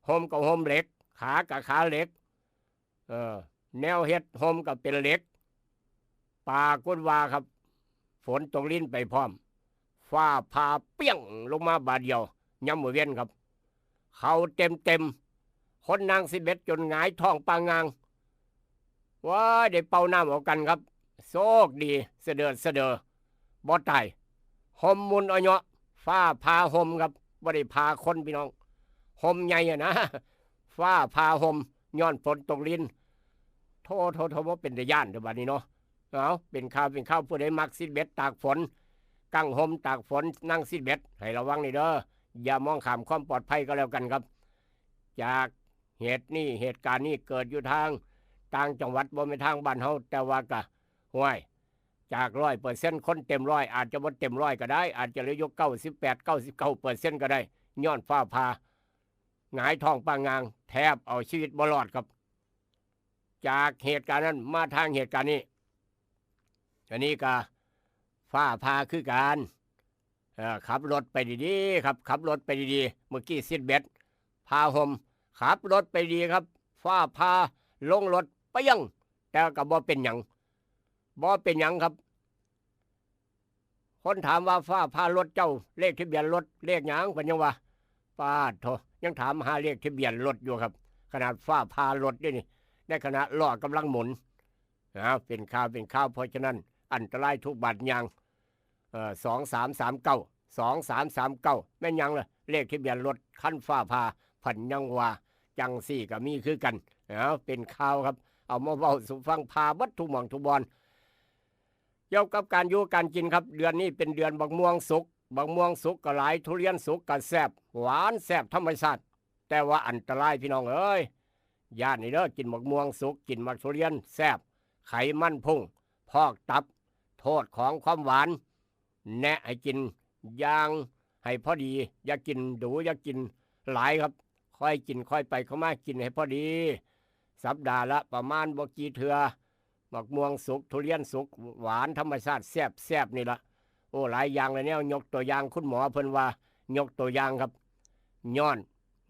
ห่มก็ห่มเหล็ก ขาก็ขาเหล็ก เออ แนวเฮ็ดห่มก็เป็นเหล็ก ปรากฏว่าครับ ฝนตกรินไปพร้อม ฟ้าผ่าเปี้ยงลงมาบาดเดียว ยามมื้อเว็นครับ เข้าเต็มๆ คนนั่งซิดเบ็ดจนหงายท้องปางงาง ว้าย ได้เป่าน้ำเอากันครับ โชคดี สะเดิดสะเดอ บ่ตาย ห่มมุนเอาเหยาะ ฟ้าผ่าห่มครับ บ่ได้ผ่าคนพี่น้อง ห่มใหญ่อะนะ ฟ้าผ่าห่ม ย้อนฝนตกริน โธ่ โธ่ โธ่ บ่เป็นตาย้านเด้อบัดนี้เนาะ เอา เป็นข่าว เป็นข่าว ผู้ใดมักซิดเบ็ดตากฝน กังห่มตากฝน นั่งซิดเบ็ด ให้ระวังนี่เด้อ อย่ามองข้ามความปลอดภัยก็แล้วกันครับ จากเหตุนี้ เหตุการณ์นี้เกิดอยู่ทางต่างจังหวัด บ่แม่นทางบ้านเฮา แต่ว่ากะ ห้วย จากร้อยเปอร์เซ็นต์ คนเต็มร้อย อาจจะบ่เต็มร้อยก็ได้ อาจจะเหลืออยู่เก้าสิบแปด เก้าสิบเก้าเปอร์เซ็นต์ ก็ได้ ย้อนฟ้าผ่า หงายท้องปางงาง แทบเอาชีวิตบ่รอดครับ จากเหตุการณ์นั้นมาทางเหตุการณ์นี้ อันนี้ก็ฟ้าผ่าคือกัน เอ่อ ขับรถไปดีๆครับ ขับรถไปดีๆ เมื่อกี้ซิดเบ็ด ผ่าห่ม ขับรถไปดีครับ ฟ้าผ่าลงรถเปี้ยง แต่ก็บ่เป็นหยัง บ่เป็นหยังครับ คนถามว่าฟ้าผ่ารถเจ้า เลขทะเบียนรถเลขหยัง เพิ่นยังว่า ปาดโธ่ ยังถามหาเลขทะเบียนรถอยู่ครับ ขนาดฟ้าผ่ารถเด้นี่ ในขณะล้อกำลังหมุน อ้าว เป็นข่าว เป็นข่าว เพราะฉะนั้นอันตรายทุกบาทย่าง เอ่อ สองสามสามเก้า สองสามสามเก้า แม่นหยังล่ะ เลขทะเบียนรถคันฟ้าผ่า เพิ่นยังว่า จั่งซี้ก็มีคือกัน อ้าว เป็นข่าวครับ เอามาเว้าสู่ฟัง ผ่าเบิดทุกหม่องทุกบ่อน เกี่ยวกับการอยู่การกินครับ เดือนนี้เป็นเดือนบักม่วงสุก บักม่วงสุกก็หลาย ทุเรียนสุกก็แซ่บ หวานแซ่บธรรมชาติ แต่ว่าอันตรายพี่น้องเอ้ย ย้านนี่เด้อ กินบักม่วงสุก กินบักทุเรียนแซ่บ ไขมันพุ่ง พอกตับ โทษของความหวาน แนะให้กินอย่างให้พอดี อย่ากินดู อย่ากินหลายครับ ค่อยกินค่อยไป เข้ามากินให้พอดี สัปดาห์ละประมาณบ่กี่เทื่อ บักม่วงสุก ทุเรียนสุก หวานธรรมชาติ แซ่บแซ่บนี่ละ โอ้ หลายอย่างเลยแนว ยกตัวอย่าง คุณหมอเพิ่นว่า ยกตัวอย่างครับ ย้อน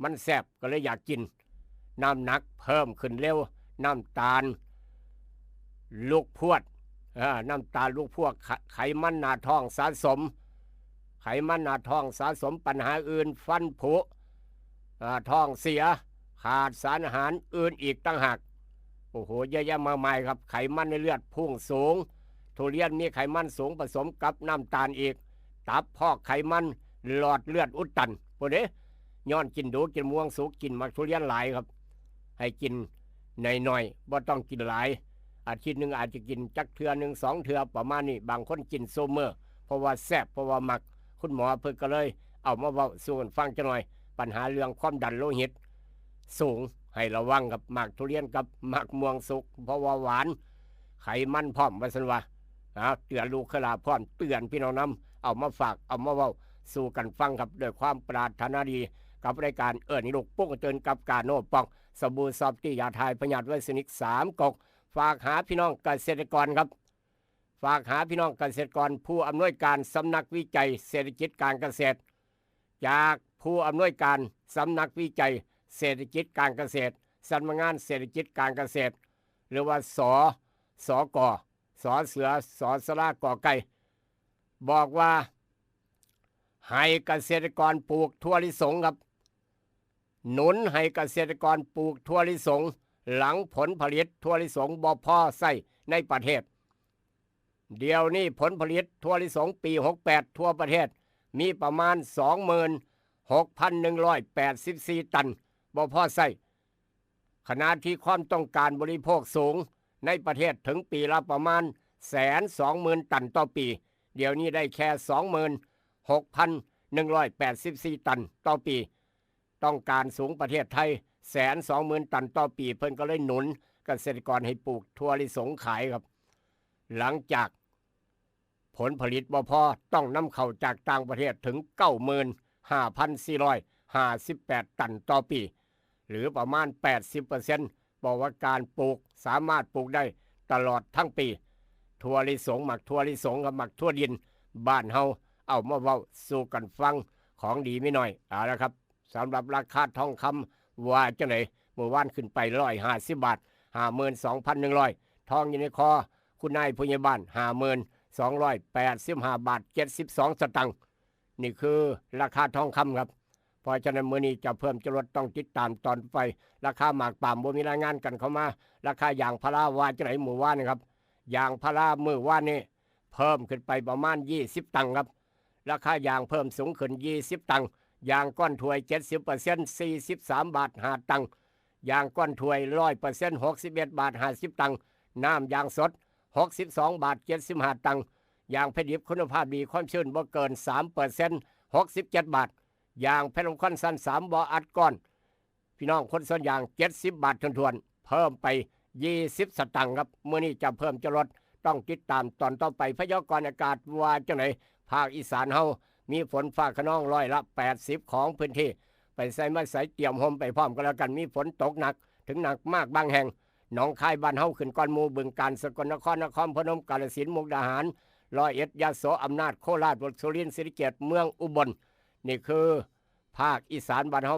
มันแซ่บก็เลยอยากกิน น้ำหนักเพิ่มขึ้นเร็ว น้ำตาลลุกพรวด เอ่อ น้ำตาลลุกพรวด ไข- ไขมันหน้าท้องสะสม ไขมันหน้าท้องสะสม ปัญหาอื่น ฟันผุ อ่า ท้องเสีย ขาดสารอาหารอื่นอีกต่างหาก โอ้โห เยอะแยะมากมายครับ ไขมันในเลือดพุ่งสูง ทุเรียนมีไขมันสูงผสมกับน้ำตาลอีก ตับพอกไขมัน หลอดเลือดอุดตัน พวกนี้ย้อนกินดู กินม่วงสุก กินหมากทุเรียนหลายครับ ให้กินหน่อยๆ บ่ต้องกินหลาย อาทิตย์หนึ่งอาจจะกินจักเทื่อหนึ่งสองเทื่อประมาณนี้ บางคนกินซุมื้อ เพราะว่าแซ่บ เพราะว่ามัก คุณหมอเพิ่นก็เลยเอามาเว้าสู่กันฟังจักหน่อย ปัญหาเรื่องความดันโลหิตสูง ให้ระวังครับ หมากทุเรียนกับหมากม่วงสุก เพราะว่าหวาน ไขมันพร้อม ว่าซั่นว่า เอา เตือนลูกเคยหลาพร้อม เตือนพี่น้องนำ เอามาฝาก เอามาเว้าสู่กันฟังครับ ด้วยความปรารถนาดี กับรายการเอิ้นลูกปลุกตื่นกับกาโนปอง สบู่ซอฟตี้ ยาถ่ายพยาธิไวรัสนิกสามก๊ก ฝากหาพี่น้องเกษตรกรครับ ฝากหาพี่น้องเกษตรกร ผู้อำนวยการสำนักวิจัยเศรษฐกิจการเกษตร จากผู้อำนวยการสำนักวิจัยเศรษฐกิจการเกษตร สำนักงานเศรษฐกิจการเกษตร หรือว่า ส- สก สเสือ สสระ กไก่ บอกว่า ให้เกษตรกรปลูกถั่วลิสงครับ หนุนให้เกษตรกรปลูกถั่วลิสง หลังผลผลิตถั่วลิสงบ่พอใช้ในประเทศ เดี๋ยวนี้ผลผลิตถั่วลิสงปี หกแปด ทั่วประเทศ มีประมาณ สองหมื่นหกพันหนึ่งร้อยแปดสิบสี่ ตัน บ่พอใช้ ขณะที่ความต้องการบริโภคสูงในประเทศถึงปีละประมาณ แสนสองหมื่น ตันต่อปี เดี๋ยวนี้ได้แค่ สองหมื่นหกพันหนึ่งร้อยแปดสิบสี่ ตันต่อปี ต้องการสูงประเทศไทย แสนสองหมื่น ตันต่อปี เพิ่นก็เลยหนุนเกษตรกรให้ปลูกถั่วลิสงขายครับ หลังจากผลผลิตบ่พอ ต้องนำเข้าจากต่างประเทศถึง เก้าหมื่นห้าพันสี่ร้อยห้าสิบแปด ตันต่อปี หรือประมาณ แปดสิบเปอร์เซ็นต์ บอกว่าการปลูกสามารถปลูกได้ตลอดทั้งปี ถั่วลิสง หมากถั่วลิสงกับหมากถั่วดิน บ้านเฮาเอามาเว้าสู่กันฟัง ของดีมีน้อย เอาละครับ สำหรับราคาทองคำว่าจังได๋ มื้อวานขึ้นไป ร้อยห้าสิบ บาท ห้าหมื่นสองพันหนึ่งร้อย ทองอยู่ในคอคุณนายผู้ใหญ่บ้าน ห้าหมื่นสองร้อยแปดสิบห้า บาท เจ็ดสิบสอง สตางค์ นี่คือราคาทองคำครับ เพราะฉะนั้นมื้อนี้จะเพิ่มจะลดต้องติดตามตอนไป ราคาหมากปาล์มบ่มีรายงานกันเข้ามา ราคายางพาราว่าจังได๋มื้อวานนะครับ ยางพารามื้อวานนี้เพิ่มขึ้นไปประมาณ ยี่สิบ ตังค์ครับ ราคายางเพิ่มสูงขึ้น ยี่สิบ ตังค์ ยางก้อนถ้วย เจ็ดสิบเปอร์เซ็นต์ สี่สิบสาม บาท ห้า ตังค์ ยางก้อนถ้วย ร้อยเปอร์เซ็นต์ หกสิบเอ็ด บาท ห้าสิบ ตังค์ น้ำยางสด หกสิบสอง บาท เจ็ดสิบห้า ตังค์ ยางแผ่นดิบคุณภาพดีความชื้นบ่เกิน สามเปอร์เซ็นต์ หกสิบเจ็ด บาท ยางแผ่นลมควันชั้น สาม บ่อัดก้อน พี่น้องคนสวนยาง เจ็ดสิบ บาทถ้วนๆ เพิ่มไป ยี่สิบ สตางค์ครับ มื้อนี้จะเพิ่มจะลดต้องติดตามตอนต่อไป พยากรณ์อากาศว่าจังได๋ ภาคอีสานเฮามีฝนฟ้าคะนองร้อยละ แปดสิบ ของพื้นที่ ไปไสมาไสเตรียมร่มไปพร้อมกันแล้วกัน มีฝนตกหนักถึงหนักมากบางแห่ง หนองคายบ้านเฮาขึ้นก่อนหมู่ บึงกาฬ สกลนคร นครพนม กาฬสินธุ์ มุกดาหาร ร้อยเอ็ด ยโส อำนาจ โคราช สุรินทร์ ศรีสะเกษ เมืองอุบล นี่คือภาคอีสานบ้านเฮา